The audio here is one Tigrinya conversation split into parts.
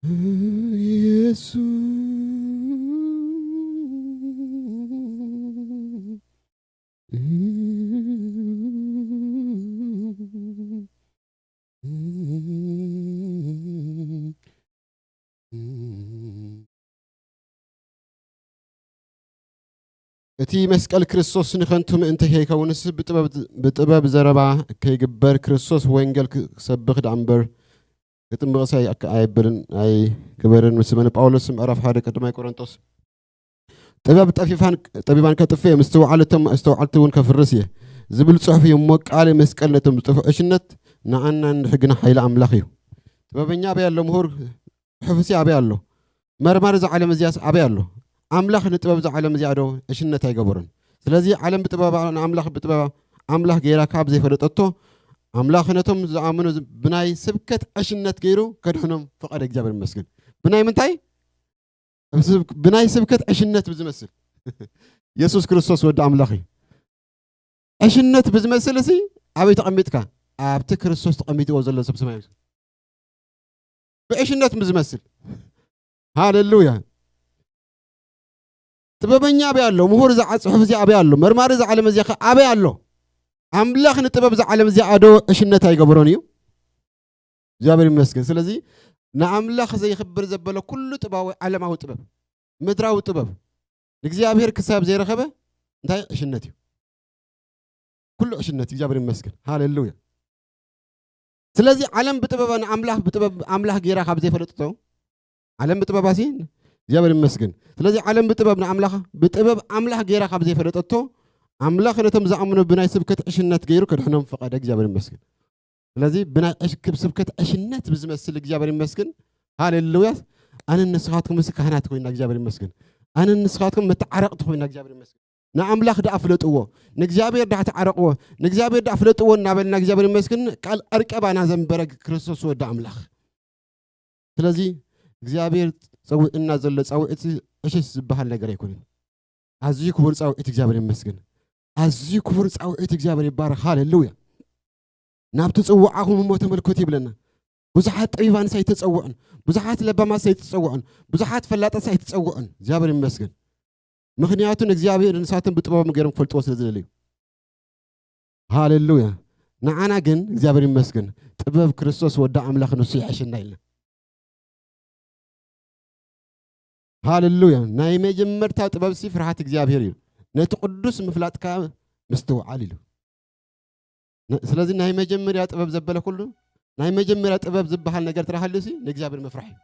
ኢየሱስ። እቲ መስቀል ክርስቶስ ንኸንቱ ምእንቲ ከይከውንስ፣ ብጥበብ፣ ብጥበብ ዘረባ ከይግበር፣ ክርስቶስ ወንጌል ክሰብኽ ደኣ እምበር፣ ክጥምቕስ ኣይ-፣ ኣይብልን፣ ኣይግበርን። ምስ በነ ጳውሎስ ምዕራፍ ሓደ ቀዳማይ ቆሮንቶስ፣ "ጥበብ ጠፊፋን፣ ጠቢባን ከጥፍእ እየ፣ ምስትውዓል እቶም ኣስተውዓልቲ እውን ከፍርስ እየ" ዝብል ጽሑፍ እዩ። እሞ ቃል መስቀል ነቶም ዝጠፍኡ ዕሽነት፣ ንኣና ንሕግና ሓይሊ ኣምላኽ እዩ። ጥበበኛ ኣበይ ኣሎ? ምሁር ጽሑፍሲ ኣበይ ኣሎ? መርማሪ እዛ ዓለም እዚኣስ ኣበይ ኣሎ? ኣምላኽ ንጥበብ እዛ ዓለም እዚኣ ዶ ዕሽነት ኣይገበሮን? ስለዚ ዓለም ብጥበባ ንኣምላኽ ብጥበባ ኣምላኽ ገይራ ካብ ዘይፈለጠቶ፣ ኣምላኽ ነቶም ዝኣምኑ ብናይ ስብከት ዕሽነት ገይሩ ከድሕኖም ፈቐደ። እግዚኣብሔር ይመስገን። ብናይ ምንታይ? ብናይ ስብከት ዕሽነት ብዝመስል። የሱስ ክርስቶስ ወዲ ኣምላኽ እዩ። ዕሽነት ብዝመስል እሲ ኣበይ ተቐሚጥካ? ኣብቲ ክርስቶስ ተቐሚጥዎ ዘሎ ሰብ ሰማይ። ብዕሽነት ብዝመስል። ሃሌሉያ። ጥበበኛ ኣበይ ኣሎ? ምሁር እዛ ጽሑፍ እዚኣ ኣበይ ኣሎ? መርማሪ እዛ ዓለም እዚኣ ከ ኣበይ ኣሎ? ኣምላኽ ንጥበብ እዛ ዓለም እዚኣ ዶ ዕሽነት ኣይገበሮን እዩ? እግዚኣብሔር ይመስገን። ስለዚ ንኣምላኽ ዘይኽብር ዘበለ ኩሉ ጥባዊ ዓለማዊ ጥበብ፣ ምድራዊ ጥበብ፣ ንእግዚኣብሔር ክሳብ ዘይረኸበ እንታይ ዕሽነት እዩ። ኩሉ ዕሽነት እዩ። እግዚኣብሔር ይመስገን። ሃሌሉያ። ስለዚ ዓለም ብጥበባ ንኣምላኽ ብጥበብ ኣምላኽ ገይራ ካብ ዘይፈለጥቶ፣ ዓለም ብጥበባ ሲ እግዚኣብሔር ይመስገን። ስለዚ ዓለም ብጥበብ ንኣምላኽ ብጥበብ ኣምላኽ ገይራ ካብ ዘይፈለጠቶ፣ ኣምላኽ ነቶም ዝኣምኑ ብናይ ስብከት ዕሽነት ገይሩ ከድሕኖም ፈቐደ። እግዚኣብሔር ይመስገን። ስለዚ ብናይ ዕሽ-፣ ክብ ስብከት ዕሽነት ብዝመስል እግዚኣብሔር ይመስገን። ሃሌሉያ። ኣነን ንስኻትኩም ምስ ካህናት ኮይና እግዚኣብሔር ይመስገን። ኣነን ንስኻትኩም መተዓረቕቲ ኮይና እግዚኣብሔር ይመስገን። ንኣምላኽ ደኣ ፍለጥዎ፣ ንእግዚኣብሔር ደኣ ተዓረቕዎ፣ ንእግዚኣብሔር ደኣ ፍለጥዎ እናበልና እግዚኣብሔር ይመስገን ቃል ዕርቀባና ዘንበረ ክርስቶስ ወዲ ኣምላኽ። ስለዚ እግዚኣብሔር ጸዊዕና ዘሎ ጻውዒት ዕሽሽ ዝበሃል ነገር ኣይኮነን። ኣዝዩ ክቡር ጻውዒት እግዚኣብሔር ይመስገን። ኣዝዩ ክቡር ጻውዒት እግዚኣብሔር ይባረኽ። ሃሌሉያ። ናብቲ ጽዋዓኹም እሞ ተመልከቱ ይብለና። ብዙሓት ጠቢባንስ ኣይተጸውዑን፣ ብዙሓት ለባማትስ ኣይተጸውዑን፣ ብዙሓት ፈላጣትስ ኣይተጸውዑን። እግዚኣብሔር ይመስገን። ምኽንያቱ ንእግዚኣብሔር ንሳቶም ብጥበቦም ገይሮም ክፈልጥዎ ስለ ዝደለዩ። ሃሌሉያ። ንዓና ግን እግዚኣብሔር ይመስገን ጥበብ ክርስቶስ ወዲ ኣምላኽ ንሱ ይሕሸና ኢልና። ሃሌሉያ። ናይ መጀመርታ ጥበብሲ ፍርሃት እግዚኣብሔር እዩ። ነቲ ቅዱስ ምፍላጥካ ምስትውዓል ኢሉ። ነ-፣ ስለዚ ናይ መጀመርያ ጥበብ ዘበለ ኩሉ፣ ናይ መጀመርያ ጥበብ ዝበሃል ነገር ትረሃሉሲ ንእግዚኣብሔር ምፍራሕ እዩ።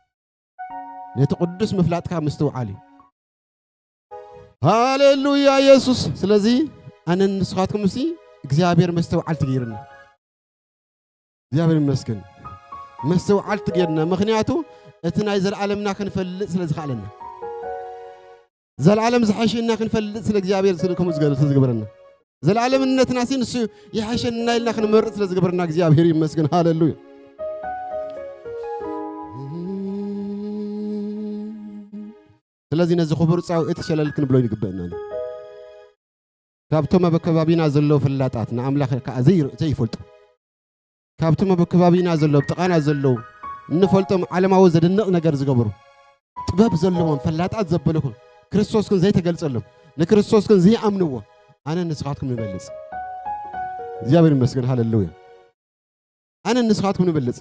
ነቲ ቅዱስ ምፍላጥካ ምስትውዓል እዩ። ሃሌሉያ የሱስ። ስለዚ ኣነን ንስኻትኩም ሲ እግዚኣብሔር መስተውዓልቲ ገይርና። እግዚኣብሔር ይመስገን። መስተውዓልቲ ገይርና። ምኽንያቱ እቲ ናይ ዘለዓለምና ክንፈልጥ ስለ ዝኸኣለና። ዘለዓለም ዝሓሸና ክንፈልጥ ስለ እግዚኣብሔር ስለ ከምኡ ዝገ-፣ ስለ ዝገበረና። ዘለዓለምነትና ሲ ንሱ ይሓሸና ኢልና ክንመርጥ ስለ ዝገበረና እግዚኣብሔር ይመስገን። ሃሌሉያ። ስለዚ ነዚ ክቡር ጻውዒት ሸለል ክንብሎ ይግበአና እዩ። ካብቶም ኣብ ከባቢና ዘለዉ ፍላጣት ንኣምላኽ ከኣ ዘይር-፣ ዘይፈልጡ፣ ካብቶም ኣብ ከባቢና ዘለዉ፣ ኣብ ጥቓና ዘለዉ፣ እንፈልጦም ዓለማዊ ዘደንቕ ነገር ዝገበሩ፣ ጥበብ ዘለዎም፣ ፈላጣት ዘበልኹም፣ ክርስቶስ ግን ዘይተገልጸሎም፣ ንክርስቶስ ግን ዘይኣምንዎ፣ ኣነ ንስኻትኩም ንበልጽ። እግዚኣብሔር ይመስገን፣ ሃሌሉያ። ኣነ ንስኻትኩም ንበልጽ።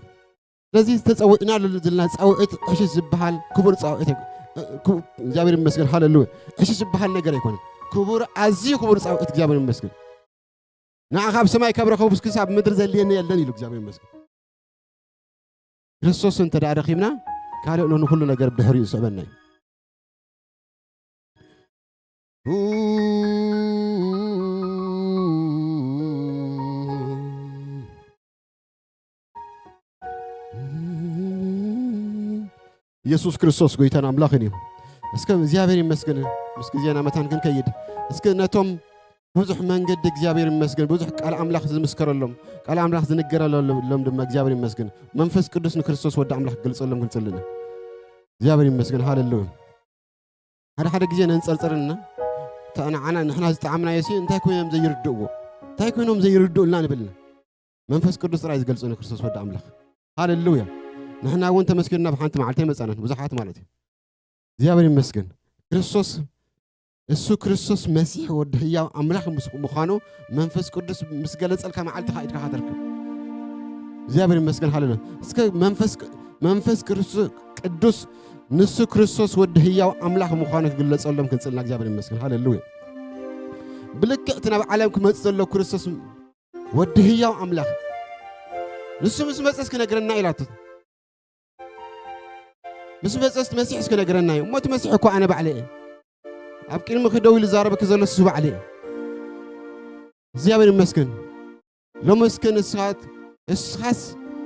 ስለዚ ዝተጸውዕና ዘለና ጻውዒት ዕሽሽ ዝበሃል ክቡር ጻውዒት ኣይኮ-፣ እ፣ ክቡ-፣ እግዚኣብሔር ይመስገን፣ ሃሌሉያ። ዕሽሽ ዝበሃል ነገር ኣይኮነን። ክቡር፣ ኣዝዩ ክቡር ጻውዒት እግዚኣብሔር ይመስገን። ንዓ ካብ ሰማይ ካብ ረኸብኩስ ክሳብ ምድሪ ዘድልየኒ የለን ኢሉ እግዚኣብሔር ይመስገን። ክርስቶስ እንተ ደኣ ረኺብና፣ ካልእ ንኹሉ ነገር ብድሕሪኡ ዝስዕበና እዩ። ኢየሱስ ክርስቶስ ጎይታን ኣምላኽን እዩ። እስከ እግዚኣብሔር ይመስገን፣ ምስ ግዜና መታን ክንከይድ፣ እስከ ነቶም ብዙሕ መንገዲ እግዚኣብሔር ይመስገን፣ ብዙሕ ቃል ኣምላኽ ዝምስከረሎም፣ ቃል ኣምላኽ ዝንገረሎም ድማ እግዚኣብሔር ይመስገን፣ መንፈስ ቅዱስ ንክርስቶስ ወዲ ኣምላኽ ክገልጸሎም ክንጽሊ ኢና። እግዚኣብሔር ይመስገን፣ ሃሌሉያ። ሓደ ሓደ ግዜ ነንጸርጽርና፣ እታ ንዓና፣ ንሕና ዝጠዓምናዮ ሲ እንታይ ኮይኖም ዘይርድእዎ? እንታይ ኮይኖም ዘይርድኡልና ንብልና? መንፈስ ቅዱስ ጥራይ ዝገልጾ ንክርስቶስ ወዲ ኣምላኽ። ሃሌሉያ። ንሕና እውን ተመስጊንና ብሓንቲ መዓልቲ ኣይመጻናን፣ ብዙሓት ማለት እዩ። እግዚኣብሔር ይመስገን። ክርስቶስ፣ እሱ ክርስቶስ መሲሕ ወዲ ህያው ኣምላኽ ምስ ምዃኑ መንፈስ ቅዱስ ምስ ገለጸልካ መዓልቲ ኢኻ ኢድካ ትረክብ። እግዚኣብሔር ይመስገን፣ ሃሌሉያ። እስከ መንፈስ ቅ-፣ መንፈስ ክርስቶስ ቅዱስ ንሱ ክርስቶስ ወዲ ህያው ኣምላኽ ምዃኑ ክግለጸሎም ክንጽልና እግዚኣብሔር ይመስገን፣ ሃሌሉያ። ብልክዕ እቲ ናብ ዓለም ክመጽእ ዘሎ ክርስቶስ ወዲ ህያው ኣምላኽ ንሱ ምስ መጸስ ክነግረና ኢላቶ። ምስ መጸስ እቲ መሲሕ እስከ ነገረና እዩ። እሞ እቲ መሲሕ እኮ ኣነ ባዕለ እየ። ኣብ ቅድሚ ክደው ኢሉ ዛረበኪ ዘሎ እሱ ባዕለ እየ። እግዚኣብሔር ይመስገን። ሎሚ እስከ ንስኻት-፣ እስኻስ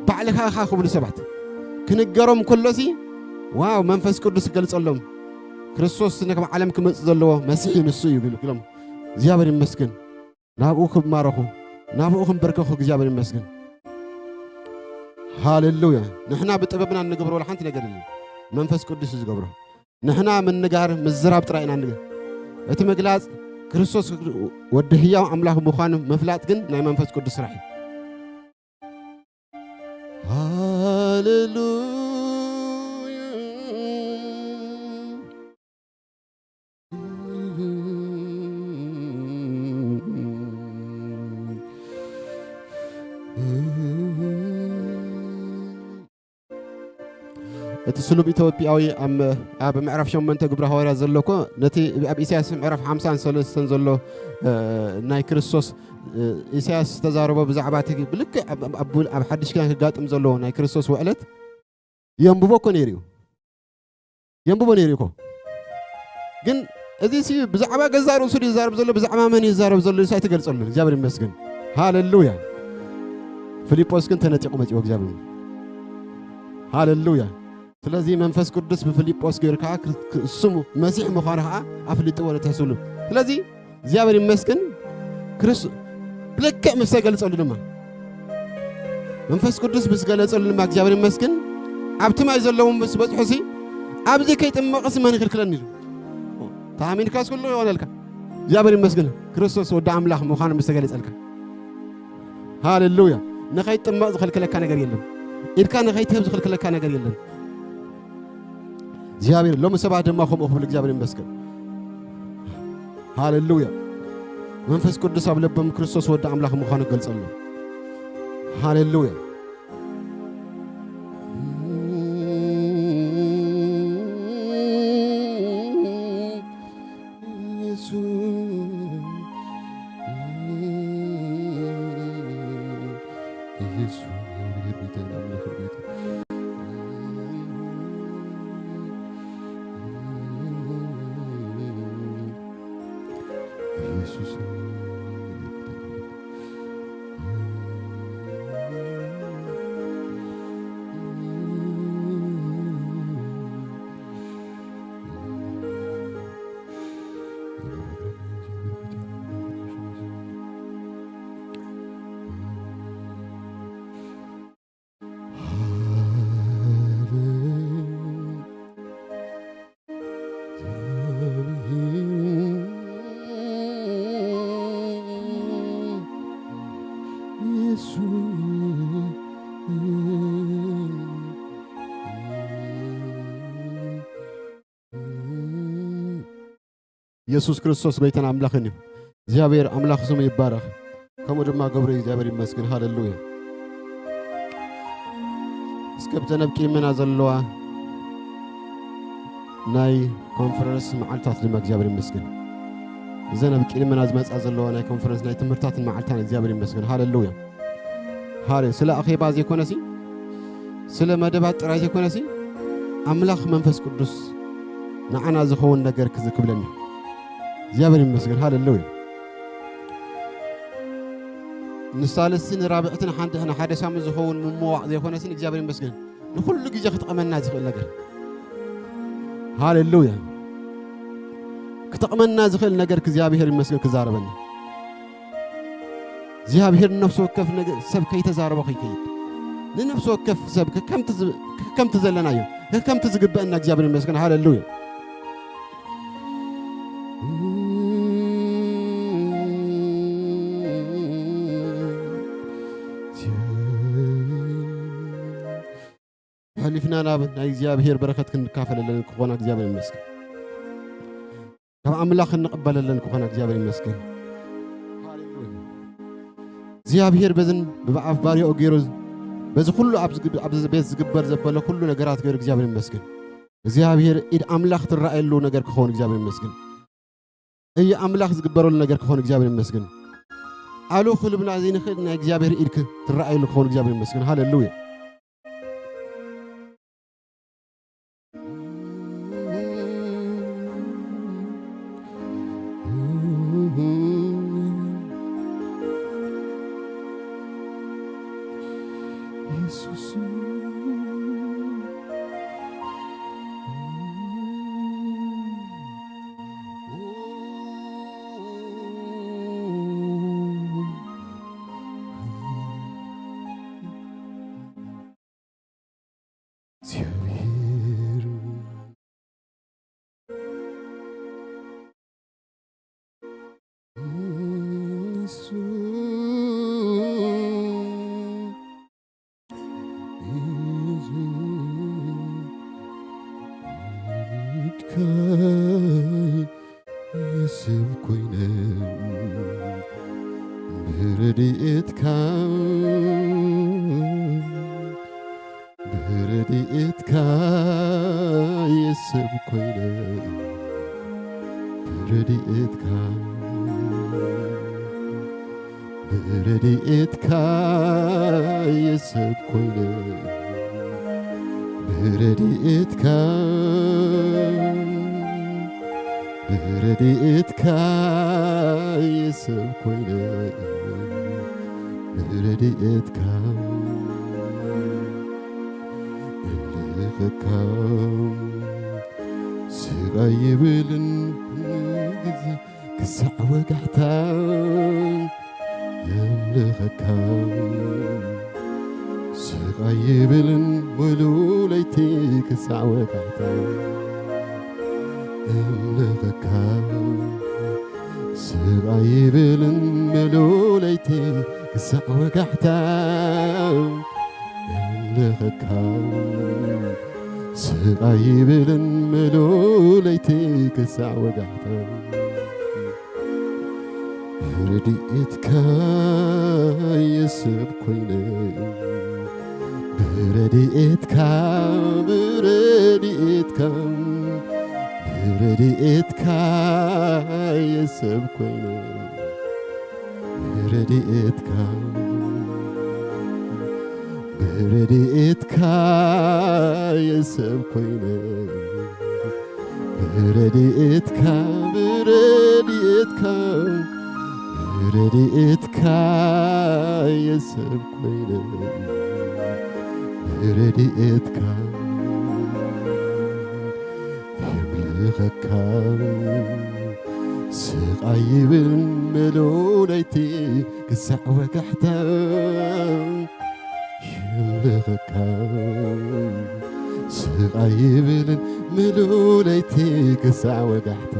ባዕልኻ ኢኻ ክብሉ ሰባት ክንገሮም ከሎሲ፣ ዋው፣ መንፈስ ቅዱስ ክገልጸሎም፣ ክርስቶስ ንከም ዓለም ክመጽእ ዘለዎ መሲሕ እዩ፣ ንሱ እዩ ኢሉ ኢሎም። እግዚኣብሔር ይመስገን። ናብኡ ክማረኹ፣ ናብኡ ክንበርከኹ እግዚኣብሔር ይመስገን። ሃሌሉያ። ንሕና ብጥበብና እንገብሮ ወላ ሓንቲ ነገር የለን። መንፈስ ቅዱስ እዩ ዝገብሮ። ንሕና ምንጋር፣ ምዝራብ ጥራይ ኢና ንግ-፣ እቲ ምግላጽ ክርስቶስ ወዲ ህያው ኣምላኽ ምዃኑ ምፍላጥ ግን ናይ መንፈስ ቅዱስ ስራሕ እዩ። ሃሌሉያ። እቲ ስሉብ ኢትዮጵያዊ ኣብ፣ ኣብ ምዕራፍ ሸሞንተ ግብረ ሃዋርያት ዘሎ እኮ ነቲ ኣብ ኢሳያስ ምዕራፍ ሓምሳን ሰለስተን ዘሎ፣ እ፣ ናይ ክርስቶስ፣ እ፣ ኢሳያስ ዝተዛረቦ ብዛዕባ እቲ ብልክዕ ኣብ፣ ኣብ፣ ኣብ፣ ኣብ ሓድሽ ኪዳን ክጋጥም ዘለዎ ናይ ክርስቶስ ውዕለት የንብቦ እኮ ነይሩ እዩ። የንብቦ ነይሩ እኮ። ግን እዚ ሲ ብዛዕባ ገዛ ርእሱ ድዩ ዝዛረብ ዘሎ፣ ብዛዕባ መን እዩ ዝዛረብ ዘሎ ኢልካ ኣይትገልጸሉ። እግዚኣብሔር ይመስገን። ሃሌሉያ። ፊልጶስ ግን ተነጢቑ መጺኡ እግዚኣብሔር። ሃሌሉያ። ስለዚ መንፈስ ቅዱስ ብፊልጶስ ገይሩ ከዓ ክር-፣ ክር-፣ እሱ መሲሕ ምዃኑ ከዓ ኣፍሊጥዎ ነቲ ሕሱሉ። ስለዚ እግዚኣብሔር ይመስገን። ክርስ-፣ ብልክዕ ምስ ተገልጸሉ ድማ፣ መንፈስ ቅዱስ ምስ ገለጸሉ ድማ እግዚኣብሔር ይመስገን። ኣብቲ ማይ ዘለዎም ምስ በጽሑሲ፣ "ኣብዚ ከይጥመቕስ መን ይኽልክለኒ?" ኢሉ። ተኣሚንካስ ኩሉ ይሆነልካ። እግዚኣብሔር ይመስገን። ክርስቶስ ወዲ ኣምላኽ ምዃኑ ምስ ተገለጸልካ። ሃሌሉያ። ንኸይትጥመቕ ዝኸልክለካ ነገር የለን። ኢድካ ንኸይትህብ ዝኸልክለካ ነገር የለን። እግዚኣብሔር ሎሚ ሰባት ድማ ከምኡ ክብሉ እግዚኣብሔር ይመስገን። ሃሌሉያ። መንፈስ ቅዱስ ኣብ ልቦም ክርስቶስ ወዲ ኣምላኽ ምዃኑ ገልጸሎም። ሃሌሉያ። ኢየሱስ ክርስቶስ ጎይታን ኣምላኽን እዩ። እግዚኣብሔር ኣምላኽ ስሙ ይባረኽ። ከምኡ ድማ ገብሩ እግዚኣብሔር ይመስገን። ሃሌሉያ። እስከ ብዘን ኣብ ቅድመና ዘለዋ ናይ ኮንፈረንስ መዓልታት ድማ እግዚኣብሔር ይመስገን። እዘን ኣብ ቅድመና ዝመጻ ዘለዋ ናይ ኮንፈረንስ ናይ ትምህርታትን መዓልታን እግዚኣብሔር ይመስገን። ሃሌሉያ። ሃሌ-፣ ስለ ኣኼባ ዘይኮነሲ፣ ስለ መደባት ጥራይ ዘይኮነሲ፣ ኣምላኽ መንፈስ ቅዱስ ንዓና ዝኸውን ነገር ክዝ-፣ ክብለኒ። እግዚኣብሔር ይመስገን። ሃሌሉያ። ንሳልስቲ፣ ንራብዕቲ፣ ንሓንደ-፣ ንሓደ ሳምንት ዝኸውን ምምዋቕ ዘይኮነሲ፣ እግዚኣብሔር ይመስገን። ንኹሉ ግዜ ክጠቕመና ዝኽእል ነገር። ሃሌሉያ። ክጠቕመና ዝኽእል ነገር እግዚኣብሔር ይመስገን ክዛረበና። እግዚኣብሔር ንነፍሲ ወከፍ ነገ-፣ ሰብ ከይተዛረቦ ከይከይድ። ንነፍሲ ወከፍ ሰብ ከከምቲ ዝ-፣ ከከምቲ ዘለናዮ፣ ከከምቲ ዝግበአና እግዚኣብሔር ይመስገን። ሃሌሉያ። ናይ እግዚኣብሔር በረኸት ክንካፈለለን ክኾና እግዚኣብሔር ይመስገን። ካብ ኣምላኽ እንቕበለለን ክኾና እግዚኣብሔር ይመስገን። እግዚኣብሔር በዝን ብኣፍ ባሪያኡ ገይሩ በዚ ኩሉ ኣብ ዝግብ-፣ ኣብ ቤት ዝግበር ዘበለ ኩሉ ነገራት ገይሩ እግዚኣብሔር ይመስገን። እግዚኣብሔር ኢድ ኣምላኽ ትረኣየሉ ነገር ክኸውን እግዚኣብሔር ይመስገን። እየ ኣምላኽ ዝግበረሉ ነገር ክኾን እግዚኣብሔር ይመስገን። ኣሉ ክልብና ዘይንኽእል ናይ እግዚኣብሔር ኢድ ክ-፣ ትረኣየሉ ክኾን እግዚኣብሔር ይመስገን። ሃሌሉያ። እግዚኣብሔር ንሱ እዩ። የሰብ ኮይነ ብረድኤትካ፣ ብረድኤትካ የሰብ ኮይነ፣ ብረድኤትካ፣ ብረድኤትካ የሰብ ኮይነ፣ ብረድኤትካ፣ ብረድኤትካ የሰብ ኮይነ፣ ብረድኤትካ እምልኸካ፣ ስቕ ኣይብልን ግዜ ክሳዕ ወጋሕታ እምልኸካ፣ ስቕ ኣይብልን ሙሉ ለይቲ ክሳዕ ወጋሕታ እምልኸካ፣ ስቕ ኣይብልን ሙሉ ለይቲ ክሳዕ ወጋሕታ እምልኸካ፣ ስቕ ኣይብልን ሙሉ ለይቲ ክሳዕ ወጋሕታ። ብረድኤትካ የሰብ ኮይነ፣ ብረድኤትካ፣ ብረድኤትካ፣ ብረድኤትካ የሰብ ኮይነ፣ ብረድኤትካ፣ ብረድኤትካ የሰብ ኮይነ፣ ብረድኤትካ፣ ብረድኤትካ፣ ብረድኤትካ የሰብ ኮይነ፣ ብረድኤትካ የምልኸካ፣ ስቕ ኣይብልን ሙሉ ለይቲ ክሳዕ ወጋሕታ የምልኸካ፣ ስቕ ኣይብልን ሙሉ ለይቲ ክሳዕ ወጋሕታ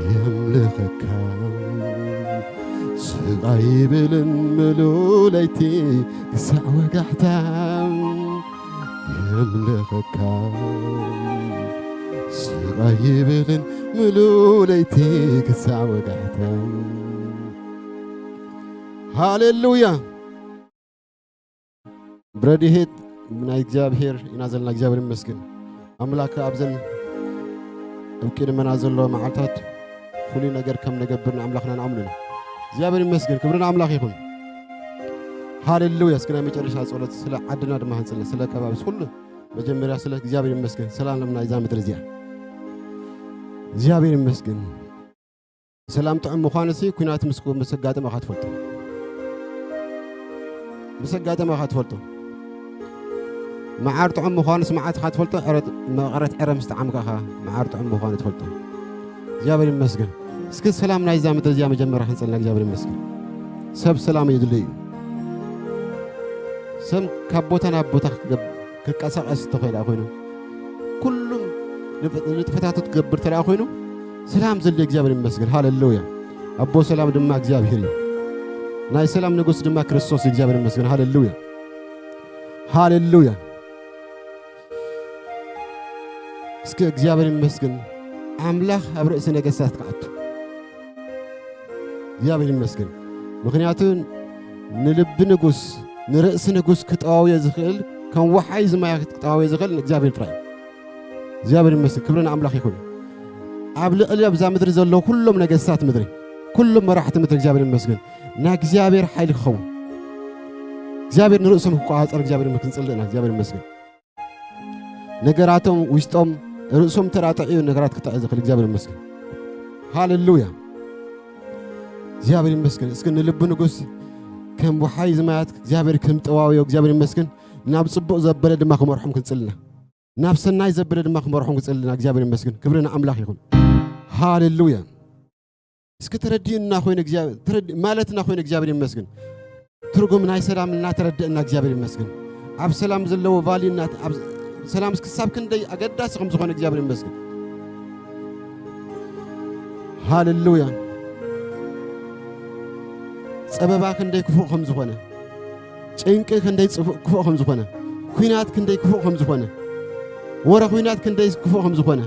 የምልኸካ፣ ስቕ ኣይብልን ሙሉ ለይቲ ክሳዕ ወጋሕታ የምልኸካ፣ ስቕ ኣይብልን ሙሉ ለይቲ ክሳዕ ወጋሕታ። ሃሌሉያ። ብረድኤት ናይ እግዚኣብሔር ኢና ዘለና። እግዚኣብሔር ይመስገን። ኣምላኽ ኣብዘን ኣብ ቅድመና ዘሎ መዓልታት ፍሉይ ነገር ከም ነገብር ንኣምላኽና ንኣምኑ ኢና። እግዚኣብሔር ይመስገን። ክብሪ ንኣምላኽ ይኹን። ሃሌሉያ። እስኪ ናይ መጨረሻ ጸሎት ስለ ዓድና ድማ ክንጽሊ፣ ስለ ከባቢ፣ ስለ ኩሉ መጀመርያ ስለ እግዚኣብሔር ይመስገን። ሰላም ለምና እዛ ምድሪ እዚኣ። እግዚኣብሔር ይመስገን። ሰላም ጥዑም ምዃኑሲ ኲናት ምስ፣ ምስ ኣጋጠመ ኢኻ ትፈልጦ። ምስ ኣጋጠመ ኢኻ ትፈልጦ። መዓር ጥዑም ምዃኑስ መዓት ኢኻ ትፈልጦ። ዕረት፣ መቐረት ዕረ ምስ ጠዓምካ ኢኻ መዓር ጥዑም ምዃኑ ትፈልጦ። እግዚኣብሔር ይመስገን። እስኪ ሰላም ናይዛ ምድሪ እዚኣ መጀመርያ ክንጸልና እግዚኣብሔር ይመስገን። ሰብ ሰላም እዩ ድልዩ እዩ። ሰብ ካብ ቦታ ናብ ቦታ ክገብ-፣ ክቀሳቐስ እንተኾይኑ ኮይኑ፣ ኩሉም ንፍ-፣ ንጥፈታቱ ክገብር ተደኣ ኮይኑ፣ ሰላም ዘድልዮ እግዚኣብሔር ይመስገን። ሃሌሉያ። ኣቦ ሰላም ድማ እግዚኣብሔር እዩ። ናይ ሰላም ንጉስ ድማ ክርስቶስ እዩ። እግዚኣብሔር ይመስገን። ሃሌሉያ። ሃሌሉያ። እስኪ እግዚኣብሔር ይመስገን። ኣምላኽ ኣብ ርእሲ ነገሥታት ክኣቱ። እግዚኣብሔር ይመስገን። ምኽንያቱ ንልቢ ንጉስ፣ ንርእሲ ንጉስ ክጠዋውዮ ዝኽእል፣ ከም ወሓይ ዝማያት ክጠዋውዮ ዝኽእል ንእግዚኣብሔር ጥራይ እዩ። እግዚኣብሔር ይመስገን። ክብሪ ንኣምላኽ ይኹን። ኣብ ልዕሊ ኣብዛ ምድሪ ዘለዉ ኩሎም ነገሥታት ምድሪ፣ ኩሎም መራሕቲ ምድሪ እግዚኣብሔር ይመስገን። ናይ እግዚኣብሔር ሓይሊ ክኸውን። እግዚኣብሔር ንርእሶም ክቆጻጸር እግዚኣብሔር ክንጽልእ ኢና። እግዚኣብሔር ይመስገን። ነገራቶም ውሽጦም ርእሶም ተራጥዕዩ ነገራት ክጥዕ ዝኽእል እግዚኣብሔር ይመስገን። ሃሌሉያ። እግዚኣብሔር ይመስገን። እስኪ ንልቢ ንጉስ ከም ወሓይ ዝማያት እግዚኣብሔር ከም ጠዋውዮ እግዚኣብሔር ይመስገን። ናብ ጽቡቕ ዘበለ ድማ ክመርሖም ክንጽልና። ናብ ሰናይ ዘበለ ድማ ክመርሖም ክንጽልና እግዚኣብሔር ይመስገን። ክብሪ ንኣምላኽ ይኹን። ሃሌሉያ። እስኪ ተረዲኡና ኮይነ እግዚኣብሔር፣ ተረዲ-፣ ማለትና ኮይነ እግዚኣብሔር ይመስገን። ትርጉም ናይ ሰላም እናተረደእና እግዚኣብሔር ይመስገን። ኣብ ሰላም ዘለዎ ቫልዩ እናት-፣ ኣብ ሰላም ክሳብ ክንደይ ኣገዳሲ ከም ዝኾነ እግዚኣብሔር ይመስገን። ሃሌሉያ። ጸበባ ክንደይ ክፉእ ከም ዝኾነ፣ ጭንቂ ክንደይ ጽፉ-፣ ክፉእ ከም ዝኾነ፣ ኲናት ክንደይ ክፉእ ከም ዝኾነ፣ ወረ ኲናት ክንደይ ክፉእ ከም ዝኾነ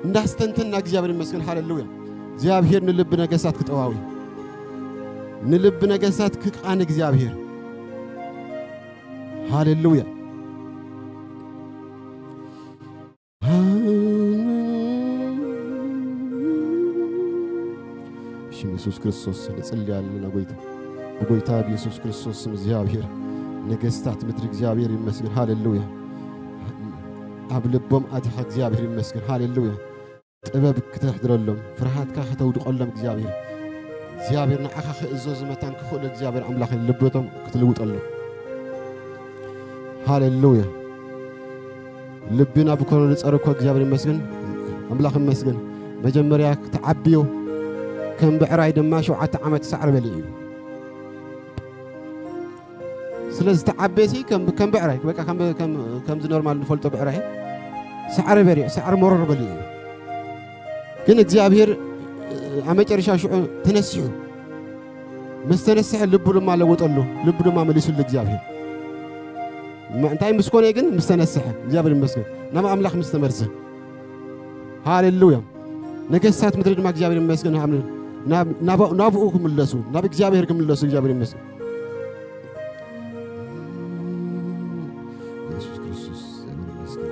እንዳስተንተንና እግዚኣብሔር ይመስገን። ሃሌሉያ። እግዚኣብሔር ንልቢ ነገሥታት ክጠዋዊ፣ ንልቢ ነገሥታት ክቃን እግዚኣብሔር። ሃሌሉያ። ሽም የሱስ ክርስቶስ ንጽሊ ኣለና። ጎይታ፣ ብጎይታ ብየሱስ ክርስቶስ ስም እግዚኣብሔር፣ ነገሥታት ምድሪ እግዚኣብሔር ይመስገን። ሃሌሉያ። ኣብ ልቦም ኣቲኻ እግዚኣብሔር ይመስገን። ሃሌሉያ። ጥበብ ክተሕድረሎም፣ ፍርሃትካ ከተውድቐሎም እግዚኣብሔር፣ እግዚኣብሔር ንዓኻ ክእዘዙ መታን ክኽእሉ እግዚኣብሔር ኣምላኽ ልቦቶም ክትልውጠሎም። ሃሌሉያ። ልቢ ናቡከደነፆር እኮ እግዚኣብሔር ይመስገን፣ ኣምላኽ ይመስገን። መጀመርያ ክትዓብዮ ከም ብዕራይ ድማ ሸውዓተ ዓመት ሳዕሪ በሊዑ እዩ። ስለዚ ተዓቤሲ ከም፣ ከም ብዕራይ፣ በቃ ከም፣ ከም፣ ከምዚ ኖርማል ንፈልጦ ብዕራይ ሳዕሪ በሊዑ፣ ሳዕሪ መረር በሊዑ እዩ። ግን እግዚኣብሔር ኣብ መጨረሻ ሽዑ ተነሲሑ። ምስ ተነስሐ ልቡ ድማ ለወጠሉ፣ ልቡ ድማ መሊሱሉ እግዚኣብሔር። ማ-፣ እንታይ ምስ ኮነ ግን ምስ ተነስሐ፣ እግዚኣብሔር ይመስገን። ናብ ኣምላኽ ምስ ተመልሰ። ሃሌሉያ። ነገሥታት ምድሪ ድማ እግዚኣብሔር ይመስገን። ሃም-፣ ናብ፣ ናብ፣ ናብኡ ክምለሱ፣ ናብ እግዚኣብሔር ክምለሱ እግዚኣብሔር ይመስገን። ኢየሱስ ክርስቶስ እግዚኣብሔር ይመስገን።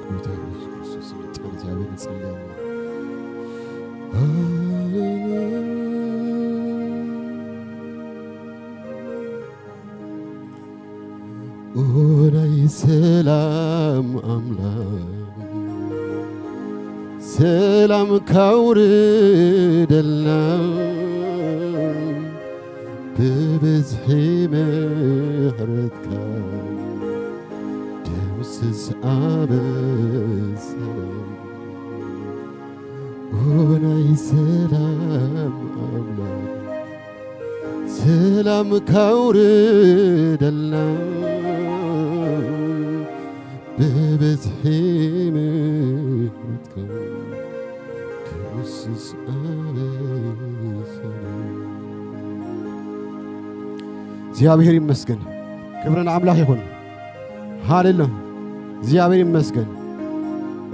ጎይታ ኢየሱስ ክርስቶስ ይመስገን። እግዚኣብሔር ይጸልየና። ኦ ናይ ሰላም ኣምላኽ ሰላም ካውርደልና ብብዝሒ ምሕረትካ ደምስስ ኣበሳና። ኦ ናይ ሰላም ኣምላኽ ሰላም ካውርደልና ብብዝሒ ምሕረትካ ደምስስ ኣበሳና። እግዚኣብሔር ይመስገን። ክብሪ ንኣምላኽ ይኹን። ሃሌሉያ። እግዚኣብሔር ይመስገን።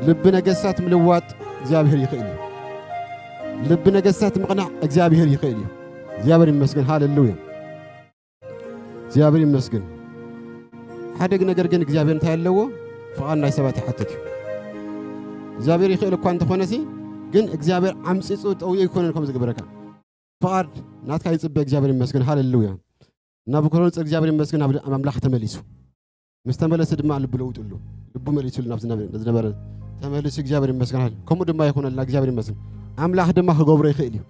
ልቢ ነገሥታት ምልዋጥ እግዚኣብሔር ይኽእል እዩ። ልቢ ነገሥታት ምቕናዕ እግዚኣብሔር ይኽእል እዩ። እግዚኣብሔር ይመስገን። ሃሌሉያ። እግዚኣብሔር ይመስገን። ሓደ ነገር ግን እግዚኣብሔር እንታይ ኣለዎ? ፍቓድ ናይ ሰባት ይሓትት እዩ። እግዚኣብሔር ይኽእል እኳ እንተኾነሲ፣ ግን እግዚኣብሔር ዓምጺጹ ጠውዮ ኣይኮነን ከም ዝግበረካ። ፍቓድ ናትካ ይጽበ። እግዚኣብሔር ይመስገን። ሃሌሉያ። ናቡከደነፆር እግዚኣብሔር ይመስገን ናብ ኣምላኽ ተመሊሱ። ምስ ተመለሰ ድማ ልቡ ለውጥሉ። ልቡ መሊሱሉ ናብ ዝነበ-፣ ዝነበረ ተመሊሱ። እግዚኣብሔር ይመስገን። ሃሌ-፣ ከምኡ ድማ ይኹነልና። እግዚኣብሔር ይመስገን። ኣምላኽ ድማ ክገብሮ ይኽእል እዩ።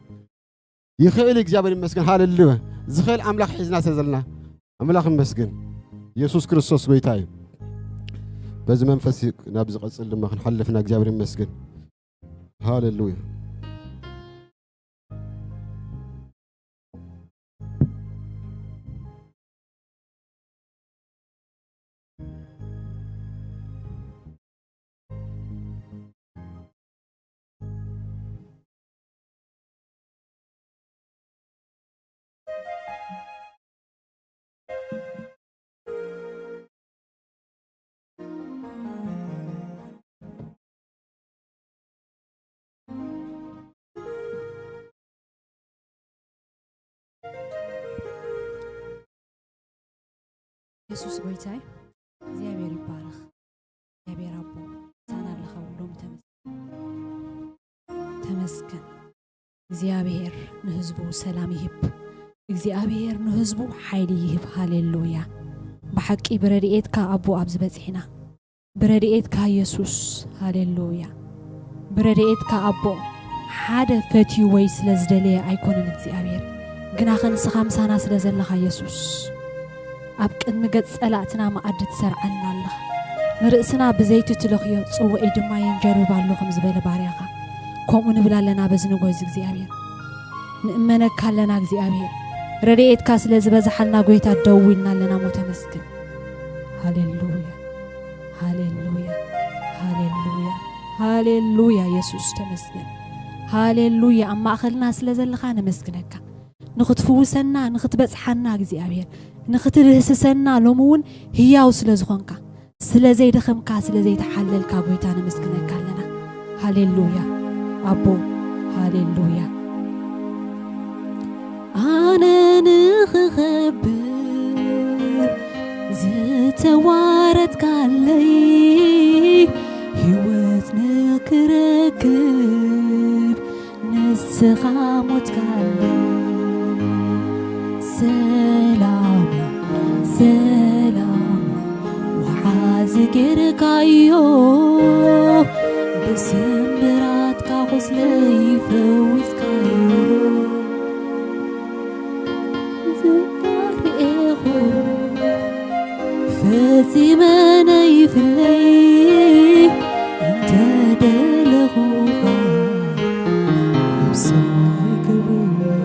ይኽእል እዩ። እግዚኣብሔር ይመስገን። ሃሌሉያ። ዝኽእል ኣምላኽ ሒዝና ስለ ዘለና ኣምላኽ ይመስገን። ኢየሱስ ክርስቶስ ጎይታ እዩ። በዚ መንፈስ ናብ ዝቐጽል ድማ ክንሓልፍና እግዚኣብሔር ይመስገን። ሃሌሉያ። የሱስ ጎይታይ እግዚኣብሔር ይባረኽ። እግዚኣብሔር ኣቦ ሳና ኣለኻ ውሎም ተመስገን። ተመስገን። እግዚኣብሔር ንህዝቡ ሰላም ይህብ። እግዚኣብሔር ንህዝቡ ሓይሊ ይህብ። ሃሌሉያ። ብሓቂ ብረድኤትካ ኣቦ ኣብዚ በጺሕና። ብረድኤትካ የሱስ። ሃሌሉያ። ብረድኤትካ ኣቦ ሓደ ፈትዩ ወይ ስለ ዝደለየ ኣይኮነን እግዚኣብሔር፣ ግናኸ ንስኻ ምሳና ስለ ዘለኻ የሱስ፣ ኣብ ቅድሚ ገጽ ጸላእትና መኣዲ ትሰርዓልና ኣለኻ። ንርእስና ብዘይቲ ትለኽዮ ጽውዒ ድማ የንጀርብብ ኣሎ ከም ዝበለ ባርያኻ፣ ከምኡ ንብል ኣለና በዚ ንጎ እዚ እግዚኣብሔር። ንእመነካ ኣለና እግዚኣብሔር። ረድኤትካ ስለ ዝበዝሓልና ጎይታ ደው ኢልና ኣለና እሞ ተመስገን። ሃሌሉያ፣ ሃሌሉያ፣ ሃሌሉያ፣ ሃሌሉያ። የሱስ ተመስገን። ሃሌሉያ። ኣብ ማእኸልና ስለ ዘለኻ ነመስግነካ። ንኽትፍውሰና፣ ንኽትበጽሓና እግዚኣብሔር፣ ንኽትድህስሰና ሎሚ እውን ህያው ስለ ዝኾንካ፣ ስለ ዘይደኸምካ፣ ስለ ዘይተሓለልካ ጎይታ ነመስግነካ ኣለና። ሃሌሉያ ኣቦ፣ ሃሌሉያ። ኣነ ንኽኸብር ዝተዋረድካለይ፣ ህይወት ንክረክብ ንስኻ ሞትካለይ። ሰላም፣ ሰላም፣ ወሓዚ ጌርካዮ፣ ብስምብራትካ ቁስለይ ፈዊስካዮ። ዝናር ኤኹ ፈጺመ ነይፍለይ፣ እንተ ደለኹኻ ነብሰይ ክብለይ።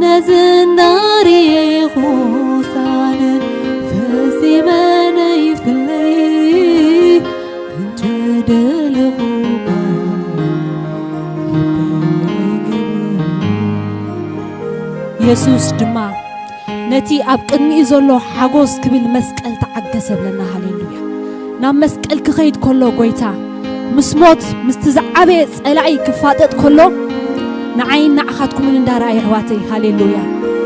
ነዚ ናርየ ኹሳነ ፈጺመ ነይፍለይ፣ እንተ ደለኹኻ ልበይ ኣይገብር። የሱስ ድማ ነቲ ኣብ ቅድሚኡ ዘሎ ሓጎስ ክብል መስቀል ተዓገሰ ብለና። ሃሌሉያ። ናብ መስቀል ክኸይድ ከሎ ጎይታ ምስ ሞት ምስቲ ዝዓበየ ጸላኢ ክፋጠጥ ከሎ ንዓይን ንዓኻትኩምን እንዳረኣየ ኣሕዋተይ። ሃሌሉያ።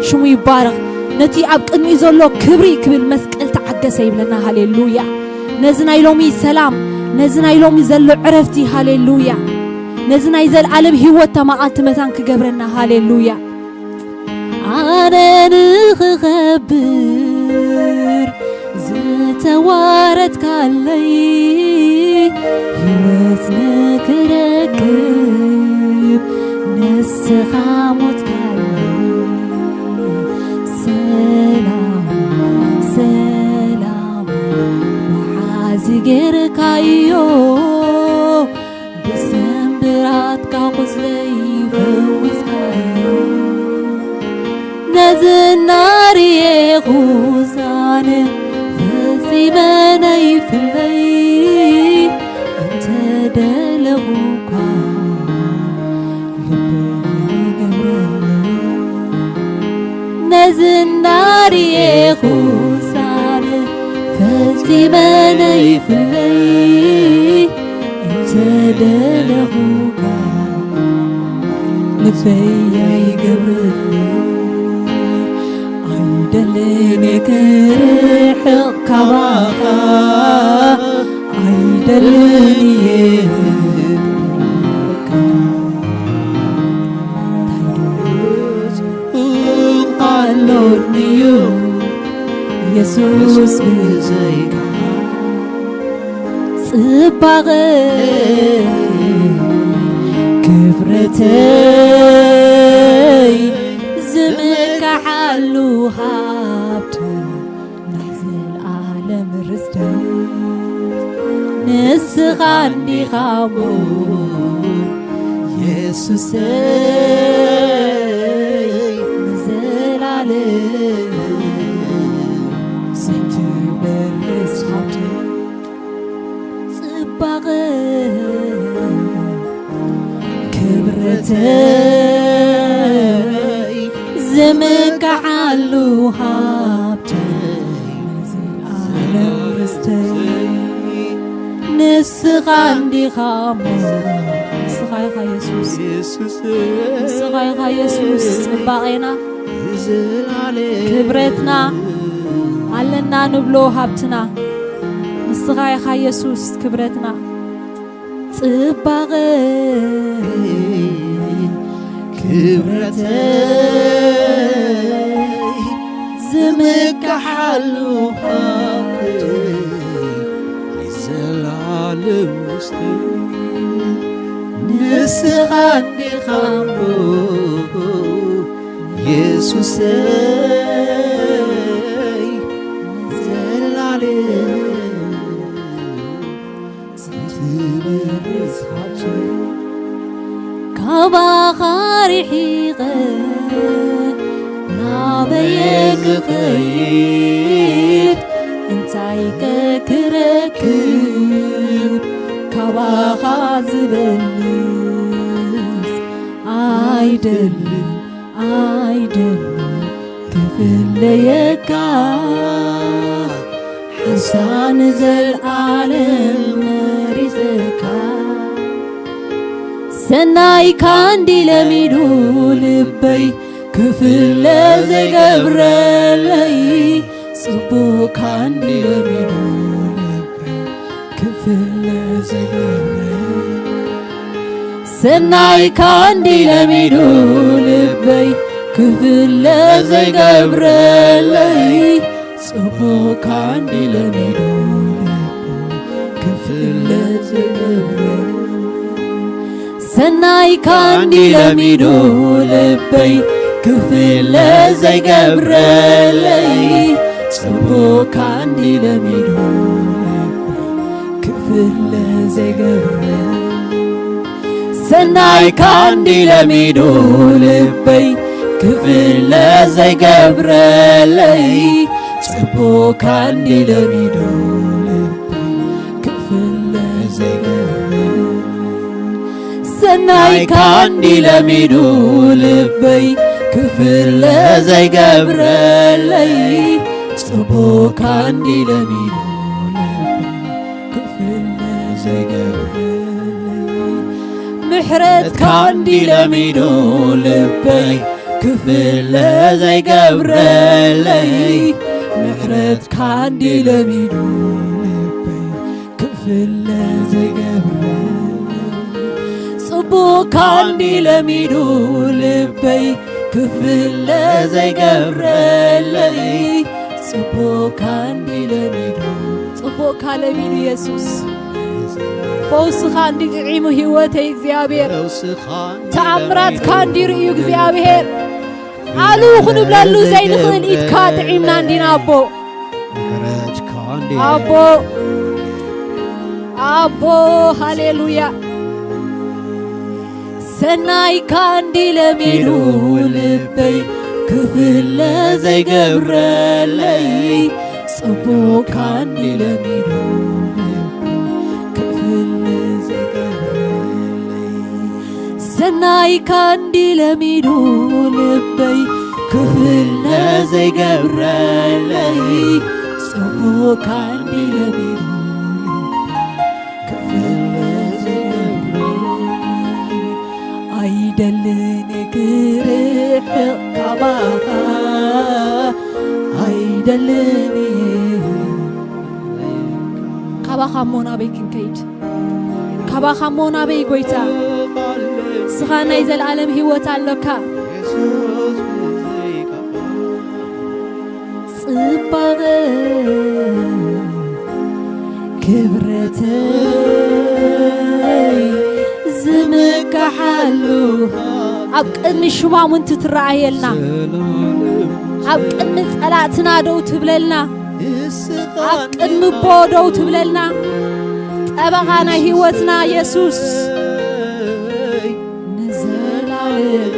ሽሙ ይባረኽ። ነቲ ኣብ ቅድሚኡ ዘሎ ክብሪ ክብል መስቀል ተዓገሰ ይብለና። ሃሌሉያ። ነዚ ናይ ሎሚ ሰላም፣ ነዚ ናይ ሎሚ ዘሎ ዕረፍቲ፣ ሃሌሉያ። ነዚ ናይ ዘልኣለም ህይወት ተማቓልቲ መታን ክገብረና። ሃሌሉያ። ኣነ ንኽኸብር ዝተዋረድካለይ፣ ህይወት ንክረክብ ንስኻ ሞትካለይ። ሰላም፣ ሰላም፣ ወሓዚ ጌርካዮ፣ ብስምብራትካ ቁስለይ ፈዊስካዮ። ነዚ ናርየ ኹሳነ ፈጺመ ነይፍለይ፣ እንተ ደለኹኳ ልበይ ኣይገብረለይ። ነዚ ናርየ ኹሳነ ፈጺመ ነይፍለይ፣ እንተ ደለኹካ ልበይ ኣይገብረለይ። ኣይደልን እየ ክርሕቕ ካባኻ፣ ኣይደልን እየ ክርሕቕ ካባኻ። እንታይ ዶ ጽቡቕ ኣሎኒ እዩ የሱስ ብዘይካ? ጽባቐ ክብረተይ ዝምካሓሉ ሃብቲ ናይ ዘለኣለም ርስተይ ንስኻ እንዲኻ እሞ የሱሰይ ንዘላለም ዘይትበርስ ሃብቲ ጽባቐ ክብረተይ ዝምካሓሉ ሃብተይ ናይ ዘለኣለም ርስተይ ንስኻ እንዲኻ እሞ ንስኻ ኢኻ የሱስ ንስኻ ኢኻ የሱስ ጽባቐና ክብረትና ኣለና ንብሎ ሃብትና ንስኻ ኢኻ የሱስ ክብረትና። ጽባቐ ክብረተይ ዝምካሓሉ ሃብተይ ናይ ዘላለም ውስቲ ንስኻ እንዲኻ እሞ የሱሰይ ንዘላለም ዘይትበርስ ሃብተይ። ካባኻ ርሒቐ ናበየ ክኸይድ እንታይ ከ ክረክብ ካባኻ ዝበልጽ ኣይደልን ኣይደልን ክፍለየካ ሓንሳእ ንዘልኣለም መሪጸካ ሰናይካ እንዲ ለሚዱ ልበይ ክፍለ ዘይገብረለይ ጽቡቕካ እንዲ ለሚዱ ልበይ ክፍለ ዘይገብረለይ ሰናይካ እንዲ ለሚዱ ልበይ ክፍለ ዘይገብረለይ ጽቡቕካ እንዲ ለሚዱ ክፍለ ዘይገብረለይ ሰናይካ እንዲ ለሚዱ ልበይ ክፍለ ዘይገብረለይ ጽቡቕካ እንዲ ለሚዱ ክፍለ ዘይገብረ ሰናይካ እንዲ ለሚዱ ልበይ ክፍለ ዘይገብረለይ ጽቡቕካ እንዲ ለሚዱ ልበይ ክፍለ ዘይገብረ ሰናይካ እንዲ ለሚዱ ልበይ ክፍለ ዘይገብረለይ ጽቡቕካ እንዲ ለሚዱ ልበይ ክፍለ ዘይገብረለይ ምሕረትካ እንዲ ለሚዱ ልበይ ክፍለ ዘይገብረለይ ምሕረትካ እንዲ ለሚዱ ልበይ ክፍለ ዘይገብረለይ ጽቡቕካ እንዲ ለሚዱ ልበይ ክፍለ ዘይገብረለይ ጽቡቕካ እንዲ ለሚዱ ጽቡቕካ ለሚዱ የሱስ ፈውስኻ እንዲ ጥዒሙ ህይወተይ እግዚኣብሔር ተኣምራትካ እንዲ ርእዩ እግዚኣብሔር ኣሉ ክንብለሉ ዘይንኽእል ኢድካ ጥዒምና እንዲና ኣቦ ኣቦ ኣቦ ሃሌሉያ ሰናይካ እንዲ ለሚዱ ልበይ ክፍለ ዘይገብረለይ ጽቡቕካ እንዲ ለሚዱ ክፍለ ዘይገብረለይ ሰናይካ እንዲ ለሚዱ ልበይ ክፍለ ዘይገብረለይ ጽቡቕካ እንዲ ለሚዱ ክፍለ ዘይገብረለይ ኣይደልን ክርሕቕ ካባኻ ኣይደልን ካባኻ እሞ ናበይ ክንከይድ ካባኻ እሞ ናበይ ጎይታ ንስኻ ናይ ዘለኣለም ህይወት ኣሎካ ጽባቐ ክብረተይ ዝምካሓሉ ኣብ ቅድሚ ሹማሙንቲ ትረኣየልና ኣብ ቅድሚ ጸላእትና ደው ትብለልና ኣብ ቅድሚ ኣቦ ደው ትብለልና ጠበቓ ናይ ህይወትና የሱስ ንዘላለም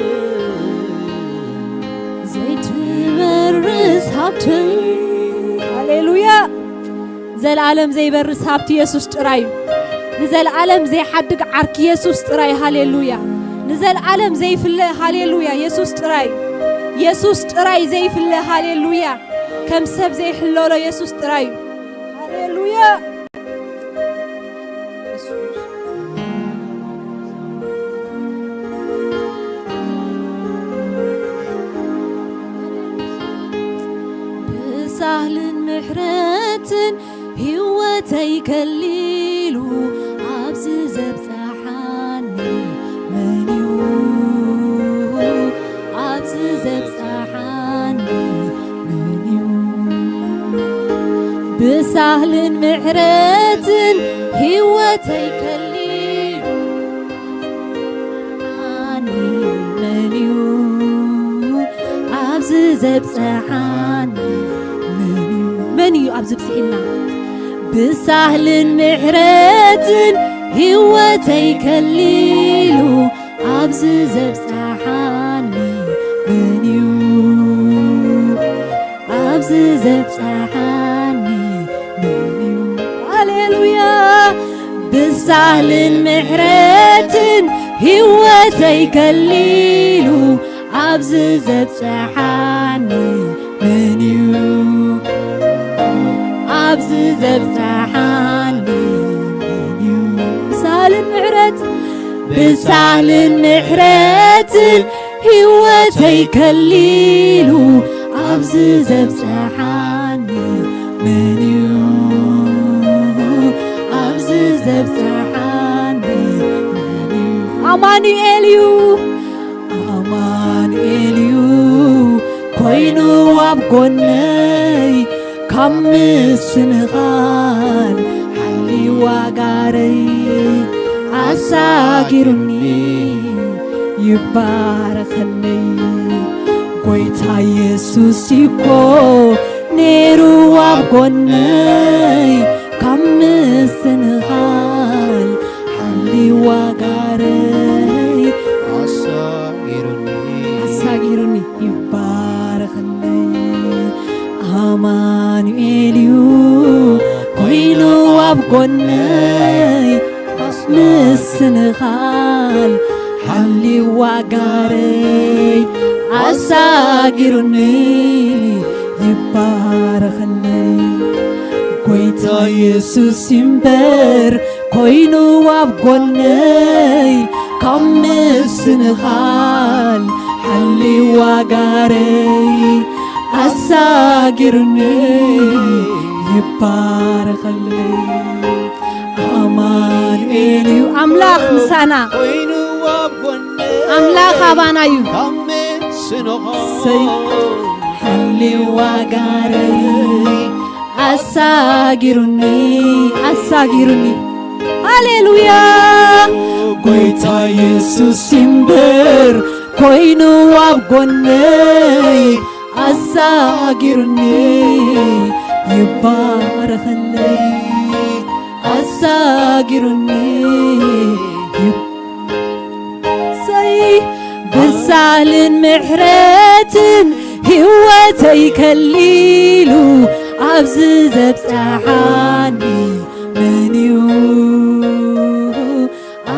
ዘይትበርስ ሃብተይ ሃሌሉያ ዘላለም ዘይበርስ ሃብቲ የሱስ ጥራይ እዩ ንዘላለም ዘይሓድግ ዓርኪ የሱስ ጥራይ ሃሌሉያ ንዘላለም ዘይፍለ ሃሌሉያ የሱስ ጥራይ የሱስ ጥራይ ዘይፍለ ሃሌሉያ ከም ሰብ ዘይሕለሎ የሱስ ጥራይ እዩ ሃሌሉያ ቃልን ምሕረትን ህይወተይ ከሊሉ ኣብዚ ዘብጽሓኒ መን እዩ? ኣብዚ ዘብጽሓኒ መን እዩ? ብሳህልን ምሕረትን ህይወተይ ከሊሉ ኣኒ መን እዩ ኣብዚ ዘብጽሓኒ? መን እዩ? መን እዩ ኣብዚ ብጽሒና? ብሳህልን ምሕረትን ህይወተይ ከሊሉ ኣብዚ ዘብጽሓኒ መን እዩ? ኣብዚ ዘብጽሓኒ መን እዩ? ሃሌሉያ! ብሳህልን ምሕረትን ህይወተይ ከሊሉ ኣብዚ ዘብጽሓኒ መን እዩ? ኣብዚ ዘብጽሓኒ መን እዩ? ብሳህልን ምሕረት፣ ብሳህልን ምሕረትን ህይወተይ ከሊሉ ኣብዚ ዘብጽሓኒ መን እዩ? ኣብዚ ዘብጽሓኒ መን እዩ? ኣማኑኤል እዩ። ኣማኑኤል እዩ ኮይኑ ኣብ ጎነይ፣ ካብ ምስንኻል ሓልዩ ኣጋረይ ኣሳጊሩኒ ይባረኸለይ። ጎይታ የሱስ እኮ ነይሩ ኣብ ጎነይ፣ ካብ ምስንኻል ሓልዩ ኣጋረይ ኣሳጊሩኒ ኣሳጊሩኒ ይባረኸለይ። ኣማኑኤል እዩ ኮይኑ ኣብ ጎነይ፣ ምስንኻል ሓልዩ ኣጋረይ ኣሳጊሩኒ ይባረኸለይ። ጎይታ የሱስ እምበር ኮይኑ ኣብ ጎነይ፣ ካብ ምስንኻል ሓልዩ ኣጋረይ ኣሳጊሩኒ ይባረኸለይ። ኣማኑኤል እዩ ኣምላኽ ምሳና፣ ኮይኑ ኣብ ጎነይ፣ ኣምላኽ ኣባና እዩ። ካብ ምስንኻል ሰይ ሓልዩ ኣጋረይ ኣሳጊሩኒ ኣሳጊሩኒ። ሃሌሉያ! ጎይታ የሱስ እምበር ኮይኑ ኣብ ጎነይ ኣሳጊሩኒ ይባረኸለይ ኣሳጊሩኒ ይብ- ሰይ ብሳልን ምሕረትን ህይወተይ ከሊሉ ኣብዚ ዘብጽሓኒ መን እዩ?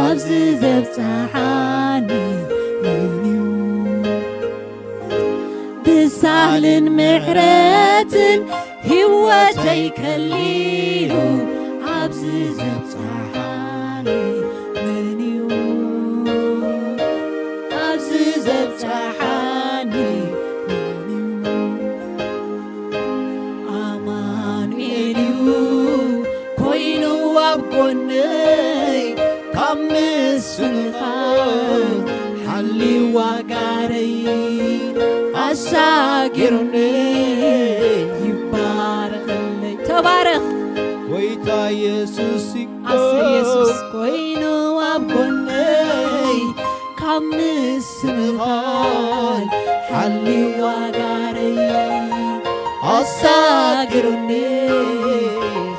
ኣብዚ ዘብጽሓኒ መን እዩ? ብሳልን ምሕረትን ህይወተይ ከሊሉ ኣብዚ ዘብጽሓኒ መን እዩ? ኣብዚ ዘብጽሓኒ መን እዩ? ኣማኑኤል እዩ ኮይኑ ኣብ ጎነይ፣ ካብ ምስንኻል ሓልዩ ኣጋረይ ኣሳጊሩኒ ይባረኸለይ። ተባረኽ። ጎይታ የሱስ ኣሰይ የሱስ ኮይኑ ኣብ ጎነይ፣ ካብ ምስንኻል ሓልዩ ኣጋረይ ኣሳጊሩኒ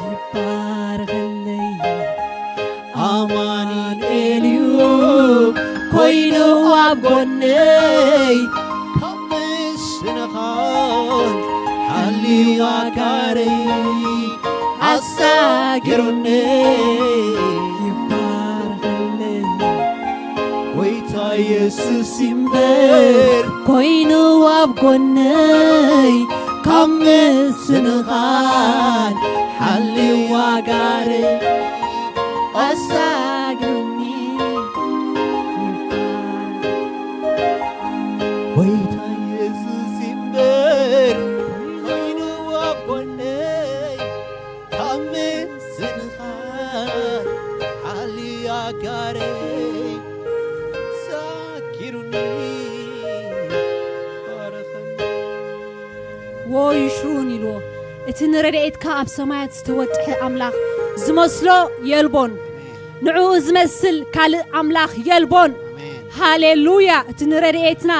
ይባረኸለይ። ኣማኑኤል እዩ ኮይኑ ኣብ ጎነይ፣ ካብ ምስንኻል ሓልዩ ኣጋረይ ኣሳጊሩኒ ይባረኸለይ። ጎይታ የሱስ እምበር ኮይኑ ኣብ ጎነይ፣ ካብ ምስንኻል ሓልዩ ኣጋረይ ኣሳጊሩኒ። ጎይታ የሱስ እምበር ኮይኑ ኣብ ወይሹን ኢልዎ። እቲ ንረድኤትካ ኣብ ሰማያት ዝተወጥሐ ኣምላኽ ዝመስሎ የልቦን። ንዕኡ ዝመስል ካልእ ኣምላኽ የልቦን። ኣሜን። ሃሌሉያ! እቲ ንረድኤትና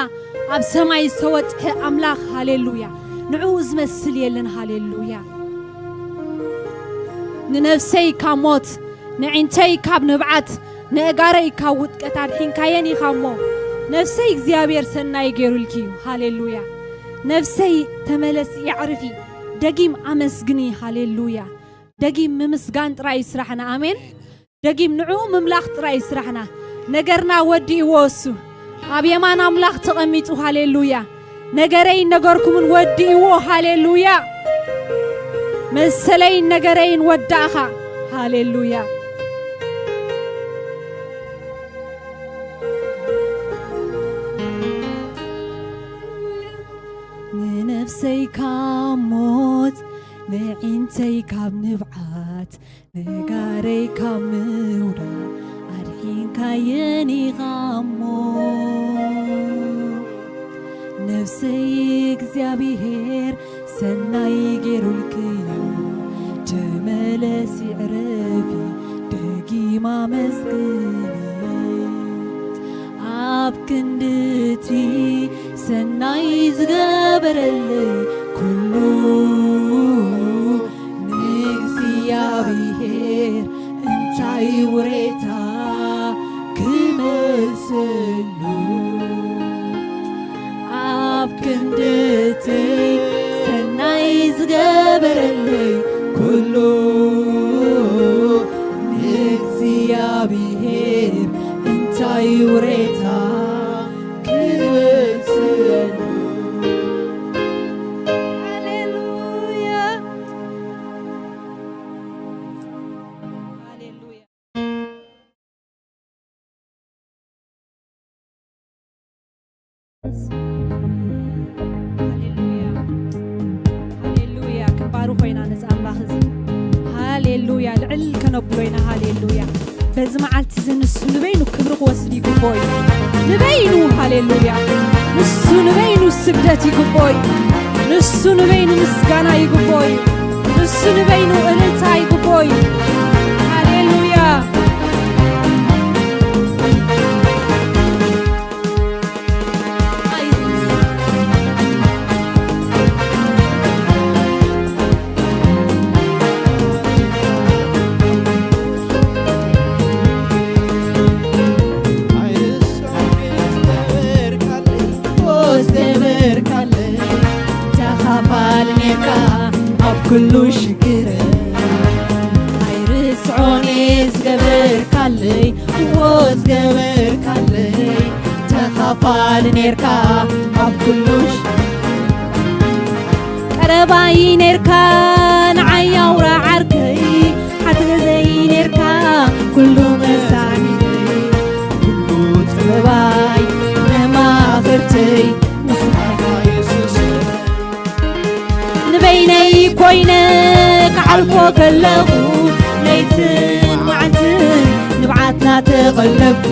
ኣብ ሰማይ ዝተወጥሐ ኣምላኽ፣ ሃሌሉያ! ንዕኡ ዝመስል የለን። ሃሌሉያ! ንነፍሰይ ካብ ሞት፣ ንዒንተይ ካብ ንብዓት፣ ንእጋረይ ካብ ውድቀት ኣድሒንካየን ኢኻ እሞ፣ ነፍሰይ እግዚኣብሔር ሰናይ ገይሩልኪ እዩ። ሃሌሉያ! ነፍሰይ ተመለሲ፣ የዕርፊ፣ ደጊም ኣመስግኒ። ሃሌሉያ! ደጊም ምምስጋን ጥራይ እዩ ስራሕና። ኣሜን። ደጊም ንዕኡ ምምላኽ ጥራይ እዩ ስራሕና። ነገርና ወዲእዎ እሱ። ኣብ የማን ኣምላኽ ተቐሚጡ። ሃሌሉያ! ነገረይን ነገርኩምን ወዲእዎ። ሃሌሉያ! መሰለይን ነገረይን ወዳእኻ። ሃሌሉያ! ንነፍሰይ ካብ ሞት፣ ንዒንተይ ካብ ንብዓት፣ ነጋረይ ካብ ምውዳቕ ኣድሒንካየን ኢኻ እሞ፣ ነፍሰይ እግዚኣብሄር ሰናይ ገይሩልክዮ፣ ተመለሲ ዕረፊ ደጊማ መስግኒ። ኣብ ክንድቲ ሰናይ ዝገበረለይ ኩሉ ንእግዚኣብሔር እንታይ ውሬታ ክመልሰሉ? ኣብ ክንድቲ ሰናይ ዝገበረለይ ኩሉ ንእግዚኣብሔር እንታይ ውሬታ ክመልሰሉ? ሃሌሉያ። ሃሌሉያ። ሃሌሉያ። ሃሌሉያ። ክንባርኾ ኢና ነዚ ኣምላኽ እዚ። ሃሌሉያ። ልዕል ከነብሎ ኢና። ሃሌሉያ። በዚ መዓልቲ እዚ ንሱ ንበይኑ ክብሪ ክወስድ ይግብኦ እዩ። ንበይኑ፣ ሃሌሉያ። ንሱ ንበይኑ ስግደት ይግብኦ እዩ። ንሱ ንበይኑ ምስጋና ይግብኦ እዩ። ንሱ ንበይኑ እልልታ ይግብኦ እዩ። ሃሌሉያ። ተኻፋል ኔርካ ኣብ ኩሉ ሽግር፣ ኣይርስዖን ዝገበርካለይ፣ እዎ ዝገበርካለይ። ተኻፋል ኔርካ ኣብ ኩሉ ሽ-፣ ቀረባይ ኔርካ ንዓይ ኣውራ ዓርከይ፣ ሓትገዘይ ኔርካ ኩሉ መሳኒተይ፣ ኩሉ ጥበባይ መማኽርተይ ንስኻ ኢኻ የሱስ። ንበይነይ ኮይነ ክዓልፎ ከለኹ፣ ለይትን መዓልትን ንብዓትና ተቐለብኩ።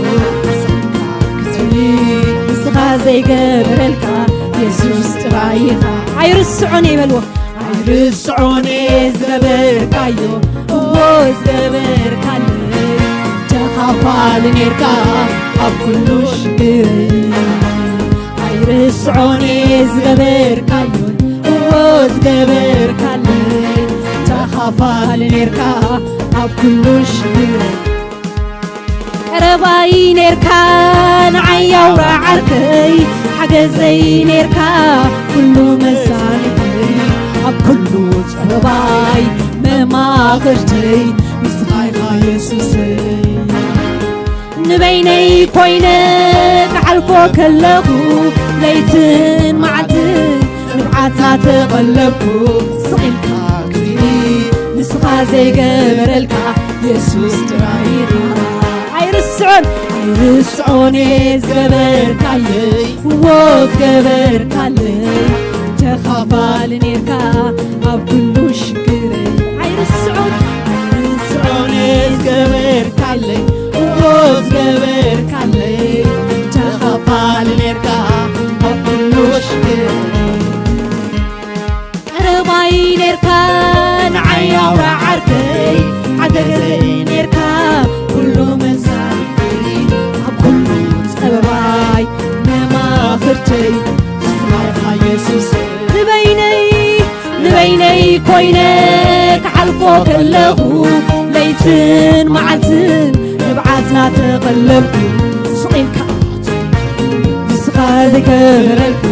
ክትሪ ንስኻ ዘይገበረልካ የሱስ ጥራይ ኢኻ። ኣይርስዖን እየ በልዎ። ኣይርስዖን እየ ዝገበርካዮ፣ እዎ ዝገበርካለይ። ተኻፋሊ ኔርካ ኣብ ኩሉ ሽግር። ኣይርስዖን እየ ዝገበርካዮ፣ እዎ ዝገበርካለይ። ተኻፋሊ ኔርካ ኣብ ኩሉ ሽግር። ቀረባይ ኔርካ ንዓይ ኣውራ ዓርከይ፣ ሓገዘይ ኔርካ ኩሉ መሳኒተይ፣ ኣብ ኩሉ ጸበባይ መማኽርተይ፣ ንስኻ ኢኻ የሱሰይ። ንበይነይ ኮይነ ክሓልፎ ከለኹ፣ ለይትን መዓልትን ንብዓትና ተቐለብኩ። ስቕ ኢልካ ክትርኢ ንስኻ ዘይገበረልካ የሱስ ጥራይ ኢኻ። ኣይርስዖን፣ ኣይርስዖን እየ ዝገበርካለይ፣ እዎ ዝገበርካለይ። ተኻፋሊ ኔርካ ኣብ ኩሉ ሽግረይ። ኣይርስዖን፣ ኣይርስዖን እየ ዝገበርካለይ፣ እዎ ዝገበርካለይ። ተኻፋሊ ኔርካ ኣብ ኩሉ ሽግረይ። ሓገዘይ ሓገዘይ ኔርካ ኩሉ መሳሪተይ ኣብ ኩሉ ጸበባይ መማኽርተይ ስማይኻ የሱስ ንበይነይ ንበይነይ ኮይነ ክሓልፎ ከለኹ ለይትን መዓልትን ንብዓትና ተቐለብኩ ስቕ ኢልካ ንስኻ ዘይገበረልካ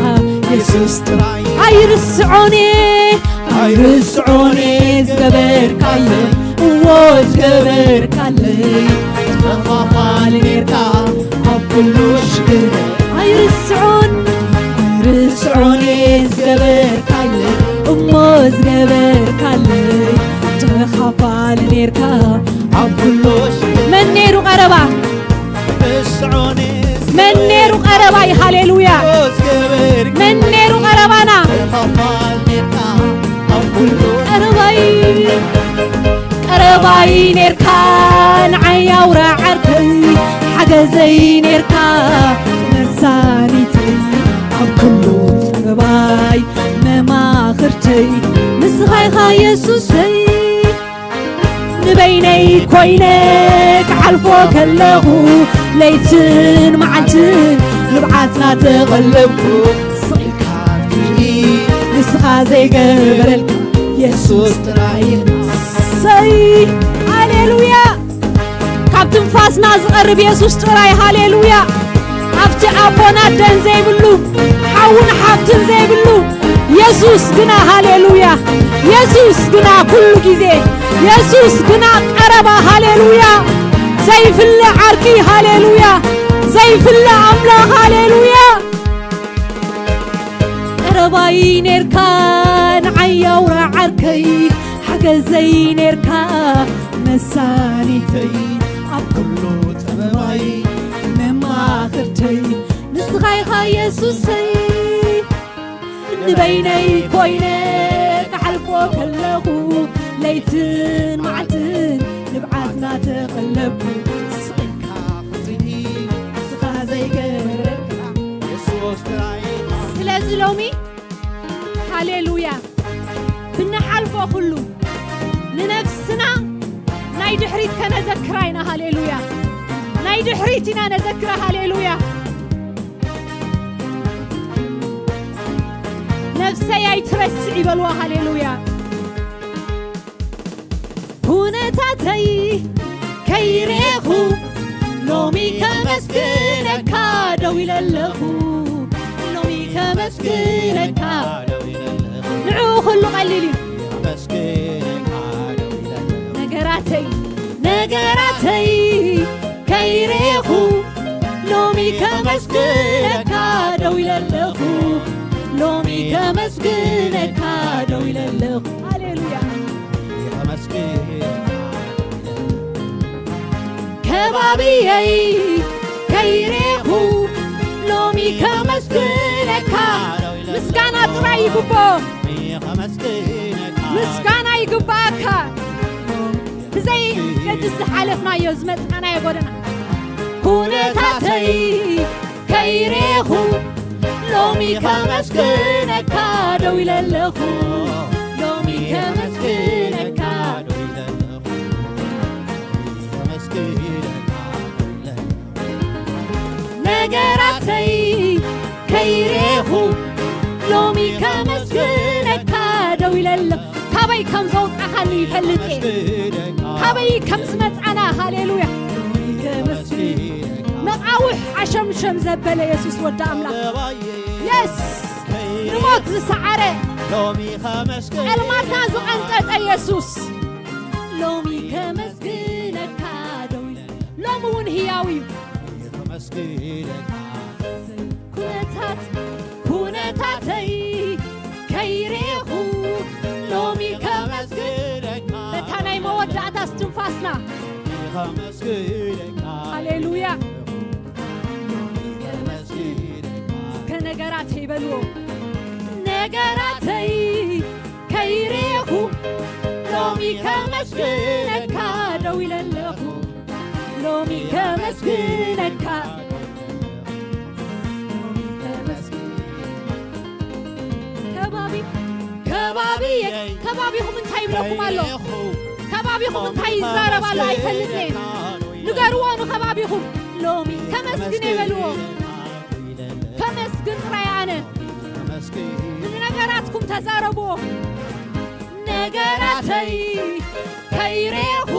የሱስ ጥራይ ኣይርስዖን እየ ኣይርስዖን እየ ዝገበርካለይ እዎ ዝገበርካለይ ተኸፋፋሊ ኔርካ ኣብ ኩሉ ሽግር ኣይርስዖን ኣይርስዖን እየ ዝገበርካለይ እሞ ዝገበርካለይ ተኸፋፋሊ ኔርካ ኣብ ኩሉ ሽግር መን ነይሩ ቀረባ መን ነይሩ ቀረባይ ሃሌሉያ መን ነይሩ ቀረባና ቀረባይ ቀረባይ ኔርካ ንዓይ ኣውራ ዓርከይ ሓገዘይ ኔርካ መሳኒተይ ኣብ ኩሉ ጸበባይ መማኽርተይ ንስኻ ኢኻ የሱሰይ ንበይነይ ኮይነ ክሓልፎ ከለኹ ለይትን መዓልትን ንብዓትና ተቐለብኩ ስቕ ኢልካ ንስኻ ዘይገበረልካ የሱስ ጥራይ ሰይ ሃሌሉያ ካብ ትንፋስና ዝቐርብ የሱስ ጥራይ ሃሌሉያ ኣብቲ ኣቦን ኣደን ዘይብሉ ሓውን ሓፍትን ዘይብሉ የሱስ ግና ሃሌሉያ የሱስ ግና ኩሉ ግዜ የሱስ ግና ቀረባ ሃሌሉያ ዘይፍለ ዓርኪ ሃሌሉያ ዘይፍለ ኣምላኽ ሃሌሉያ ቀረባይ ኔርካ ንዓይ ኣውራ ዓርከይ ሓገዘይ ኔርካ መሳኒተይ ኣብ ኩሉ ጸበባይ መማኽርተይ ንስኻ ኢኻ የሱሰይ ንበይነይ ኮይነ ክሓልፎ ከለኹ ለይትን መዓልትን ንብዓትና ተቐለብኩ ስቕልካ ክትርኢ ንስኻ ዘይገበረልካ የሱስ ጥራይ ስለዚ ሎሚ ሃሌሉያ ብንሓልፎ ኩሉ ንነፍስና ናይ ድሕሪት ከነዘክራ ኢና ሃሌሉያ ናይ ድሕሪት ኢና ነዘክራ ሃሌሉያ ነፍሰይ ኣይትረስዕ ይበልዋ ሃሌሉያ ኩነታተይ ከይሬኹ ሎሚ ከመስግነካ ደው ኢለለኹ ሎሚ ከመስግነካ ንዕኡ ኩሉ ቀሊል እዩ ነገራተይ ነገራተይ ከይሬኹ ሎሚ ከመስግነካ ደው ኢለለኹ ሎሚ ከመስግነካ ደው ኢለለኹ ሃሌሉያ ከመስግነካ ከባብየይ ከይሬኹ ሎሚ ከመስግነካ ምስጋና ጥራይ ይግቦ ምስጋና ይግባኣካ ብዘይ ገድስ ዝሓለፍናዮ ዝመፅናናዮ ጎደና ኩነታተይ ከይሬኹ ሎሚ ከመስግነካ ደው ኢለለኹ ሎሚ ከመስግነካ ነገራተይ ከይሬኹ ሎሚ ከመስግነካ ደው ኢለለ ካበይ ከም ዘውፃኻኒ ይፈልጥ እየ ካበይ ከም ዝመፃና ሃሌሉያ መቃውሕ ኣሸምሸም ዘበለ የሱስ ወዲ ኣምላኽ የስ ንሞት ዝሰዓረ ጸልማትና ዝቐንጠጠ የሱስ ሎሚ ከመስግነካ ደው ኢለ ሎሚ እውን ህያው እዩ ኩነታት ኩነታተይ ከይሬኹ ሎሚ ከመስግነካ በታ ናይ መወዳእታ እስትንፋስና ሃሌሉያ እስከ ነገራተይ በልዎ ነገራተይ ከይሬኹ ሎሚ ከመስግነካ ደው ኢለለኹ ሎሚ ከመስግነካ ከባቢ ከባቢ ከባቢኹም እንታይ ይብለኩም ኣሎ ከባቢኹም እንታይ ይዛረብ ኣሎ ኣይፈልጥን እየ። ንገርዎ ንከባቢኹም። ሎሚ ከመስግን እየ በልዎ። ከመስግን ጥራይ ኣነ። ንነገራትኩም ተዛረብዎ። ነገራተይ ከይሬኹ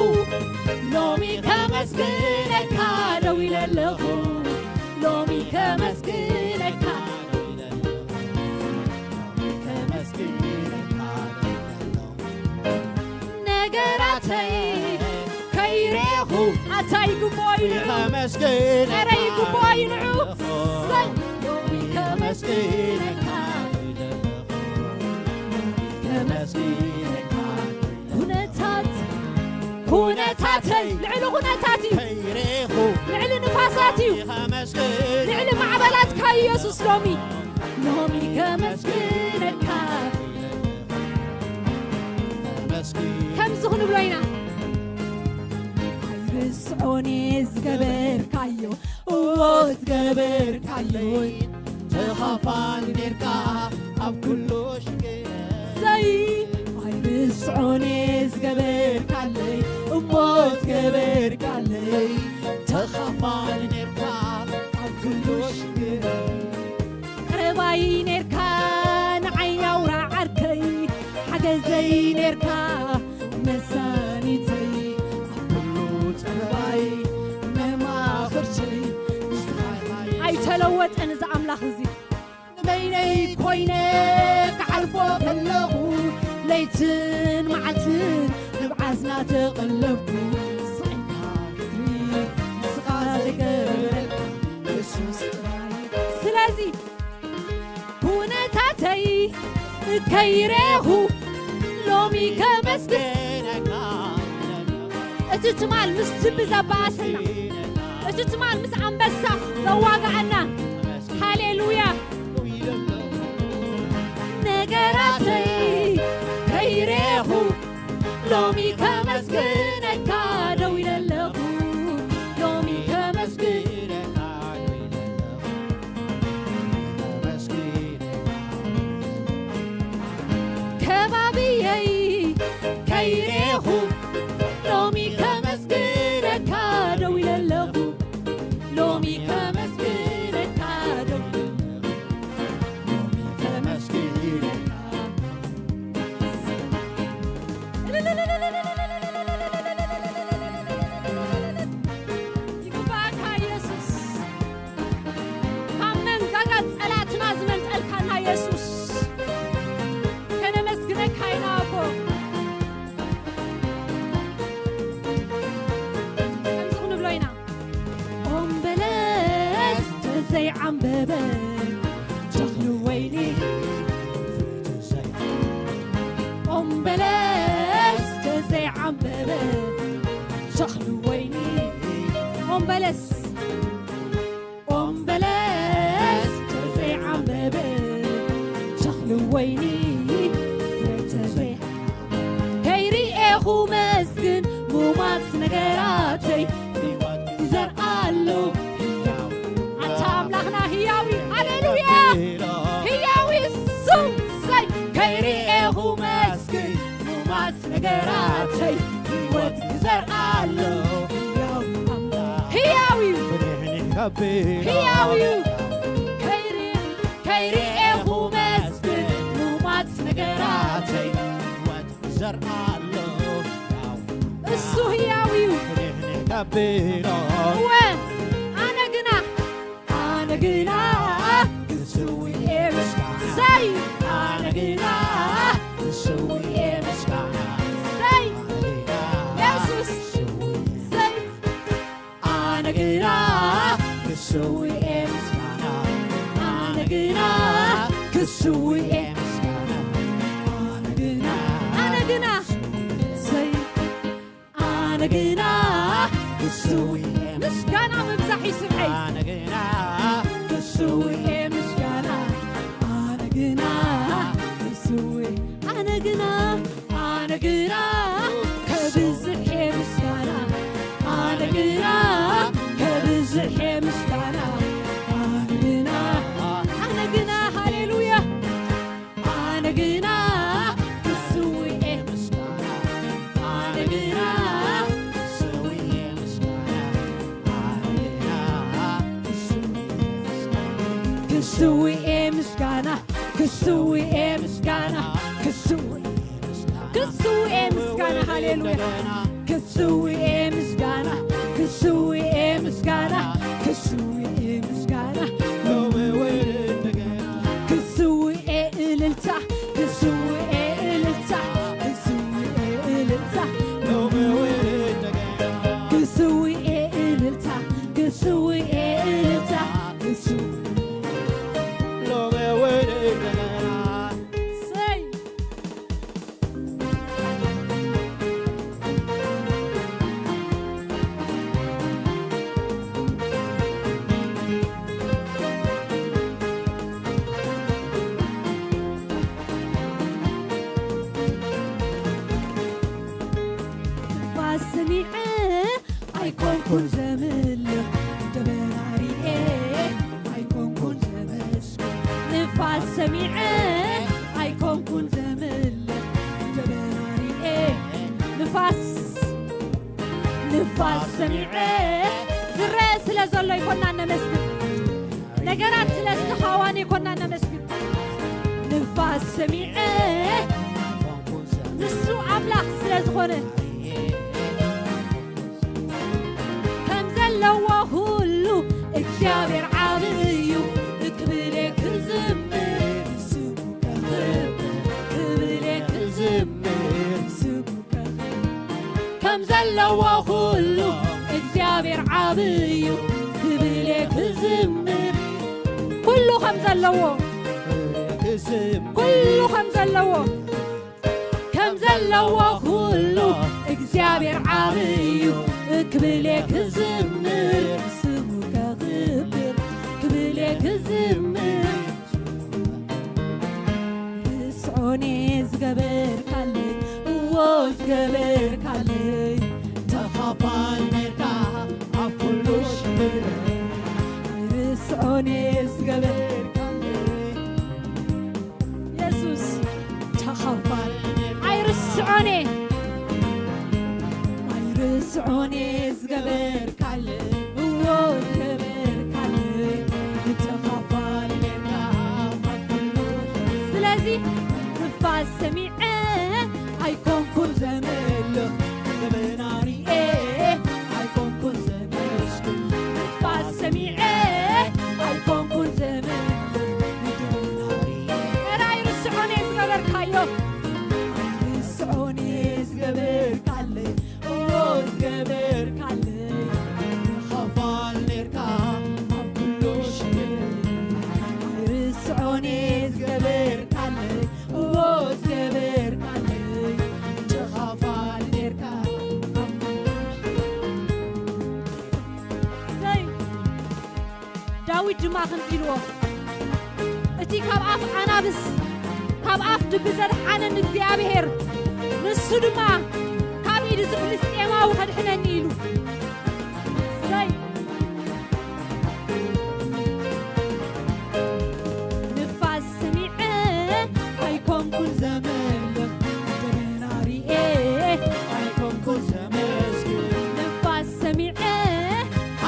ሎሚ ከመስግነካ ደው ኢለ ኣለኹ። ሎሚ ከመስግነካ ከመስግነካ ነገራተይ ከይሬኹ ኣታ ይግብኦ እዩ ንዑ። ከመስግነካ ኧረ ይግብኦ እዩ ንዑ። ኣለኹ። ሰይ ከመስግነካ ከመስግነካ ኩነታት ኩነታተይ ልዕሊ ኩነታት እዩ። ከይሬኹ ልዕሊ ንፋሳት እዩ። ከመስግን ልዕሊ ማዕበላትካ ኢየሱስ ሎሚ ሎሚ ከመስግነካ ከመስግን ከምዚ ክንብሎ ኢና ኣይርስዖን እየ ዝገበርካዮ እዎ ዝገበርካዮ ተኻፋሊ ኔርካ ኣብ ኩሉ ሽግረይ ኣይርስዖን እየ ዝገበርካለይ እሞ ዝገበርካለይ ተኻፋሊ ኔርካ ኣብ ኩሉ ሽግረይ ቀረባይ ኔርካ ንዓይ ኣውራ ዓርከይ ሓገዘይ ኔርካ መሳኒተይ ኣብ ኩሉ ጸባይ መማኽርተይ ንስኻ ኢኻ ኣይተለወጠን እዚ ኣምላኽ እዚ ንበይነይ ኮይነ ክሓልፎ ከለኹ ለይትን መዓልትን ንብዓት እናተቐለብኩ ሳይንካ ክትሪ ንስኻ ዘይገበረልካ የሱስ ጥራይ ስለዚ ኩነታተይ ከይሬኹ ሎሚ ከመስግነካ እቲ ትማል ምስ ድቢ ዘባኣሰና እቲ ትማል ምስ ኣንበሳ ዘዋግኣና ሃሌሉያ ነገራተይ ከይሬኹ ሎሚ ከመስግነካ ደው ኢለ ኣለኹ ሎሚ ከመስግነካ ደው ኢለ ኣለኹ ከመስግነካ ከባብየይ ከይሬኹ ሎሚ ከመስግነካ ደው ኢለ ኣለኹ ሎሚ ከመስግነካ ደው ኢለ ኣለኹ ሎሚ ከመስግነካ ይግባእካ የሱስ ካብ መንጋጋ ጸላእትና ዝመንጠልካና የሱስ ከነመስግነካ ኢና ኣቦ ከምዚ ክንብሎ ኢና ኦም በለስ ተዘይዓንበበ ተኽሊ ወይኒ ኦም በለስ ተዘይዓንበበ ተኽሊ ወይኒ ኦም በለስ ኦም በለስ ተዘይዓንበበ ተኽሊ ወይኒ ፍረ ተዘይ ከይርኤኹ መስግን ሙማት ነገራተይ ይዘርኣሉ ኣታ ኣምላኽና ህያዊ ሃሌሉያ ህያዊ ሱም ሰይ ከይርኤኹ መስግን ሙማት ነገራተይ ህይወት ይዘርኣሉ ህያዊ ህያዊ ህያዊ ከይርኤኹ መስግን ሙማት ነገራተይ ህይወት ይዘርኣሉ እሱ ህያዊ እዩ ከቢሮ እወ ኣነ ግና ኣነ ግና ክስውኤ ምስጋና ሰይ ኣነ ግና ክስውኤ ምስጋና ሰይ የሱስ ሰይ ኣነ ግና ክስውኤ ምስጋና ኣነ ግና ክስውኤ ምስጋና ኣነ ግና ኣነ ግና ሰይ ኣነ ግና ክስውኤ ምስጋና ምብዛሕ ይስምዐይ ኣነ ግና ክስውኤ ምስጋና ኣነ ግና ክስውኤ ኣነ ግና ኣነ ግና ከብዝሕ ምስጋና ኣነ ግና ከብዝሕ ምስጋና ኣነ ግና ኣነ ግና ሃሌሉያ ኣነ ግና ክስውኤ ምስጋና ኣነ ግና ክስውኤ ምስጋና፣ ክስውኤ ምስጋና፣ ክስውኤ ምስጋና፣ ክስውኤ ምስጋና፣ ሃሌሉያ። ክስውኤ ምስጋና፣ ክስውኤ ምስጋና፣ ክስውኤ ምስጋና፣ ሎሚ እውን እንደገና። ክስውኤ እልልታ፣ ክስውኤ እልልታ፣ ክስውኤ እልልታ፣ ሎሚ እውን እንደገና። ክስውኤ እልልታ፣ ክስውኤ እልልታ፣ ክስውኤ ሎሚ እውን እንደገና። ሰይ። ንፋስ ሰሚዐ ኣይኮንኩን ዘምልኽ፣ ደበና ሪኤ ኣይኮንኩን ዘመስግን። ንፋስ ሰሚዐ ኣይኮንኩን ዘምልኽ፣ ደበና ሪኤ። ንፋስ፣ ንፋስ ሰሚዐ ዝረአ ስለ ዘሎ ኣይኮናን ነመስግን። ነገራት ስለ ዝተኻዋን ኣይኮናን ነመስግን። ንፋስ ሰሚዐ ንሱ ኣምላኽ ስለ ዝኾነ፣ ከም ዘለዎ ኩሉ እግዚኣብሔር ዓቢ እዩ ክብል እየ ክዝምር፣ ስሙ ከኽብር ክብል እየ ክዝምር፣ ስሙ ከኽብር። ከም ዘለዎ ኩሉ እግዚኣብሔር ዓቢ እዩ ክብል እየ ክዝምር። ኩሉ ከም ዘለዎ፣ ኩሉ ከም ዘለዎ፣ ከም ዘለዎ ኩሉ እግዚኣብሔር ዓቢ እዩ ክብል እየ ክዝምር፣ ስሙ ከኽብር ክብል እየ ክዝምር። ርስዖኔ ዝገበርካለይ፣ እዎ ዝገበርካለይ፣ ተኻፋሊ ኔርካ ኣብ ኩሉ ሽግረይ። ርስዖኔ ዝገበርካለይ፣ የሱስ ተኻፋሊ ኣይርስዖኔ፣ ኣይርስዖኔ ዝገበርካለይ፣ እዎ ዝገበርካለይ፣ ተኻፋሊ ኔርካ ኣብ ኩሉ። ስለዚ ንፋስ ሰሚዐ ኣይኮንኩን ዘምልኽ፣ ደበና ሪኤ ኣይኮንኩን ዘመስግን። ንፋስ ሰሚዐ ኣይኮንኩን ዘምልኽ፣ ደበና ሪኤ። ኧረ ኣይርስዖን እየ ዝገበርካዮ። ኣይርስዖን እየ ዝገበርካለይ፣ እዎ ዝገበርካለይ። ተኻፋል ኔርካ ኣብ ኩሉ ሽግር። ኣይርስዖን እየ ዝገበርካለይ፣ እዎ ዝገበርካለይ። ተኻፋል ኔርካ ኣብ ኩሉ ሽግር። ሰይ። ዳዊት ድማ ከምዚ ኢልዎ፣ እቲ ካብ ኣፍ ኣናብስ፣ ካብ ኣፍ ድቢ ዘድሓነኒ እግዚኣብሔር፣ ንሱ ድማ ካብ ኢድ እዚ ፍልስጤማዊ ከድሕነኒ ኢሉ። ሰይ። ንፋስ ሰሚዐ ኣይኮንኩን ዘምልኽ፣ ደበና ሪኤ ኣይኮንኩን ዘመስግን። ንፋስ ሰሚዐ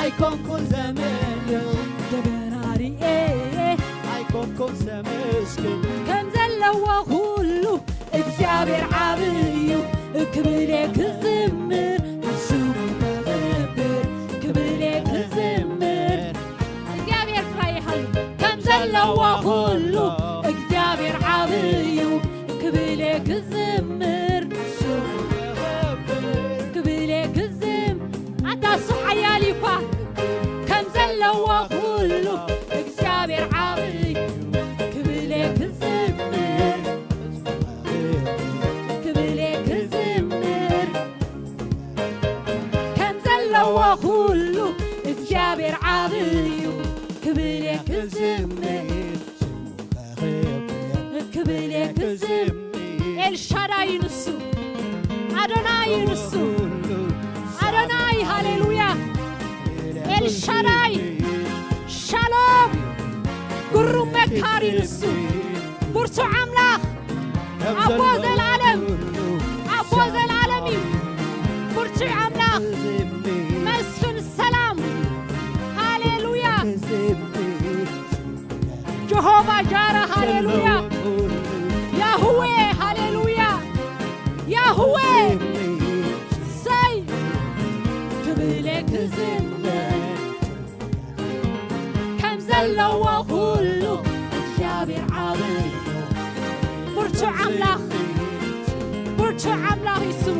ኣይኮንኩን ዘምልኽ፣ ደበና ሪኤ ኣይኮንኩን ዘመስግን። ከም ዘለዎ ኩሉ እግዚኣብሔር ዓቢ እዩ ክብል እየ ክዝምር፣ ንስሙ ከኽብር ክብል እየ ክዝምር። እግዚኣብሔር ጥራይ ይሃሉ። ከም ዘለዎ ኩሉ እግዚኣብሔር ዓቢ እዩ ክብል እየ ክዝምር፣ ክብል እየ ክዝም-፣ ኣታ እሱ ሓያል እዩ እኳ። ከም ዘለዎ ኩሉ እግዚኣብሔር ዓቢ እዩ ክብል እየ ክዝምር፣ ክብል እየ ክዝምር። ከም ዘለዎ ኩሉ እግዚኣብሔር ዓቢ እዩ ክብል እየ ክዝምር፣ ክብል እየ ክዝምር። ኤልሻዳይ እዩ ንሱ፣ ኣዶናይ እዩ ንሱ፣ ኣዶናይ። ሃሌሉያ። ኤልሻዳይ፣ ሻሎም፣ ግሩም መካሪ ንሱ፣ ብርቱዕ ኣምላኽ፣ ኣቦ ዘልኣለም፣ ኣቦ ዘልኣለም እዩ። ብርቱዕ ኣምላኽ፣ መስፍን ሰላም። ሃሌሉያ። ሃሌሉያ። ያህዌ፣ ሃሌሉያ። ያህዌ፣ ሰይ፣ ክብሌ ክዝምር ከም ዘለዎ ኩሉ እግዚኣብሔር ዓብይ እዩ። ብርቱዕ ኣምላኽ፣ ብርቱዕ ኣምላኽ እዩ ስሙ።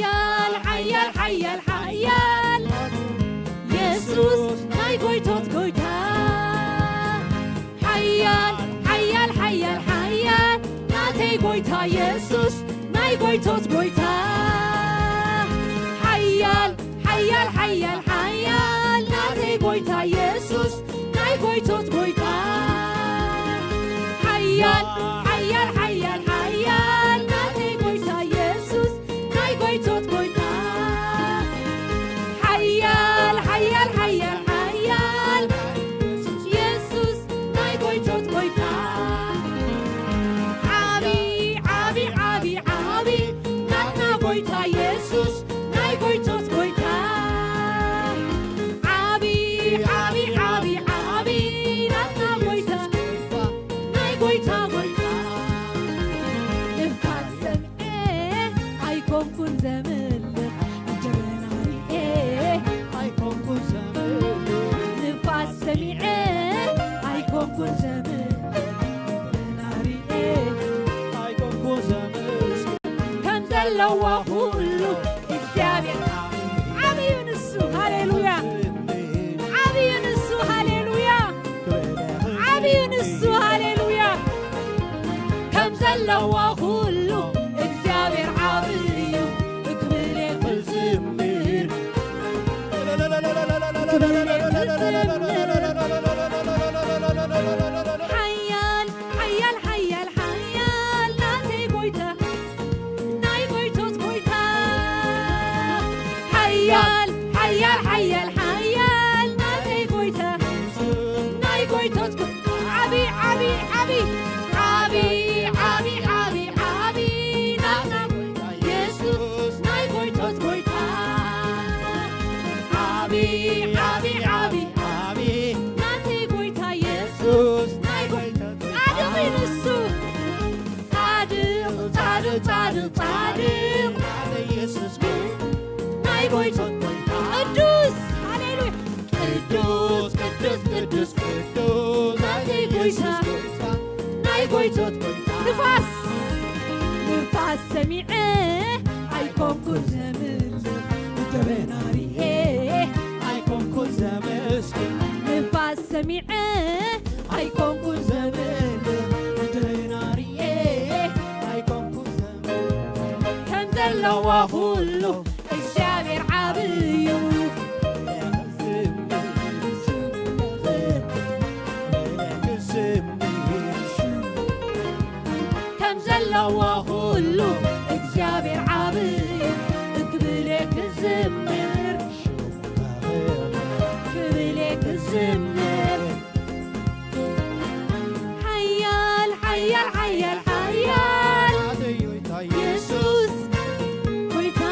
ሓያል፣ ሓያል፣ ሓያል፣ ሓያል፣ የሱስ ናይ ጎይቶት ጎይታ። ሓያል፣ ሓያል፣ ሓያል፣ ሓያል፣ ናተይ ጎይታ የሱስ ናይ ጎይቶት ጎይታ። ሓያል፣ ሓያል፣ ሓያል፣ ሓያል፣ ናተይ ጎይታ የሱስ ናይ ጎይቶት ጎይታ። ሓያል፣ ሓያል፣ ሓያል፣ ሓያል፣ ናተይ ጎይታ የሱስ ናይ ጎይቶት ጎይታ። ሓያል፣ ሓያል፣ ሓያል፣ ሓያል፣ የሱስ ናይ ጎይቶት ጎይታ። ዓቢ፣ ዓቢ፣ ዓቢ፣ ዓቢ፣ ናትና ጎይታ የሱስ ናይ ጎይቶት ጎይታ። ዓቢ፣ ዓቢ፣ ዓቢ፣ ዓቢ፣ ናትና ጎይታ፣ ናይ ጎይታ ጎይታ። ንፋስ ሰምዔ ኣይኮንኩን ዘምልኽ፣ ጀበና ሪኤ ኣይኮንኩን ዘምልኽ። ንፋስ ሰሚዐ ኣይኮንኩን ዘምልኽ፣ ጀበና ሪኤ ኣይኮንኩን ዘምልኽ። ከም ዘለዋ ኩሉ እግዚኣብሔር ዓብዩ ንሱ። ሃሌሉያ። ዓብዩ ንሱ። ሃሌሉያ። ዓብዩ ንሱ። ሃሌሉያ። ከም ዘለዋ ኩሉ እግዚኣብሔር ዓብዩ ክብሌ ክዝምር። ክብሌ ክዝምር። ሓያል፣ ሓያል፣ ሓያል፣ ሓያል ናተይ ጎይታ፣ ናይ ጎይቶት ጎይታ። ሓያል፣ ሓያል፣ ሓያል፣ ሓያል ናተይ ጎይታ፣ ናይ ጎይቶት ጎይታ። ዓቢ፣ ዓቢ፣ ዓቢ፣ ዓቢ፣ ዓቢ፣ ዓቢ፣ ዓቢ ናትና ጎይታ የሱስ ናይ ጎይቶት ጎይታ። ዓቢ፣ ዓቢ፣ ዓቢ፣ ዓቢ ናተይ ጎይታ የሱስ ናይ ጎይቶት ጻድቕ እዩ ንሱ። ጻድቕ፣ ጻድቕ፣ ጻድቕ፣ ጻድቕ የሱስ ግን ናይ ጎይቶት ጎይታ። ቅዱስ፣ ሃሌሉያ። ቅዱስ፣ ቅዱስ፣ ቅዱስ፣ ቅዱስ ናተይ ጎይታ፣ ናይ ጎይቶት ጎይታ። ንፋስ፣ ንፋስ ሰሚዐ ኣይኮንኩን ዘምልኽ፣ ጀበና ሪኤ ኣይኮንኩን ዘመስግን። ንፋስ ሰሚዐ ኣይኮንኩን ዘምልኽ፣ ጀበና ሪኤ ኣይኮንኩን ዘምልኽ። ከም ዘለዋ ኩሉ እግዚኣብሔር ዓብዩ። ከም ዘለዋ ኩሉ እግዚኣብሔር ዓብዩ። ክብሌ ክዝምር፣ ክብሌ ክዝምር። ሓያል፣ ሓያል፣ ሓያል፣ ሓያል የሱስ ጎይታ።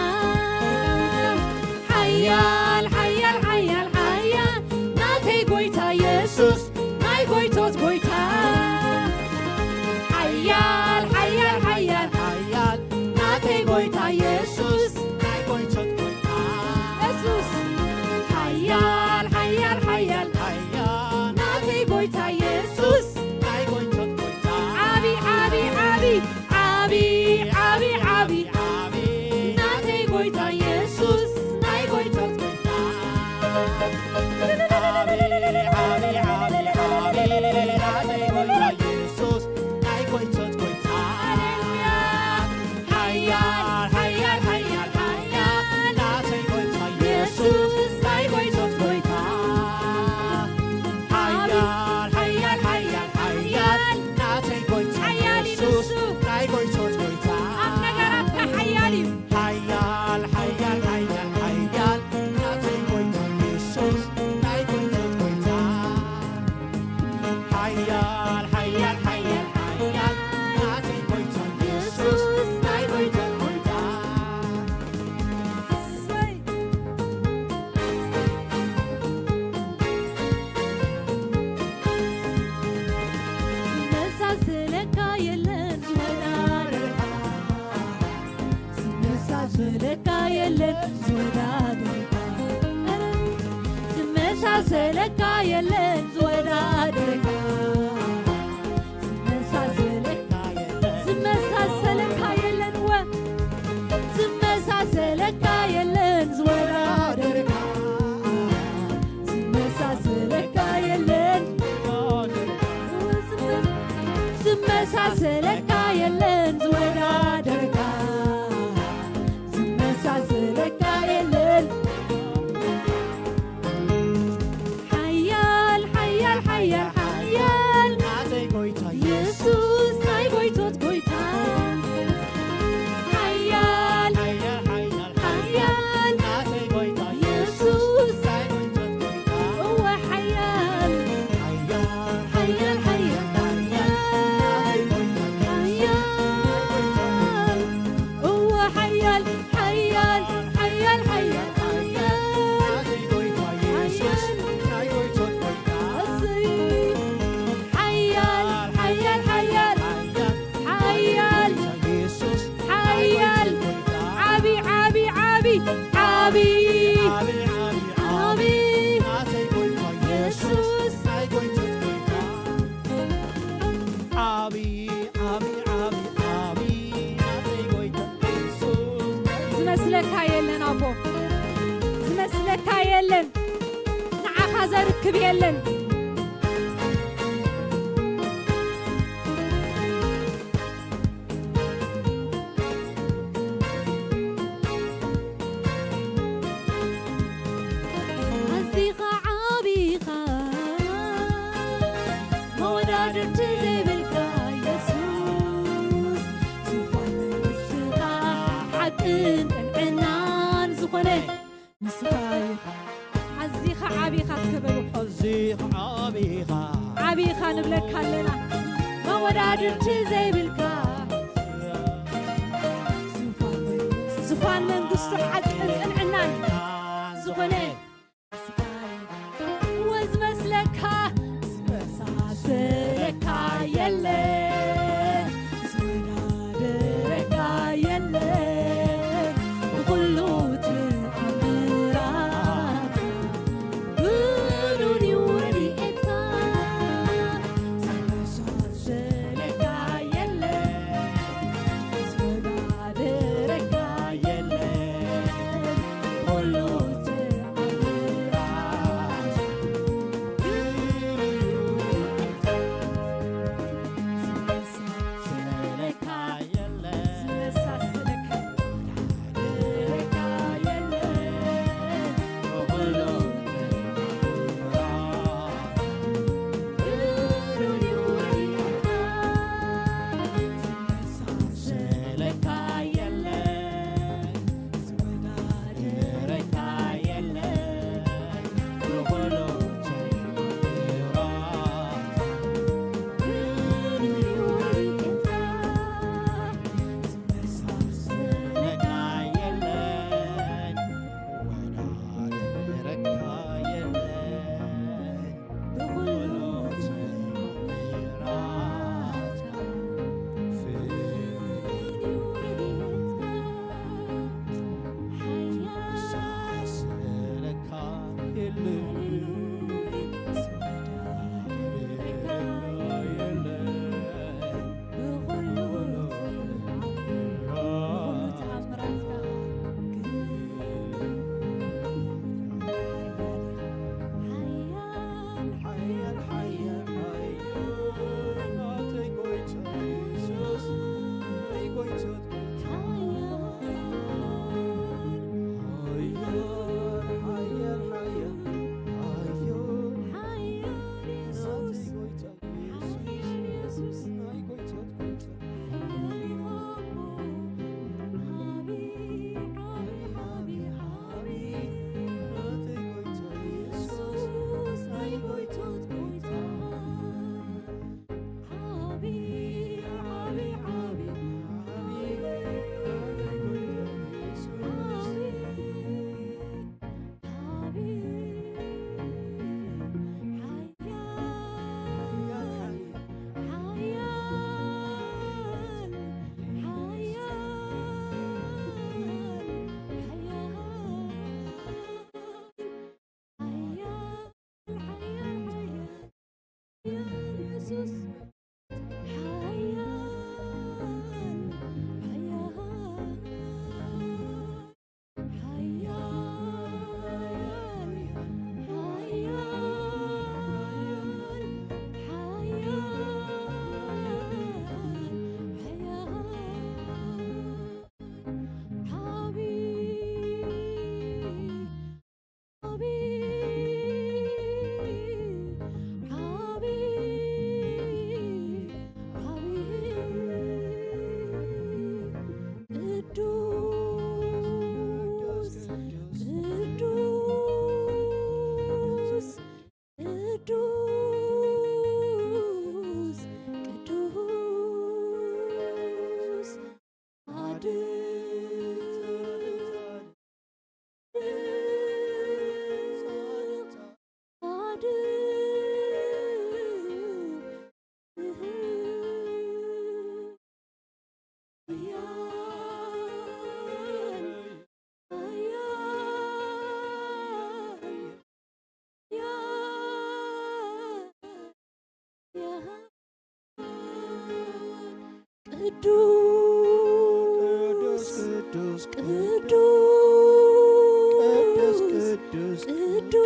ሓያል፣ ሓያል፣ ሓያል፣ ሓያል ናተይ ጎይታ የሱስ ናይ ጎይቶት ጎይታ። ሓያል፣ ሓያል፣ ሓያል፣ ሓያል ናተይ ጎይታ የሱስ ናይ ጎይቶት ጎይታ። ዝወዳደረካ፣ ዝመሳሰለካ የለን ዝወዳደረካ። ዝመሳሰለካ የለን፣ ዝመሳሰለካ የለን፣ ወ-፣ ዝመሳሰለካ የለን ዝወዳደረካ። ዝመሳሰለካ የለን፣ ዝመሳሰለካ የለን ዝወዳደረካ። ዝመሳሰለካ የለን። ሓያል፣ ሓያል፣ ሓያል፣ ሓያል፣ ናተይ ጎይታ ኢየሱስ፣ ናይ ጎይቶት ጎይታ። ሓያል፣ ሓያል፣ ሓያል፣ ሓያል፣ ናተይ ጎይታ ኢየሱስ፣ ናይ ጎይቶት ጎይታ። እወ፣ ሓያል፣ ሓያል፣ ሓያል፣ ሓያል፣ ሓያል፣ ናተይ ጎይታ ኢየሱስ፣ ናይ ጎይቶት ጎይታ። ሓያል፣ እወ፣ ሓያል፣ ሓያል፣ ሓያል፣ ሓያል፣ ሓያል። ኣሰይ። ሓያል፣ ሓያል፣ ሓያል፣ ሓያል። ሓያል፣ ዓቢ፣ ዓቢ፣ ዓቢ፣ ዓቢ፣ ዓቢ፣ ዓቢ። የሱስ። ዓቢ፣ ዓቢ፣ ዓቢ፣ ዓቢ፣ ናተይ ጎይታ የሱስ። ዝመስለካ የለን ኣቦ፣ ዝመስለካ የለን፣ ንዓኻ ዘርክብ የለን። ኣዚኻ ዓቢኻ መወዳድርቲ ዘይብልካ የሱስ፣ ዙፋን መንግስትኻ ሓቅን ቅንዕናን ዝኾነ ንስኻ ኢኻ። ኣዚኻ ዓቢኻ እስከ በሉ። ኣዚኻ ዓቢኻ። ዓቢኻ ንብለካ ኣለና። መወዳድርቲ ዘይብልካ ዙፋን መንግስቱ ሓቅን ቅንዕናን ዝኾነ ወዝመስለካ ዝመሳሰለካ የለ፣ ዝወዳደረካ የለ፣ ብኹሉ ትኣምራት ብኑን እዩ ረድኤትካ። ዝመሳሰለካ የለ፣ ዝወዳደረካ የለ፣ ብኹሉ ትኣምራት ብኑን እዩ ረድኤትካ። ኢየሱስ ሓያል፣ ሓያል፣ ሓያል፣ ሓያል፣ ሓያል፣ ዓቢ፣ ዓቢ፣ ዓቢ፣ ዓቢ፣ ቅዱስ፣ ቅዱስ፣ ቅዱስ፣ ቅዱስ፣ ጻድቅ፣ ጻድቅ፣ ጻድቅ፣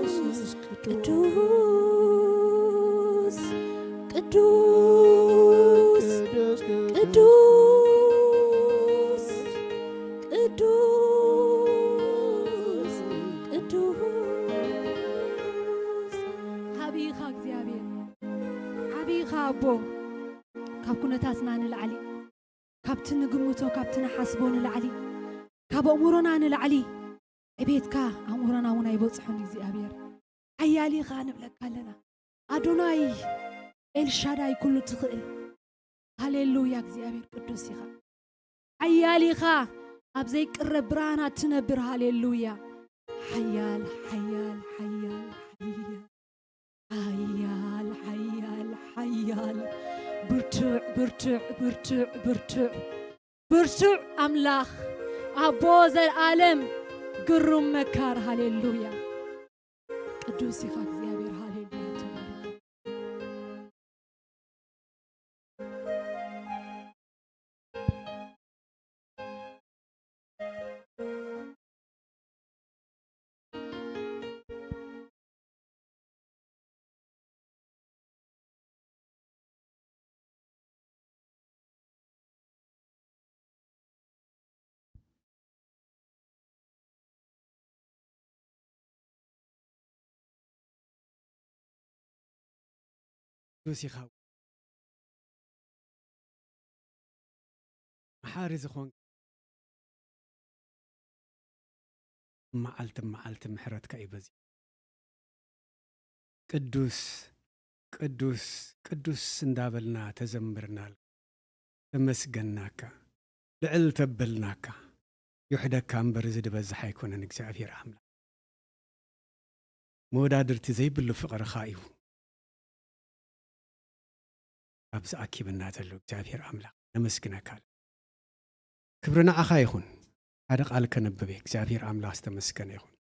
ቅዱስ፣ ቅዱስ፣ ቅዱስ፣ ቅዱስ፣ ቅዱስ፣ ቅዱስ፣ ቅዱስ፣ ቅዱስ፣ ቅዱስ፣ ቅዱስ፣ ቅዱስ። ዓቢ ኢኻ እግዚኣብሔር፣ ዓቢ ኢኻ ኣቦ። ካብ ኩነታትና ንላዕሊ፣ ካብቲ ንግምቶ፣ ካብቲ ንሓስቦ ንላዕሊ፣ ካብ ኣእምሮና ንላዕሊ ዕቤትካ ኣእምሮና እውን ኣይበጽሖን እግዚኣብሔር። ሓያል ኢኻ ንብለካ ኣለና። ኣዶናይ፣ ኤልሻዳይ፣ ኩሉ ትኽእል። ሃሌሉያ፣ እግዚኣብሔር ቅዱስ ኢኻ። ሓያል ኢኻ፣ ኣብ ዘይቅረብ ብርሃናት ትነብር። ሃሌሉያ። ሓያል፣ ሓያል፣ ሓያል፣ ሓያል። ሓያል፣ ሓያል፣ ሓያል። ብርቱዕ፣ ብርቱዕ፣ ብርቱዕ፣ ብርቱዕ። ብርቱዕ ኣምላኽ፣ ኣቦ ዘልኣለም፣ ግሩም መካር። ሃሌሉያ። ቅዱስ ኢኻ እግዚኣብሔር። ሃሌሉያ። ቅዱስ ኢኻ። መሓሪ ዝኾንካ፣ መዓልቲ መዓልቲ ምሕረትካ እዩ በዚሑ። ቅዱስ፣ ቅዱስ፣ ቅዱስ እንዳበልና ተዘምርናል። ተመስገናካ፣ ልዕል ተበልናካ። ይውሕደካ እምበር እዚ ዝበዝሕ ኣይኮነን እግዚኣብሔር ኣምላኽ። መወዳድርቲ ዘይብሉ ፍቕርኻ እዩ ኣብዚ ኣኪብና ዘሎ እግዚኣብሔር ኣምላኽ። ነመስግነካ። ክብሪ ንዓኻ ይኹን። ሓደ ቃል ከነብብ እየ። እግዚኣብሔር ኣምላኽ ዝተመስገነ ይኹን።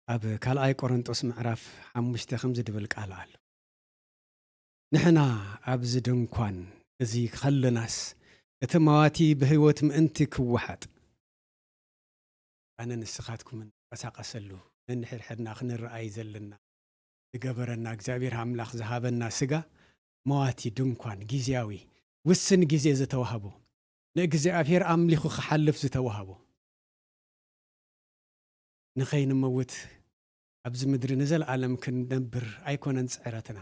ኣብ ካልኣይ ቆሮንጦስ ምዕራፍ ሓሙሽተ ከምዚ ድብል ቃል ኣሎ። ንሕና ኣብዚ ድንኳን እዚ ከለናስ እቲ መዋቲ ብህይወት ምእንቲ ክወሓጥ ኣነ ንስኻትኩም እንቀሳቐሰሉ ነንሕድሕድና ክንረኣይ ዘለና ዝገበረና እግዚኣብሔር ኣምላኽ ዝሃበና ስጋ መዋቲ ድንኳን ግዜያዊ ውስን ግዜ ዝተዋህቦ ንእግዚኣብሔር ኣምሊኹ ክሓልፍ ዝተዋህቦ ንኸይንመውት ኣብዚ ምድሪ ንዘለኣለም ክንነብር ኣይኮነን ጽዕረትና።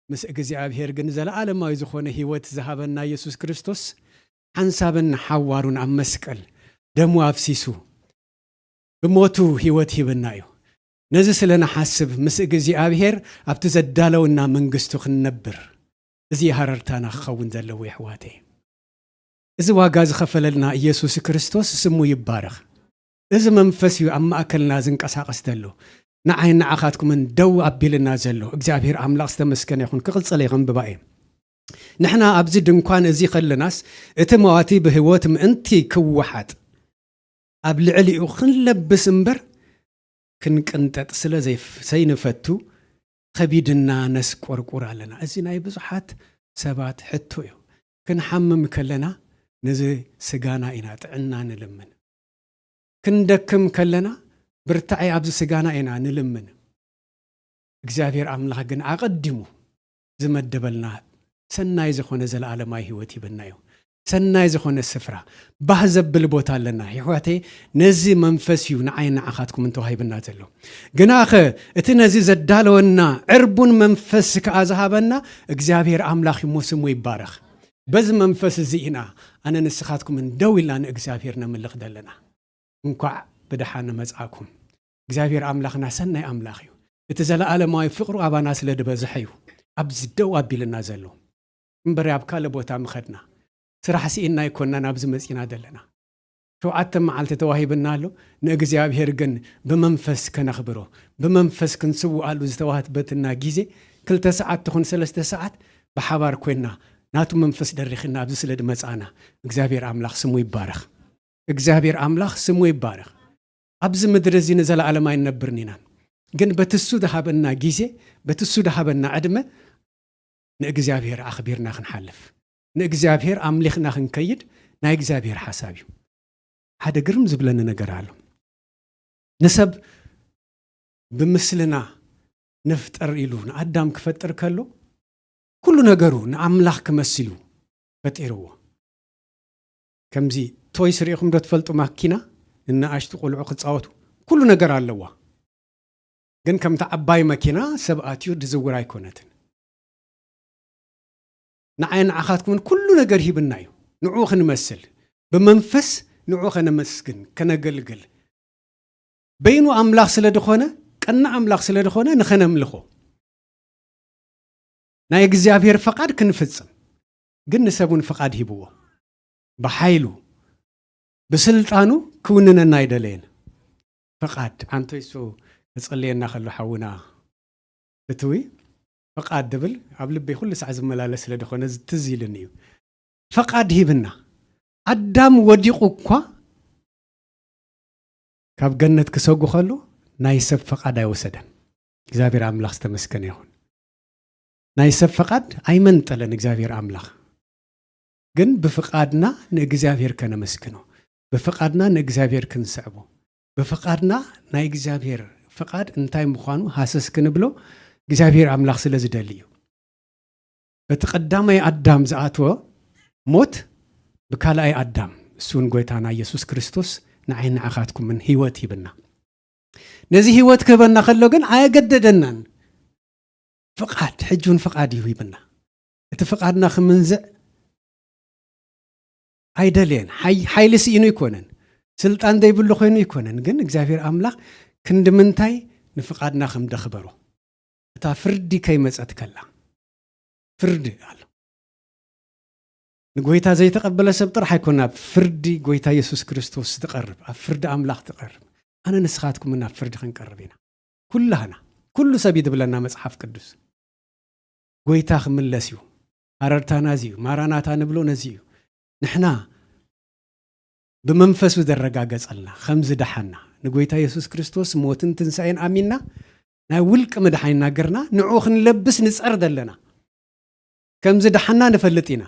ምስ እግዚኣብሔር ግን ዘለኣለማዊ ዝኾነ ህይወት ዝሃበና ኢየሱስ ክርስቶስ ሓንሳብን ሓዋሩን ኣብ መስቀል ደሙ ኣፍሲሱ ብሞቱ ህይወት ሂብና እዩ። ነዚ ስለ ንሓስብ ምስ እግዚኣብሔር ኣብቲ ዘዳለወና መንግስቱ ክንነብር እዚ ሃረርታና ክኸውን ዘለዎ የሕዋተይ። እዚ ዋጋ ዝኸፈለልና ኢየሱስ ክርስቶስ ስሙ ይባረኽ። እዚ መንፈስ እዩ ኣብ ማእከልና ዝንቀሳቐስ ዘሎ። ንዓይን ንዓኻትኩምን ደው ኣቢልና ዘሎ። እግዚኣብሔር ኣምላኽ ዝተመስገነ ይኹን። ክቕጽል እየ ከንብባ እየ። ንሕና ኣብዚ ድንኳን እዚ ከለናስ እቲ መዋቲ ብህይወት ምእንቲ ክወሓጥ ኣብ ልዕሊኡ ክንለብስ እምበር ክንቅንጠጥ ስለ ዘይፍ-፣ ዘይንፈቱ ከቢድና ነስቆርቁር ኣለና። እዚ ናይ ብዙሓት ሰባት ሕቶ እዩ። ክንሓምም ከለና ነዚ ስጋና ኢና ጥዕና ንልምን። ክንደክም ከለና ብርታዐይ ኣብዚ ስጋና ኢና ንልምን። እግዚኣብሔር ኣምላኽ ግን ኣቐዲሙ ዝመደበልና ሰናይ ዝኾነ ዘለኣለማዊ ህይወት ሂብና እዩ። ሰናይ ዝኾነ ስፍራ፣ ባህ ዘብል ቦታ ኣለና። ይሕዋተይ፣ ነዚ መንፈስ እዩ ንዓይን ንዓኻትኩም እንተዋሂብና ዘሎ። ግናኸ እቲ ነዚ ዘዳለወና ዕርቡን መንፈስ ከኣ ዝሃበና እግዚኣብሔር ኣምላኽ እሞ ስሙ ይባረኽ። በዚ መንፈስ እዚ ኢና ኣነ ንስኻትኩምን ደው ኢልና ንእግዚኣብሔር ነምልኽ ዘለና። እንኳዕ ብደሓን መጻእኩም። እግዚኣብሔር ኣምላኽና ሰናይ ኣምላኽ እዩ። እቲ ዘለኣለማዊ ፍቕሩ ኣባና ስለ ዝበዝሐ እዩ ኣብዚ ደው ኣቢልና ዘሎ። እምበር ኣብ ካልእ ቦታ ምኸድና። ስራሕ ስኢንና ኣይኮንና ናብዚ መጺና ዘለና። ሸውዓተ መዓልቲ ተዋሂብና ኣሎ። ንእግዚኣብሔር ግን ብመንፈስ ከነኽብሮ፣ ብመንፈስ ክንስውኣሉ ዝተዋህበትና ግዜ ክልተ ሰዓት ትኹን ሰለስተ ሰዓት ብሓባር ኮይንና ናቱ መንፈስ ደሪኽና ኣብዚ ስለ ድመጻና እግዚኣብሔር ኣምላኽ ስሙ ይባረኽ። እግዚኣብሔር ኣምላኽ ስሙ ይባረኽ። ኣብዚ ምድሪ እዚ ንዘለኣለም ኣይንነብርን ኢና። ግን በቲ እሱ ዝሃበና ግዜ፣ በቲ እሱ ዝሃበና ዕድመ ንእግዚኣብሔር ኣኽቢርና ክንሓልፍ፣ ንእግዚኣብሔር ኣምሊኽና ክንከይድ ናይ እግዚኣብሔር ሓሳብ እዩ። ሓደ ግርም ዝብለኒ ነገር ኣሎ። ንሰብ ብምስልና ንፍጠር ኢሉ ንኣዳም ክፈጥር ከሎ፣ ኩሉ ነገሩ ንኣምላኽ ክመስል እዩ ፈጢርዎ። ከምዚ ቶይስ ርኢኹም ዶ ትፈልጡ? ማኪና ንነኣሽቱ ቆልዑ ክጻወቱ ኩሉ ነገር ኣለዋ። ግን ከምታ ዓባይ መኪና ሰብ ኣትዩ ድዝውር ኣይኮነትን። ንዓይ ንዓኻትኩምን ኩሉ ነገር ሂብና እዩ። ንዕኡ ክንመስል፣ ብመንፈስ ንዕኡ ከነመስግን፣ ከነገልግል። በይኑ ኣምላኽ ስለ ዝኾነ፣ ቀና ኣምላኽ ስለ ዝኾነ ንኸነምልኾ። ናይ እግዚኣብሔር ፈቓድ ክንፍጽም። ግን ንሰብ እውን ፈቓድ ሂብዎ። ብሓይሉ፣ ብስልጣኑ ክውንነና ኣይደለየን። ፈቓድ፣ ኣንቶይሶ ተጸልየና ከሎ ሓውና እትዊ፣ ፈቓድ ድብል ኣብ ልበይ ኩሉ ሳዕ ዝመላለስ ስለ ዝኾነ ትዝ ኢሉኒ እዩ። ፈቓድ ሂብና። ኣዳም ወዲቑ እኳ ካብ ገነት ክሰጉ ከሎ ናይ ሰብ ፈቓድ ኣይወሰደን። እግዚኣብሔር ኣምላኽ ዝተመስገነ ይኹን። ናይ ሰብ ፈቓድ ኣይመንጠለን እግዚኣብሔር ኣምላኽ። ግን ብፍቓድና ንእግዚኣብሔር ከነመስግኖ፣ ብፍቓድና ንእግዚኣብሔር ክንስዕቦ፣ ብፍቓድና ናይ እግዚኣብሔር ፍቓድ እንታይ ምዃኑ ሃሰስ ክንብሎ እግዚኣብሔር ኣምላኽ ስለ ዝደሊ እዩ። በቲ ቀዳማይ ኣዳም ዝኣተወ ሞት ብካልኣይ ኣዳም፣ እሱን ጎይታና ኢየሱስ ክርስቶስ ንዓይ ንዓኻትኩምን ህይወት ሂብና። ነዚ ህይወት ክህበና ከሎ ግን ኣየገደደናን። ፍቓድ፣ ሕጂ እውን ፍቓድ እዩ ሂብና። እቲ ፍቓድና ክምንዝዕ ኣይደልየን። ሓይ-፣ ሓይሊ ስኢኑ ኣይኮነን። ስልጣን ዘይብሉ ኮይኑ ኣይኮነን። ግን እግዚኣብሔር ኣምላኽ ክንዲ ምንታይ ንፍቓድና ከም ደኽበሮ። እታ ፍርዲ ከይመጸት ከላ። ፍርዲ ኣሎ። ንጎይታ ዘይተቐበለ ሰብ ጥራሕ ኣይኮነ ኣብ ፍርዲ ጎይታ የሱስ ክርስቶስ ትቐርብ፣ ኣብ ፍርዲ ኣምላኽ ትቐርብ። ኣነ ንስኻትኩምን ናብ ፍርዲ ክንቀርብ ኢና። ኩላህና፣ ኩሉ ሰብ እዩ ዝብለና መጽሓፍ ቅዱስ። ጎይታ ክምለስ እዩ። ሃረርታና እዚ እዩ። ማራናታ ንብሎ ነዚ እዩ። ንሕና ብመንፈሱ ዘረጋገጸልና፣ ከም ዝደሓና፣ ንጎይታ የሱስ ክርስቶስ ሞትን ትንሳኤን ኣሚንና፣ ናይ ውልቂ መድሓኒና ገርና፣ ንዕኡ ክንለብስ ንጸር ዘለና። ከም ዝደሓና ንፈልጥ ኢና።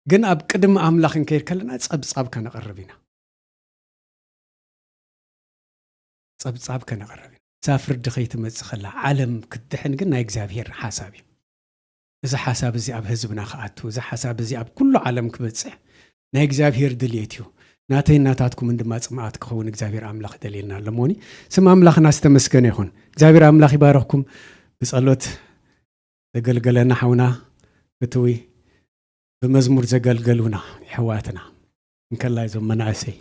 ግን ኣብ ቅድሚ ኣምላኽ ክንከይድ ከለና ጸብጻብ ከነቕርብ ኢና። ጸብጻብ ከነቕርብ ኢና። እዛ ፍርዲ ከይትመጽእ ከላ፣ ዓለም ክትድሕን ግን ናይ እግዚኣብሔር ሓሳብ እዩ። እዚ ሓሳብ እዚ ኣብ ህዝብና ክኣቱ፣ እዚ ሓሳብ እዚ ኣብ ኩሉ ዓለም ክበጽሕ፣ ናይ እግዚኣብሔር ድልየት እዩ። ናተይ ናታትኩምን ድማ ጽምኣት ክኸውን እግዚኣብሔር ኣምላኽ ደልየልና ኣሎ። እሞኒ፣ ስም ኣምላኽና ዝተመስገነ ይኹን። እግዚኣብሔር ኣምላኽ ይባረኽኩም። ብጸሎት ዘገልገለና ሓውና ፍትዊ፣ ብመዝሙር ዘገልገሉና የሕዋትና፣ እንከላይ እዞም መናእሰይ፣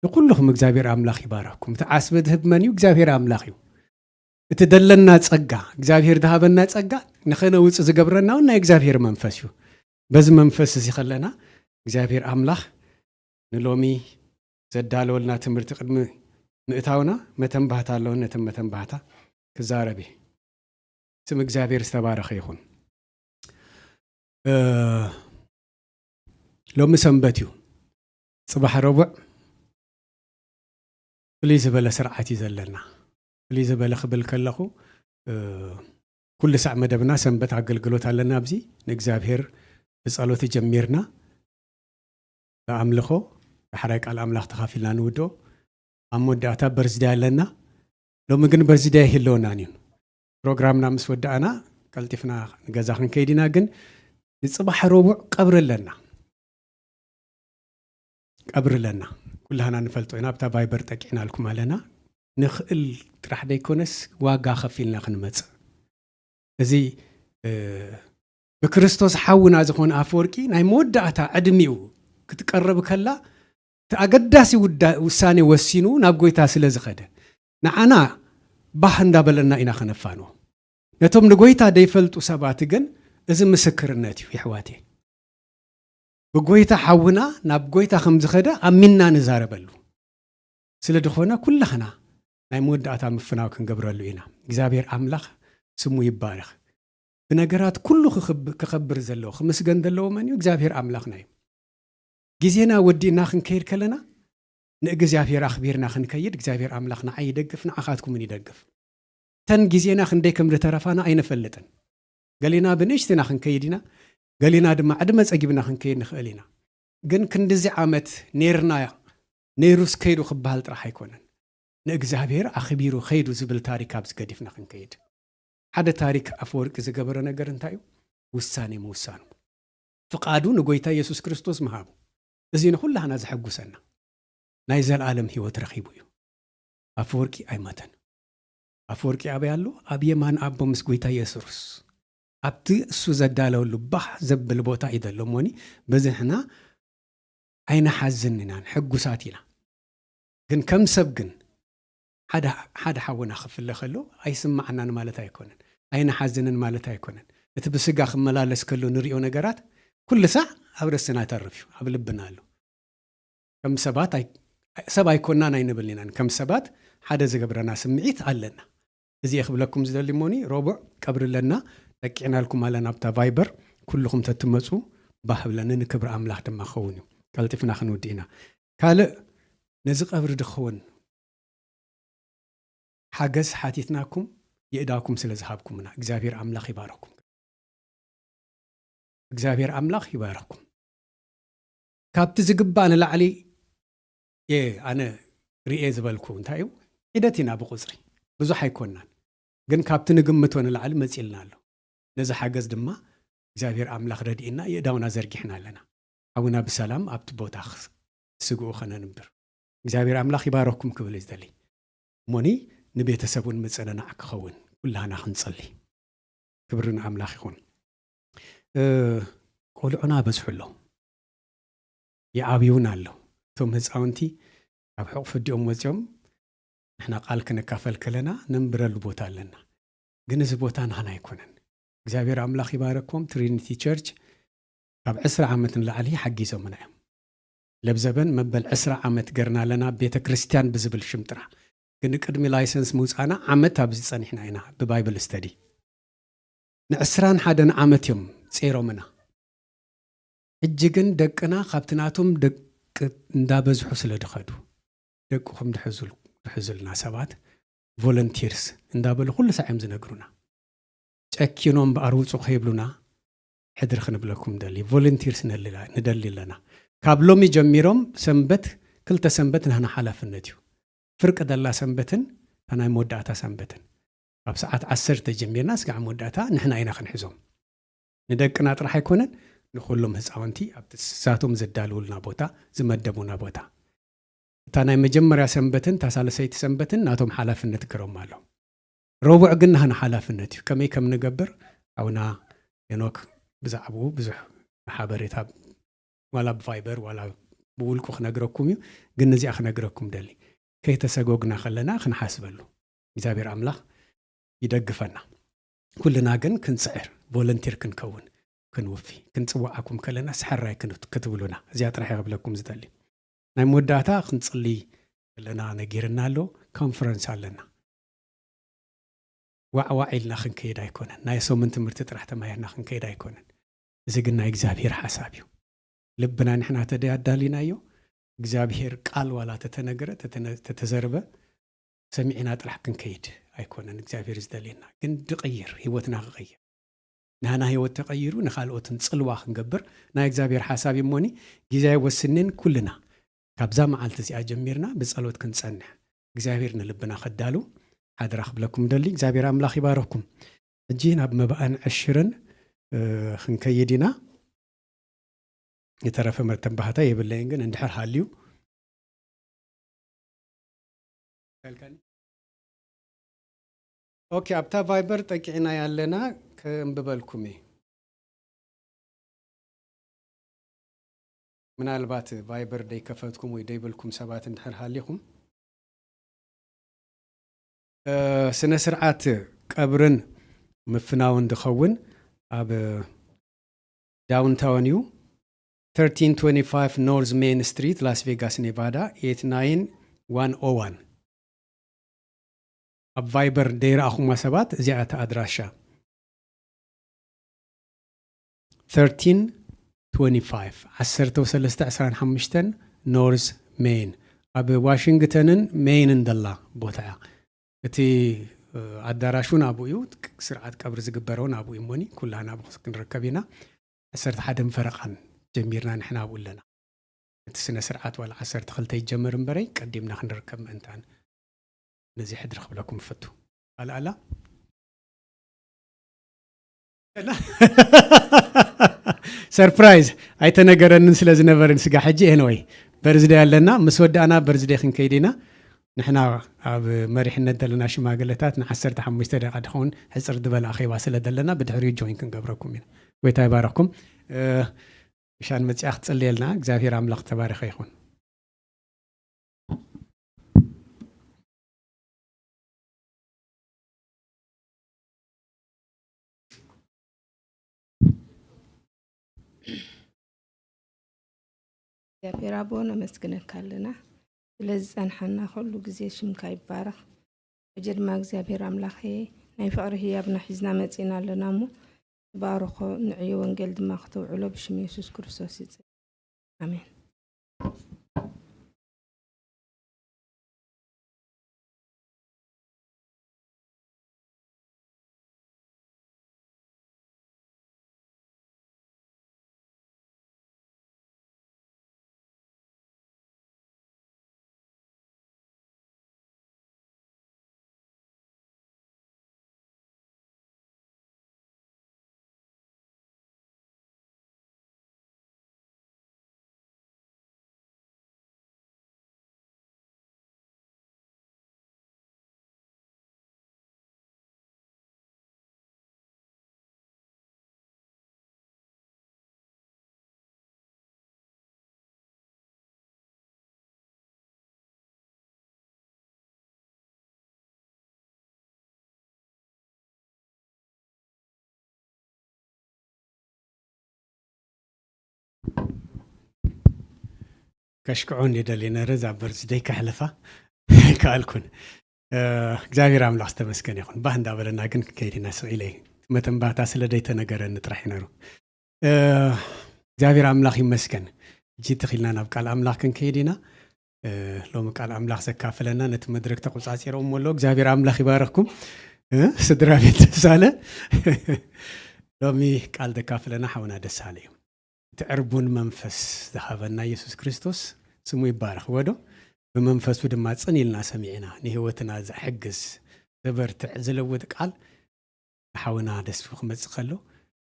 ንኩልኹም እግዚኣብሔር ኣምላኽ ይባረኽኩም። እቲ ዓስቢ ዝህብ መን እዩ? እግዚኣብሔር ኣምላኽ እዩ። እቲ ደለና ጸጋ፣ እግዚኣብሔር ዝሃበና ጸጋ ንኸነውጽእ ዝገብረና እውን ናይ እግዚኣብሔር መንፈስ እዩ። በዚ መንፈስ እዚ ከለና እግዚኣብሔር ኣምላኽ ንሎሚ ዘዳለወልና ትምህርቲ ቅድሚ ምእታውና መተንባህታ ኣለውን። ነተን መተንባህታ ክዛረብ እየ። ስም እግዚኣብሔር ዝተባረኸ ይኹን። እ፣ ሎሚ ሰንበት እዩ። ጽባሕ ረቡዕ ፍልይ ዝበለ ስርዓት እዩ ዘለና። ፍልይ ዝበለ ክብል ከለኹ ኩሉ ሳዕ መደብና ሰንበት ኣገልግሎት ኣለና። ኣብዚ ንእግዚኣብሔር ብጸሎት ጀሚርና ብኣምልኾ ዳሕራይ ቃል ኣምላኽ ተኻፊልና ንውድኦ። ኣብ መወዳእታ በርዝዳይ ኣለና። ሎሚ ግን በርዝዳይ ኣይህልወናን እዩ። ፕሮግራምና ምስ ወዳእና ቀልጢፍና ንገዛ ክንከይድ ኢና። ግን ንጽባሕ ረቡዕ ቀብሪ ኣለና። ቀብሪ ኣለና። ኩላህና ንፈልጦ ኢና። ኣብታ ቫይበር ጠቂዕናልኩም ኣለና። ንኽእል ጥራሕ ደይኮነስ ዋጋ ከፊልና ክንመጽእ። እዚ ብክርስቶስ ሓውና ዝኾነ ኣፈወርቂ ናይ መወዳእታ ዕድሚኡ ክትቀርብ ከላ እቲ ኣገዳሲ ውሳኔ ወሲኑ ናብ ጎይታ ስለ ዝኸደ ንዓና ባህ እንዳበለና ኢና ከነፋንዎ። ነቶም ንጎይታ ደይፈልጡ ሰባት ግን እዚ ምስክርነት እዩ። ይሕዋቴ፣ ብጎይታ ሓውና ናብ ጎይታ ከም ዝኸደ ኣሚንና ንዛረበሉ ስለ ዝኾነ ኩላህና ናይ መወዳእታ ምፍናው ክንገብረሉ ኢና። እግዚኣብሔር ኣምላኽ ስሙ ይባረኽ። ብነገራት ኩሉ ክኸብር ዘለዎ ክምስገን ዘለዎ መን እዩ? እግዚኣብሔር ኣምላኽና እዩ። ግዜና ወዲእና ክንከይድ ከለና ንእግዚኣብሔር ኣኽቢርና ክንከይድ እግዚኣብሔር ኣምላኽ ንዓይ ይደግፍ፣ ንዓኻትኩምን ይደግፍ። ተን ግዜና ክንደይ ከም ዝተረፋና ኣይንፈልጥን። ገሊና ብንእሽትና ክንከይድ ኢና፣ ገሊና ድማ ዕድመ ጸጊብና ክንከይድ ንኽእል ኢና። ግን ክንድዚ ዓመት ኔርና ነይሩስ ከይዱ ክበሃል ጥራሕ ኣይኮነን። ንእግዚኣብሔር ኣኽቢሩ ከይዱ ዝብል ታሪክ ኣብዚ ገዲፍና ክንከይድ። ሓደ ታሪክ ኣፈወርቂ ዝገበረ ነገር እንታይ እዩ? ውሳኔ ምውሳኑ። ፍቓዱ ንጎይታ የሱስ ክርስቶስ ምሃቡ። እዚ ንኹላህና ዘሐጉሰና። ናይ ዘለኣለም ህይወት ረኺቡ እዩ። ኣፈወርቂ ኣይሞተን። ኣፈወርቂ ኣበይ ኣሎ? ኣብ የማን ኣቦ ምስ ጎይታ የሱስ። ኣብቲ እሱ ዘዳለወሉ ባህ ዘብል ቦታ እዩ ዘሎ እሞኒ፣ በዚ ንሕና ኣይንሓዝን ኢና፣ ሕጉሳት ኢና። ግን ከም ሰብ ግን ሓደ፣ ሓደ ሓውና ክፍለ ከሎ ኣይስማዓናን ማለት ኣይኮነን። ኣይንሓዝንን ማለት ኣይኮነን። እቲ ብስጋ ክመላለስ ከሎ ንሪኦ ነገራት ኩሉ ሳዕ ኣብ ረስና ይተርፍ እዩ፣ ኣብ ልብና ኣሎ። ከም ሰባት ኣይ-፣ ሰብ ኣይኮናን ኣይንብልን ኢና። ከም ሰባት ሓደ ዝገብረና ስምዒት ኣለና። እዚ እየ ክብለኩም ዝደሊ እሞኒ፣ ረቡዕ ቀብሪ ኣለና፣ ጠቂዕናልኩም ኣለና ኣብታ ቫይበር። ኩልኹም ተትመጹ ባህ ብለኒ፣ ንክብሪ ኣምላኽ ድማ ክኸውን እዩ። ቀልጢፍና ክንውድእ ኢና። ካልእ ነዚ ቀብሪ ድኸውን ሓገዝ ሓቲትናኩም የእዳኩም ስለ ዝሃብኩምና እግዚኣብሔር ኣምላኽ ይባረኩም። እግዚኣብሔር ኣምላኽ ይባረኩም። ካብቲ ዝግባእ ንላዕሊ እየ ኣነ ርኤ ዝበልኩ እንታይ እዩ? ሒደት ኢና ብቁጽሪ፣ ብዙሕ ኣይኮናን፣ ግን ካብቲ ንግምቶ ንላዕሊ መጺልና ኣሎ። ነዚ ሓገዝ ድማ እግዚኣብሔር ኣምላኽ ረድኢና የእዳውና ዘርጊሕና ኣለና። ሓውና ብሰላም ኣብቲ ቦታ ክስ-፣ ስግኡ ከነንብር እግዚኣብሔር ኣምላኽ ይባረኩም ክብል እዩ ዝደሊ። እሞኒ ንቤተሰብ እውን ምጽንናዕ ክኸውን ኩላህና ክንጸሊ። ክብሪ ንኣምላኽ ይኹን። እ፣ ቆልዑና በዝሑ ኣሎ፣ ይዓብዩን ኣሎ። እቶም ህፃውንቲ ካብ ሕቑፊ ኣዲኦም ወፂኦም ንሕና ቃል ክንካፈል ከለና ነንብረሉ ቦታ ኣለና። ግን እዚ ቦታ ናህና ኣይኮነን። እግዚኣብሔር ኣምላኽ ይባረኮም። ትሪኒቲ ቸርች ካብ ዕስራ ዓመት ንላዕሊ ሓጊዞምና እዮም። ለብዘበን መበል ዕስራ ዓመት ገርና ኣለና ቤተ ክርስቲያን ብዝብል ሽም ጥራሕ። ግን ቅድሚ ላይሰንስ ምውፃእና ዓመት ኣብዚ ጸኒሕና ኢና ብባይብል ስተዲ። ንዕስራን ሓደን ዓመት እዮም ጸይሮምና። ሕጂ ግን ደቅና ካብቲ ናቶም ደቂ እንዳበዝሑ ስለ ድኸዱ፣ ደቅኹም ድሕዙል-፣ ድሕዙልና ሰባት ቮለንቲርስ እንዳበሉ ኩሉ ሳዕ እዮም ዝነግሩና። ጨኪኖም ብኣር ውጹ ከይብሉና ሕድሪ ክንብለኩም ንደሊ። ቮለንቲርስ ንደሊ-፣ ንደሊ ኣለና። ካብ ሎሚ ጀሚሮም ሰንበት፣ ክልተ ሰንበት ናህና ሓላፍነት እዩ። ፍርቂ ደላ ሰንበትን እታ ናይ መወዳእታ ሰንበትን። ካብ ሰዓት ዓሰርተ ጀሚርና ስጋዕ መወዳእታ ንሕና ኢና ክንሕዞም። ንደቅና ጥራሕ ኣይኮነን፣ ንኹሎም ህፃውንቲ ኣብቲ ንሳቶም ዘዳልውልና ቦታ፣ ዝመደቡና ቦታ። እታ ናይ መጀመርያ ሰንበትን እታ ሳልሰይቲ ሰንበትን ናቶም ሓላፍነት ገሮም ኣሎ። ረቡዕ ግን ናህና ሓላፍነት እዩ። ከመይ ከም ንገብር ሓውና ሄኖክ ብዛዕባኡ ብዙሕ ሓበሬታ ዋላ ብቫይበር ዋላ ብውልቁ ክነግረኩም እዩ። ግን ነዚኣ ክነግረኩም ደሊ። ከይተሰጎግና ከለና ክንሓስበሉ። እግዚኣብሔር ኣምላኽ ይደግፈና። ኩልና ግን ክንጽዕር፣ ቮለንቲር ክንከውን፣ ክንውፊ፣ ክንጽውዓኩም ከለና ስሕራይ ክን-፣ ክትብሉና። እዚኣ ጥራሕ እየ ክብለኩም ዝደሊ። ናይ መወዳእታ ክንጽሊ ከለና ነጊርና ኣሎ፣ ኮንፈረንስ ኣለና። ዋዕዋዕ ኢልና ክንከይድ ኣይኮነን። ናይ ሰሙን ትምህርቲ ጥራሕ ተማሂርና ክንከይድ ኣይኮነን። እዚ ግን ናይ እግዚኣብሔር ሓሳብ እዩ። ልብና ንሕና ተደይ ኣዳሊናዮ፣ እግዚኣብሔር ቃል ዋላ ተተነገረ፣ ተተነ-፣ ተተዘርበ፣ ሰሚዕና ጥራሕ ክንከይድ ኣይኮነን እግዚኣብሔር ዝደልየና፣ ግን ድቕይር፣ ህይወትና ክቕይር። ናህና ህይወት ተቐይሩ ንኻልኦትን ጽልዋ ክንገብር ናይ እግዚኣብሔር ሓሳብ እዩ። እሞኒ ግዜ ኣይወስንን፣ ኩልና ካብዛ መዓልቲ እዚኣ ጀሚርና ብጸሎት ክንጸንሕ፣ እግዚኣብሔር ንልብና ከዳሉ ሓደራ ክብለኩም ደሊ። እግዚኣብሔር ኣምላኽ ይባረኩም። ሕጂ ናብ መባእን ዕሽርን፣ እ፣ ክንከይድ ኢና። የተረፈ መተንባህታ የብለይን፣ ግን እንድሕር ሃልዩ። ኦኬ፣ ኣብታ ቫይበር ጠቂዕና ያለና ከንብበልኩም እየ። ምናልባት ቫይበር ደይከፈትኩም ወይ ደይበልኩም ሰባት እንድሕር ሃሊኹም፣ እ፣ ስነ ስርዓት ቀብርን ምፍናውን ዝኸውን ኣብ ዳውንታውን እዩ። thirteen twenty-five North Main Street, Las Vegas, Nevada, eight nine one oh one። ኣብ ቫይበር ደይረኣኹማ ሰባት፣ እዚኣ እታ ኣድራሻ። thirteen twenty-five፣ ዓሰርተ ሰለስተ ዕስራን ሓሙሽተን ኖርዝ ሜይን፣ ኣብ ዋሽንግተንን ሜይንን ዘላ ቦታ እያ። እቲ፣ እ፣ ኣዳራሽ እውን ኣብኡ እዩ። ክ-፣ ስርዓት ቀብሪ ዝግበር እውን ኣብኡ እዩ። እሞኒ ኩላህና ኣብኡ ክንርከብ ኢና። ዓሰርተ ሓደን ፈረቓን ጀሚርና ንሕና ኣብኡ ኣለና። እቲ ስነ ስርዓት ዋላ ዓሰርተ ክልተ ይጀመር እምበረይ፣ ቀዲምና ክንርከብ ምእንታን ነዚ ሕድሪ ክብለኩም እፈቱ። ኣላ፣ ኣላ? ሰርፕራይዝ ኣይተነገረንን ስለ ዝነበረን ስጋ ሕጂ፣ ኤንወይ፣ በርዝደይ ኣለና። ምስ ወዳእና በርዝደይ ክንከይድ ኢና። ንሕና ኣብ መሪሕነት ዘለና ሽማግለታት ንዓሰርተ ሓሙሽተ ደቂቃ ድኸውን ሕጽር ዝበለ ኣኼባ ስለ ዘለና፣ ብድሕሪኡ ጆይን ክንገብረኩም ኢና። ጎይታ ይባረኽኩም። እ፣ ምሻን መጽኣ ክትጽልየልና፣ እግዚኣብሔር ኣምላኽ ተባረኸ ይኹን። እግዚኣብሔር ኣቦ፣ ነመስግነካ ኣለና ስለ ዝጸንሓና፣ ኩሉ ግዜ ሽምካ ይባረኽ። ሕጂ ድማ እግዚኣብሔር ኣምላኸ፣ ናይ ፍቕሪ ህያብና ሒዝና መጺእና ኣለና እሞ፣ ትባርኾ፣ ንዕዮ ወንጌል ድማ ክተውዕሎ ብሽም የሱስ ክርስቶስ ይጽ-፣ ኣሜን። ከሽክዖ እንደ ደሊ ነረ፣ እዛ በርዝደይ ከሕልፋ ከኣልኩን። እ፣ እግዚኣብሔር ኣምላኽ ዝተመስገነ ይኹን። ባህ እንዳበለና ግን ክንከይድ ኢና። ስቕ ኢለ መተንባህታ ስለ ደይተነገረኒ ጥራሕ እዩ ነሩ። እ፣ እግዚኣብሔር ኣምላኽ ይመስገን። ሕጂ ትኺልና ናብ ቃል ኣምላኽ ክንከይድ ኢና። እ፣ ሎሚ ቃል ኣምላኽ ዘካፍለና ነቲ መድረክ ተቆጻጺሮም ኣሎ። እግዚኣብሔር ኣምላኽ ይባረኽኩም። እ፣ ስድራ ቤት ደሳለ። ሎሚ ቃል ዘካፍለና ሓውና ደሳለ እዩ። እቲ ዕርቡን መንፈስ ዝሃበና የሱስ ክርስቶስ ስሙ ይባረኽ። ወዶ ብመንፈሱ ድማ ጽን ኢልና ሰሚዕና፣ ንህይወትና ዘሕግዝ፣ ዘበርትዕ፣ ዝለውጥ ቃል ሓውና ደስፉ ክመጽእ ከሎ፣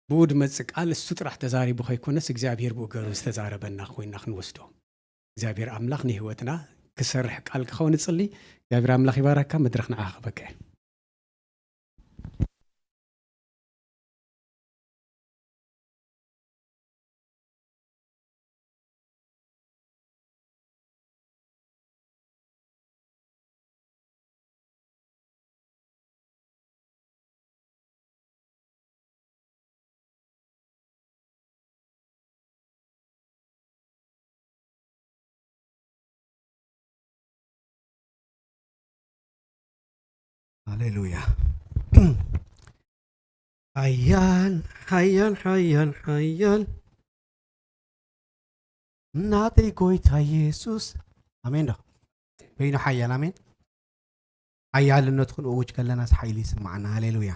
ብኡ ድመጽእ ቃል እሱ ጥራሕ ተዛሪቡ ከይኮነስ፣ እግዚኣብሔር ብኡ ገሩ ዝተዛረበና ኮይና ክንወስዶ። እግዚኣብሔር ኣምላኽ ንህይወትና ክሰርሕ ቃል ክኸውን እጽሊ። እግዚኣብሔር ኣምላኽ ይባረካ። መድረኽ ንዓኻ ክበካ እየ። ሃሌሉያ። ሓያል፣ ሓያል፣ ሓያል፣ ሓያል። ናተይ ጎይታ ኢየሱስ። ኣሜን ዶ? በይኑ ሓያል። ኣሜን። ሓያልነቱ ክንእውጅ ከለናስ ሓይሊ ይስምዓና። ሃሌሉያ።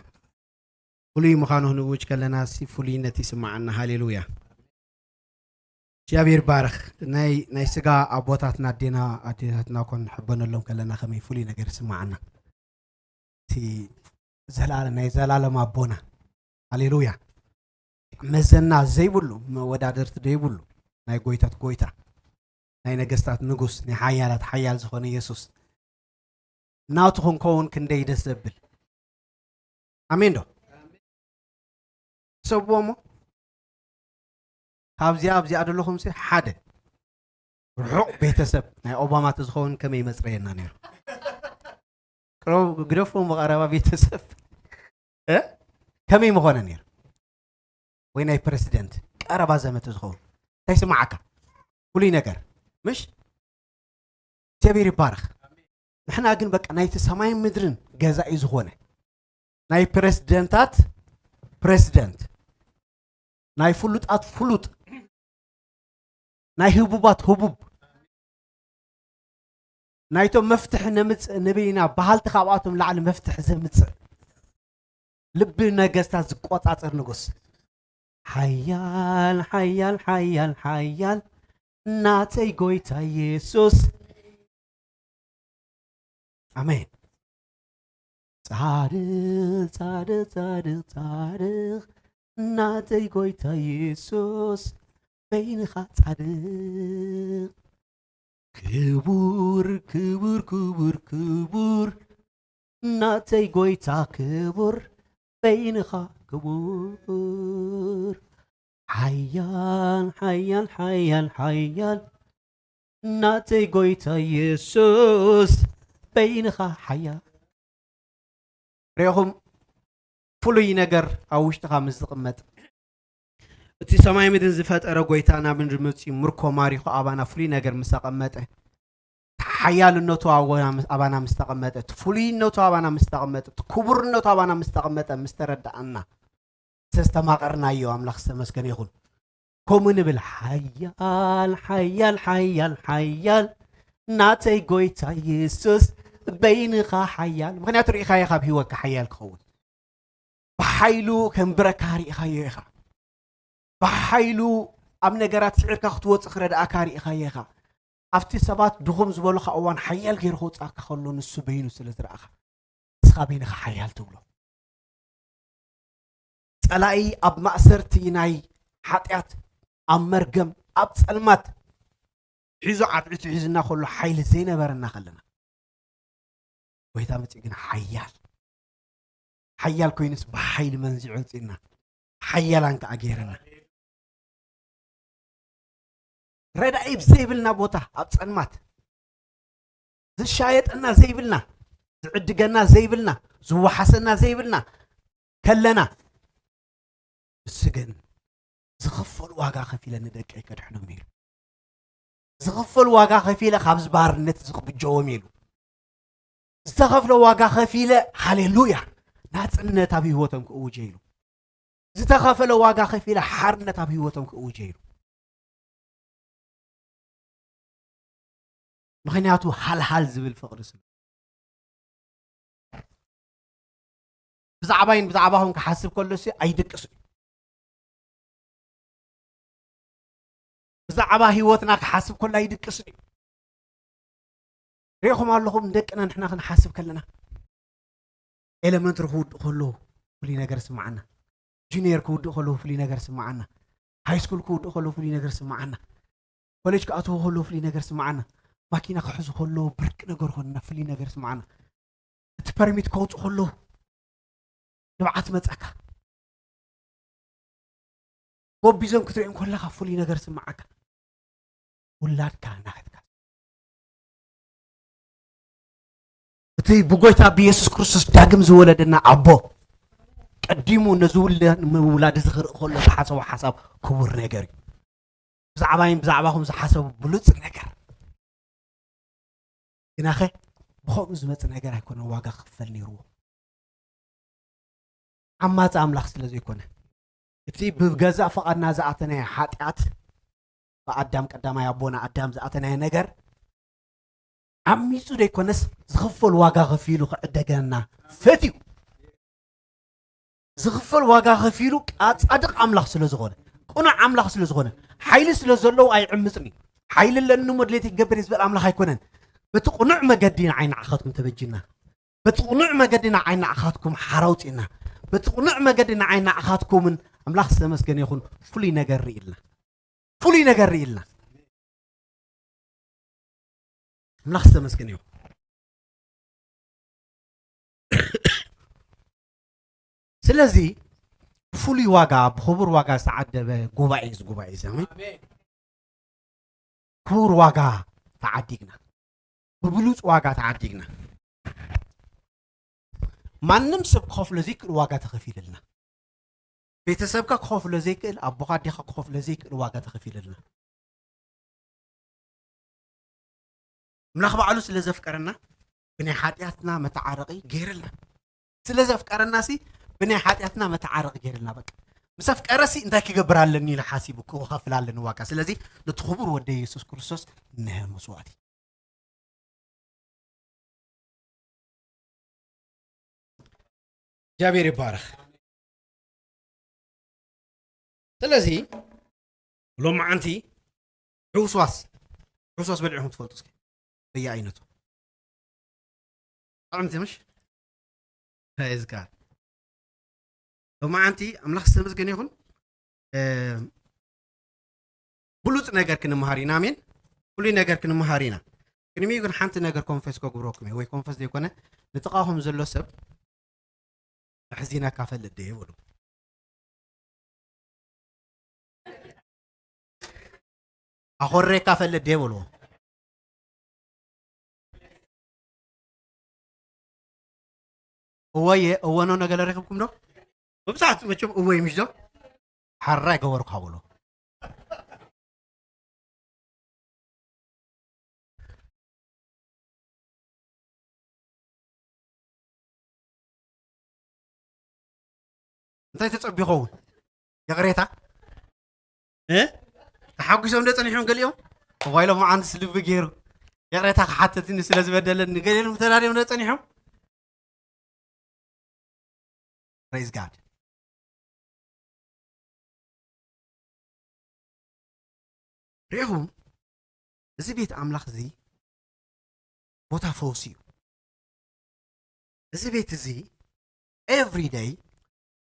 ፍሉይ ምዃኑ ክንእውጅ ከለናስ ፍሉይነት ይስምዓና። ሃሌሉያ። እግዚኣብሔር ባረኽ። ናይ፣ ናይ ስጋ ኣቦታትና፣ ኣዴና፣ ኣዴታትና ኮን ንሕበነሎም ከለና ከመይ ፍሉይ ነገር ይስምዓና። እቲ ዘላለ-፣ ናይ ዘላለም ኣቦና። ሃሌሉያ። መዘና ዘይብሉ፣ መወዳደርቲ ዘይብሉ፣ ናይ ጎይታት ጎይታ፣ ናይ ነገስታት ንጉስ፣ ናይ ሓያላት ሓያል ዝኾነ ኢየሱስ ናቱ ክንከውን ክንደይ ደስ ዘብል። ኣሜን ዶ? ሰብዎ እሞ ካብዚኣ ኣብዚኣ ዘለኹም ሲ ሓደ ርሑቕ ቤተሰብ ናይ ኦባማ ተዝኸውን ከመይ ይመጽረየና ነይሩ? ቅረቡ፣ ግደፎም ብቐረባ ቤተሰብ፣ እ? ከመይ ምኾነ ነይሩ? ወይ ናይ ፕረሲደንት ቀረባ ዘመድ ተዝኸውን እንታይ ስምዓካ? ፍሉይ ነገር፣ ምሽ? እግዚኣብሔር ይባረኽ። ንሕና ግን በቃ ናይቲ ሰማይን ምድርን ገዛኢ ዝኾነ፣ ናይ ፕረሲደንታት ፕረሲደንት፣ ናይ ፍሉጣት ፍሉጥ፣ ናይ ህቡባት ህቡብ፣ ናይቶም መፍትሒ ነምጽእ ንበይና በሃልቲ፣ ካብኣቶም ላዕሊ መፍትሒ ዘምጽእ፣ ልቢ ነገስታት ዝቆጻጸር ንጉስ። ሓያል፣ ሓያል፣ ሓያል፣ ሓያል ናተይ ጎይታ ኢየሱስ። ኣሜን። ጻድቕ፣ ጻድቕ፣ ጻድቕ፣ ጻድቕ ናተይ ጎይታ ኢየሱስ በይንኻ ጻድቕ። ክቡር፣ ክቡር፣ ክቡር፣ ክቡር ናተይ ጎይታ ክቡር በይንኻ ክቡር። ሓያል፣ ሓያል፣ ሓያል፣ ሓያል ናተይ ጎይታ ኢየሱስ በይንኻ ሓያል። ርኢኹም፣ ፍሉይ ነገር ኣብ ውሽጥኻ ምስ ዝቕመጥ፣ እቲ ሰማይ ምድርን ዝፈጠረ ጎይታ ናብ ምድሪ መጺኡ ምርኮ ማሪኹ ኣባና ፍሉይ ነገር ምስ ኣቐመጠ፣ ሓያልነቱ ኣወና-፣ ኣባና ምስ ተቐመጠ፣ እቲ ፍሉይነቱ ኣባና ምስ ተቐመጠ፣ እቲ ክቡርነቱ ኣባና ምስ ተቐመጠ፣ ምስ ተረዳኣና፣ ዝተስተማቐርናዮ ኣምላኽ ዝተመስገነ ይኹን። ከምኡ ንብል፣ ሓያል፣ ሓያል፣ ሓያል፣ ሓያል ናተይ ጎይታ ኢየሱስ በይንኻ ሓያል። ምኽንያቱ ርኢኻዮ ካብ ህይወትካ ሓያል ክኸውን። ብሓይሉ ከንብረካ ርኢኻዮ ኢኻ። ብሓይሉ ኣብ ነገራት ስዒርካ ክትወጽእ ክረድኣካ ርኢኻዮ ኢኻ። ኣብቲ ሰባት ድኹም ዝበሉኻ እዋን ሓያል ገይሩ ከውጽኣካ ከሎ ንሱ በይኑ ስለ ዝረኣኻ፣ ንስኻ በይንኻ ሓያል ትብሎ። ጸላኢ ኣብ ማእሰርቲ ናይ ሓጢኣት፣ ኣብ መርገም፣ ኣብ ጸልማት ሒዙ ዓትዒቱ ሒዙና ከሎ ሓይሊ ዘይነበረና ከለና፣ ጎይታ መጺኡ ግን ሓያል፣ ሓያል ኮይኑስ ብሓይሊ መንዚዑ ኣውጺእና፣ ሓያላን ከኣ ገይርና። ረዳኢ ዘይብልና ቦታ፣ ኣብ ጸልማት፣ ዝሻየጠና ዘይብልና፣ ዝዕድገና ዘይብልና፣ ዝወሓሰና ዘይብልና ከለና፣ እሱ ግን ዝኸፈሉ ዋጋ ከፊለ ንደቀይ ከድሕኖም ኢሉ። ዝኸፈሉ ዋጋ ከፊለ ካብዚ ባርነት እዚ ክብጀዎም ኢሉ። ዝተኸፍለ ዋጋ ከፊለ፣ ሃሌሉያ፣ ናጽነት ኣብ ህይወቶም ክእውጀ ኢሉ። ዝተኸፈለ ዋጋ ከፊለ ሓርነት ኣብ ህይወቶም ክእውጀ ኢሉ። ምኽንያቱ ሃልሃል ዝብል ፍቕሪ ስለ፣ ብዛዕባይን ብዛዕባኹም ክሓስብ ከሎ ሲ ኣይድቅስን እዩ። ብዛዕባ ህይወትና ክሓስብ ከሎ ኣይድቅስን እዩ። ሪኢኹም ኣለኹም፣ ንደቅና ንሕና ክንሓስብ ከለና፣ ኤለመንትሪ ክውድእ ከሎ ፍሉይ ነገር ስምዓና፣ ጁኒየር ክውድእ ከሎ ፍሉይ ነገር ስምዓና፣ ሃይ ስኩል ክውድእ ከሎ ፍሉይ ነገር ስምዓና፣ ኮሌጅ ክኣትዉ ከሎ ፍሉይ ነገር ስምዓና፣ ማኪና ክሕዙ ከሎ ብርቂ ነገር ኮንና ፍሉይ ነገር ስምዓና፣ እቲ ፐርሚት ከውፅኡ ከሎ ንብዓት መፀካ፣ ጎቢዞም ክትሪኦም ከለኻ ፍሉይ ነገር ስምዓካ። ውላድካ ናትካ፣ እቲ ብጎይታ ብኢየሱስ ክርስቶስ ዳግም ዝወለደና ኣቦ፣ ቀዲሙ ነዚ ውለ-፣ ምውላድ እዚ ክርኢ ከሎ ዝሓሰቦ ሓሳብ ክቡር ነገር እዩ። ብዛዕባይን ብዛዕባኹም ዝሓሰቡ ብሉጽ ነገር። ግናኸ ብኸምኡ ዝመጽእ ነገር ኣይኮነን ዋጋ ክኽፈል ነይርዎ። ዓማጺ ኣምላኽ ስለ ዘይኮነ፣ እቲ ብገዛእ ፍቓድና ዝኣተናዮ ሓጢኣት ብኣዳም ቀዳማይ ኣቦና ኣዳም ዝኣተናዮ ነገር ዓሚፁ ዘይኮነስ ዝኽፈል ዋጋ ከፊሉ ክዕደገና ፈትዩ። ዝኽፈል ዋጋ ከፊሉ ጻድቕ ኣምላኽ ስለ ዝኾነ፣ ቅኑዕ ኣምላኽ ስለ ዝኾነ፣ ሓይሊ ስለ ዘለዎ ኣይዕምፅን እዩ። ሓይሊ ኣለኒ እሞ ድሌት ይገብር እዩ ዝበል ኣምላኽ ኣይኮነን። በቲ ቅኑዕ መገዲ ንዓይ ንዓኻትኩም ተበጅና። በቲ ቅኑዕ መገዲ ንዓይ ንዓኻትኩም ሓራውፂና። በቲ ቅኑዕ መገዲ ንዓይ ንዓኻትኩምን ኣምላኽ ዝተመስገነ ይኹን ፍሉይ ነገር ርኢልና። ፍሉይ ነገር ርኢልና። ኣምላኽ ዝተመስገነ ይኹን። ስለዚ ብፍሉይ ዋጋ ብኽቡር ዋጋ ዝተዓደበ ጉባኤ እዚ ጉባኤ እዚ ኣሜን። ክቡር ዋጋ ተዓዲግና፣ ብብሉፅ ዋጋ ተዓዲግና። ማንም ሰብ ክኸፍሎ ዘይክእል ዋጋ ተኸፊልልና። ቤተሰብካ ክኸፍሎ ዘይክእል፣ ኣቦኻ ኣዴኻ ክኸፍሎ ዘይክእል ዋጋ ተኸፊልልና። ኣምላኽ ባዕሉ ስለ ዘፍቀረና ብናይ ሓጢኣትና መተዓረቒ ገይርልና። ስለ ዘፍቀረና ሲ ብናይ ሓጢኣትና መተዓረቒ ገይርልና። በቃ ምስ ኣፍቀረ ሲ እንታይ ክገብር ኣለኒ ኢለ ሓሲቡ ክኸፍል ኣለኒ ዋጋ። ስለዚ ነቲ ክቡር ወደ የሱስ ክርስቶስ ነሀ መስዋእቲ እግዚኣብሔር ይባረኽ። ስለዚ ሎማዓንቲ ሕውስዋስ ሕውስዋስ በሊዕኹም ትፈልጡ እስኪ በየኣይነቱ ጥዕምቲ ምሽ ፕሬዝ ጋድ። ሎማዓንቲ ኣምላኽ ዝተመስገነ ይኹን። ብሉፅ ነገር ክንመሃር ኢና። ኣሜን። ፍሉይ ነገር ክንመሃር ኢና። ቅድሚኡ ግን ሓንቲ ነገር ኮንፈስ ከጉብረኩም እየ፣ ወይ ኮንፈስ ዘይኮነ ንጥቓኹም ዘሎ ሰብ ኣሕዚነካ ፈልጥ ድየ በሉ። ኣኾሬካ ፈልጥ ድየ በልዎ። እወየ እወኖ ነገለ ረክብኩም ዶ? መብዛሕትኡ መቸም እወ ይምሽ ዶ? ሓራ ይገበርኩ ሃበሎ። እንታይ ተጸቢኾ እውን ይቕሬታ እ ተሓጒሶም ዶ ጸኒሖም ገሊኦም? እዋይ ሎማዓንትስ ልቢ ገይሩ ይቕሬታ ክሓተትኒ ስለ ዝበደለኒ ገሊኦም ተዳልዮም ዶ ጸኒሖም? Praise God። ሪኢኹም እዚ ቤት ኣምላኽ እዚ ቦታ ፈውሲ እዩ። እዚ ቤት እዚ every day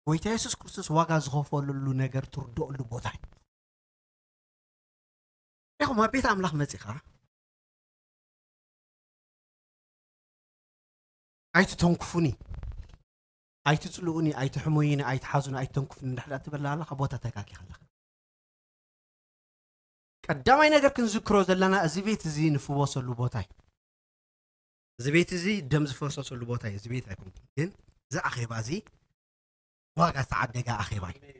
ጎይታ የሱስ ክርስቶስ ዋጋ ዝኸፈለሉ ነገር ትርድኦሉ ቦታ እዩ። ኢኹም ኣብ ቤት ኣምላኽ መጺኻ ኣይትተንክፉኒ፣ ኣይትጽልኡኒ፣ ኣይትሕሞዩኒ፣ ኣይትሓዙኒ፣ ኣይትተንክፉኒ እንድሕር ትብል ኣለኻ ቦታ ተካኪኻ ኣለኻ። ቀዳማይ ነገር ክንዝክሮ ዘለና እዚ ቤት እዚ ንፍወሰሉ ቦታ እዩ። እዚ ቤት እዚ ደም ዝፈሰሰሉ ቦታ እዩ። እዚ ቤት ኣይኮንኩን ግን እዚ ኣኼባ እዚ ዋጋ ዝተዓደገ ኣኼባ እዩ።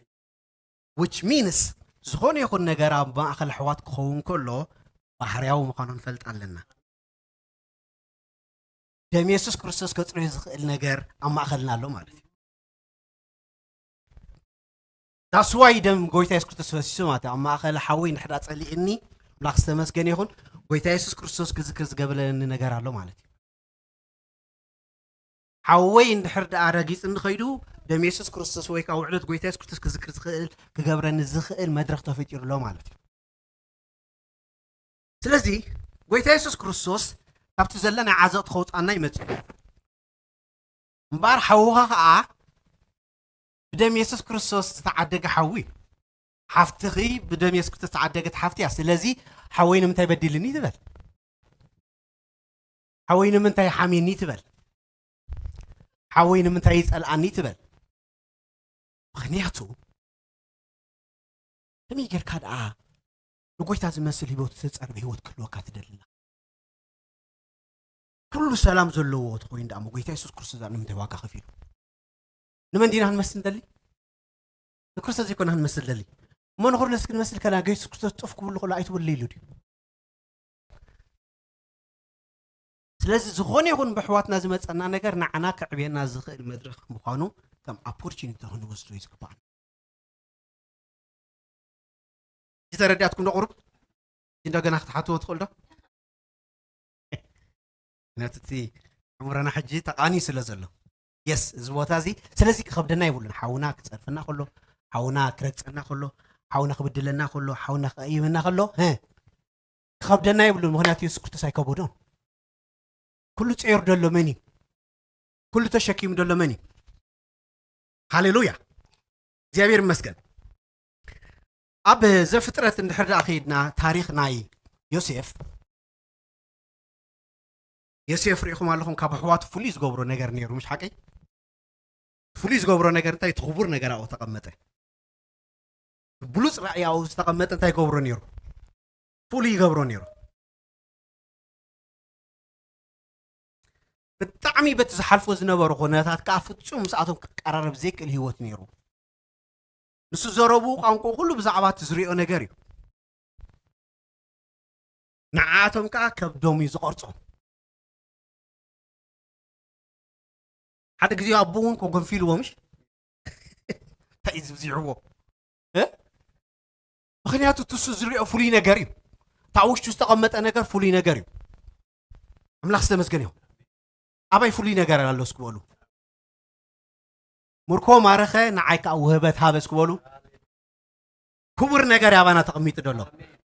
Which means ዝኾነ ይኹን ነገር ኣብ ማእኸል ኣሕዋት ክኸውን ከሎ ባህርያዊ ምዃኑ ንፈልጥ ኣለና። ደም የሱስ ክርስቶስ ከጽርዮ ዝኽእል ነገር ኣብ ማእኸልና ኣሎ ማለት እዩ። That's why ደም ጎይታ የሱስ ክርስቶስ ፈሲሱ ማለት እዩ። ኣብ ማእኸል ሓወይ እንድሕር ጸሊእኒ ኣምላኽ ዝተመስገነ ይኹን ጎይታ የሱስ ክርስቶስ ክዝክር ዝገበለኒ ነገር ኣሎ ማለት እዩ። ሓወይ እንድሕር ደኣ ረጊጽ እንድኸይዱ ደም የሱስ ክርስቶስ ወይ ከዓ ውዕለት ጎይታ የሱስ ክርስቶስ ክዝክር ዝኽእል ክገብረኒ ዝኽእል መድረኽ ተፈጢሩ ኣሎ ማለት እዩ። ስለዚ ጎይታ የሱስ ክርስቶስ ካብቲ ዘለና ዓዘቕቲ ከውፃና ይመፅእ እምበኣር ሓውኻ ከዓ ብደም የሱስ ክርስቶስ ዝተዓደገ ሓዊ እዩ። ሓፍትኺ ብደም የሱስ ክርስቶስ ዝተዓደገት ሓፍቲ እያ። ስለዚ ሓወይ ንምንታይ በዲልኒ ትበል? ሓወይ ንምንታይ ሓሚኒ ትበል? ሓወይ ንምንታይ ይፀልኣኒ ትበል? ምኽንያቱ ከመይ ጌርካ ደኣ ንጎይታ ዝመስል ህይወት ዝተፀርበ ህይወት ክህልወካ ትደሊ ኣለኻ? ኩሉ ሰላም ዘለዎ ተኾይኑ ደኣ እሞ ጎይታ የሱስ ክርስቶስ ደኣ ንምንታይ ዋጋ ከፊሉ? ንመን ዲና ክንመስል ንደሊ? ንክርስቶስ ዘይኮና ክንመስል ደሊ እሞ ንክርስቶስ ክንመስል ከላ የሱስ ክርስቶስ ጥፍ ክብሉ ከሎ ኣይትወለይሉ ድዩ? ስለዚ ዝኾነ ይኹን ብሕዋትና ዝመፀና ነገር ንዓና ከዕብየና ዝኽእል መድረኽ ምዃኑ ከም ኦፖርቹኒቲ ክንወስዶ እዩ ዝግባኣና። ዝተረዳእትኩም ዶ ቁሩብ? እንደገና ክትሓትዎ ትኽእል ዶ? ምክንያቱ እቲ ዕምረና ሕጂ ተቃንዩ ስለ ዘሎ። የስ፣ እዚ ቦታ እዚ ስለዚ ክኸብደና ይብሉን። ሓውና ክጸርፈና ከሎ፣ ሓውና ክረግጸና ከሎ፣ ሓውና ክብድለና ከሎ፣ ሓውና ክቐይመና ከሎ፣ ህ፣ ክኸብደና ይብሉን። ምክንያቱ የሱስ ክርስቶስ ኣይከበዶን። ኩሉ ጸይሩ ደሎ መን እዩ? ኩሉ ተሸኪሙ ደሎ መን እዩ? ሃሌሉያ፣ እግዚኣብሔር ይመስገን። ኣብ ዘፍጥረት እንድሕር ደኣ ከይድና፣ ታሪኽ ናይ ዮሴፍ፣ ዮሴፍ ርኢኹም ኣለኹም፣ ካብ ኣሕዋቱ ፍሉይ ዝገብሮ ነገር ነይሩ፣ ምሽ ሓቀይ? ፍሉይ ዝገብሮ ነገር እንታይ? እቲ ክቡር ነገር ኣብኡ ተቐመጠ። ብሉጽ ራእይ ኣብኡ ዝተቐመጠ እንታይ ይገብሮ ነይሩ? ፍሉይ ይገብሮ ነይሩ። ብጣዕሚ በቲ ዝሓልፎ ዝነበሩ ኩነታት ከኣ ፍጹም ምስኣቶም ክቀራረብ ዘይክእል ህይወት ነይሩ። ንሱ ዘረቡ ቋንቋ ኩሉ ብዛዕባ እቲ ዝሪኦ ነገር እዩ። ንዓኣቶም ከኣ ከብዶም እዩ ዝቐርጾም። ሓደ ግዜ ኣቦ እውን ኮንኮንፊልዎ ምሽ? እንታይ እዩ ዝብዚሕዎ? እ? ምክንያቱ እቲ እሱ ዝሪኦ ፍሉይ ነገር እዩ። እታ ውሽጡ ዝተቐመጠ ነገር ፍሉይ ነገር እዩ። ኣምላኽ ዝተመስገነ ይሁን። ኣባይ ፍሉይ ነገር ኣሎ እስኪ በሉ። ምርኮ ማረኸ፣ ንዓይ ከኣ ውህበት ሃበ እስኪ በሉ። ክቡር ነገር ያባና ተቐሚጡ ደሎ።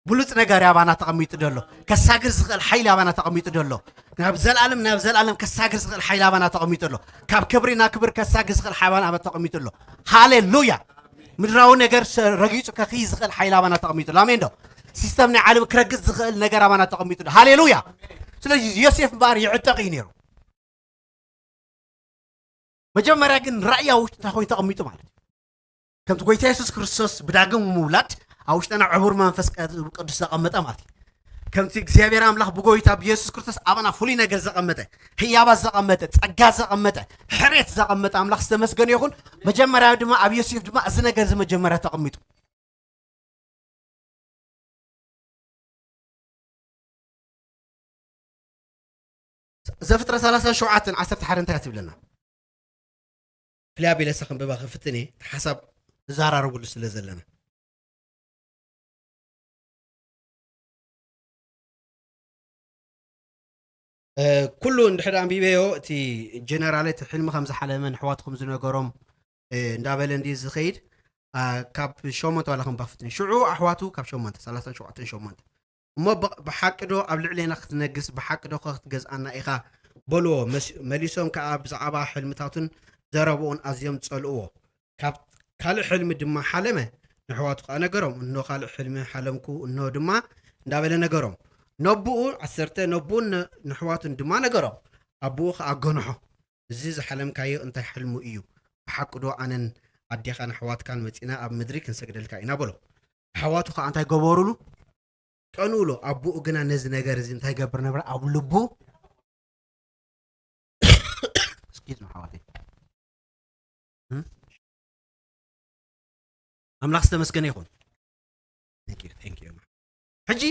ብሉጽ ነገር ያባና ተቐሚጡ ደሎ። ከሳግር ዝኽእል ሓይሊ ያባና ተቐሚጡ ደሎ። ናብ ዘላለም፣ ናብ ዘላለም ከሳግር ዝኽእል ሓይሊ ያባና ተቐሚጡ ኣሎ። ካብ ክብሪ ናብ ክብሪ ከሳግር ዝኽእል ሓይሊ ያባና ተቐሚጡ ኣሎ። ሃሌሉያ! ምድራዊ ነገር ሰ-፣ ረጊጹ ከኽይ ዝኽእል ሓይሊ ያባና ተቐሚጡ ኣሎ። ኣሜን ዶ? ሲስተም ናይ ዓለም ክረግጽ ዝኽእል ነገር ያባና ተቐሚጡ ኣሎ። ሃሌሉያ! ስለዚ ዮሴፍ እምበኣር ይዕጠቕ እዩ ነይሩ። መጀመርያ ግን ራእይ ኣብ ውሽጥና ኮይኑ ተቐሚጡ ማለት እዩ። ከምቲ ጎይታ የሱስ ክርስቶስ ብዳግም ምውላድ ኣብ ውሽጥና ዕቡር መንፈስ ቅዱስ ዘቐመጠ ማለት እዩ። ከምቲ እግዚኣብሔር ኣምላኽ ብጎይታ ብየሱስ ክርስቶስ ኣባና ፍሉይ ነገር ዘቐመጠ፣ ህያባት ዘቐመጠ፣ ጸጋ ዘቐመጠ፣ ሕሬት ዘቐመጠ ኣምላኽ ዝተመስገነ ይኹን። መጀመርያ ድማ ኣብ ዮሴፍ ድማ እዚ ነገር እዚ መጀመርያ ተቐሚጡ። ዘፍጥረት ሰላሳን ሸውዓተን ዓሰርተ ሓደ እንታይ ትብለና? ፍልይ ኣቢለ ከንብባ ክፍትን እየ፣ እቲ ሓሳብ ንዘራረብሉ ስለ ዘለና። እ፣ ኩሉ እንድሕር ኣንቢበዮ፣ እቲ ጀነራል እቲ ሕልሚ ከም ዝሓለመ፣ ንኣሕዋቱ ከም ዝነገሮም፣ እ፣ እንዳበለ እንድዩ ዝኸይድ። ኣ፣ ካብ ሸሞንተ ዋላ ከም ባፍትን። ሽዑ ኣሕዋቱ ካብ ሸሞንተ፣ ሰላሳን ሸውዓተን ሸሞንተ። እሞ ብ-፣ ብሓቂ ዶ ኣብ ልዕሌና ክትነግስ፣ ብሓቂ ዶ ኸ ክትገዝኣና ኢኻ? በልዎ። መስ-፣ መሊሶም ከኣ ብዛዕባ ሕልምታቱን ዘረባኡን ኣዝዮም ጸልእዎ። ካብ ካልእ ሕልሚ ድማ ሓለመ፣ ንኣሕዋቱ ከኣ ነገሮም። እንሆ ካልእ ሕልሚ ሓለምኩ፣ እንሆ ድማ እንዳበለ ነገሮም። ነቦኡ፣ ዓሰርተ፣ ነቦኡን ነ-፣ ንኣሕዋቱን ድማ ነገሮም። ኣቦኡ ከኣ ኣገንሖ። እዚ ዝሓለምካዮ እንታይ ሕልሚ እዩ? ብሓቂ ዶ ኣነን ኣዴኻን ኣሕዋትካን መጺና ኣብ ምድሪ ክንሰግደልካ ኢና በሎ። ኣሕዋቱ ኸኣ እንታይ ገበሩሉ? ቀንኡሉ። ኣቦኡ ግና ነዚ ነገር እዚ እንታይ ይገብር ነበረ? ኣብ ልቡ፣ እስኪ ኣሕዋተይ፣ እም? ኣምላኽ ዝተመስገነ ይኹን። Thank you, thank you። ሕጂ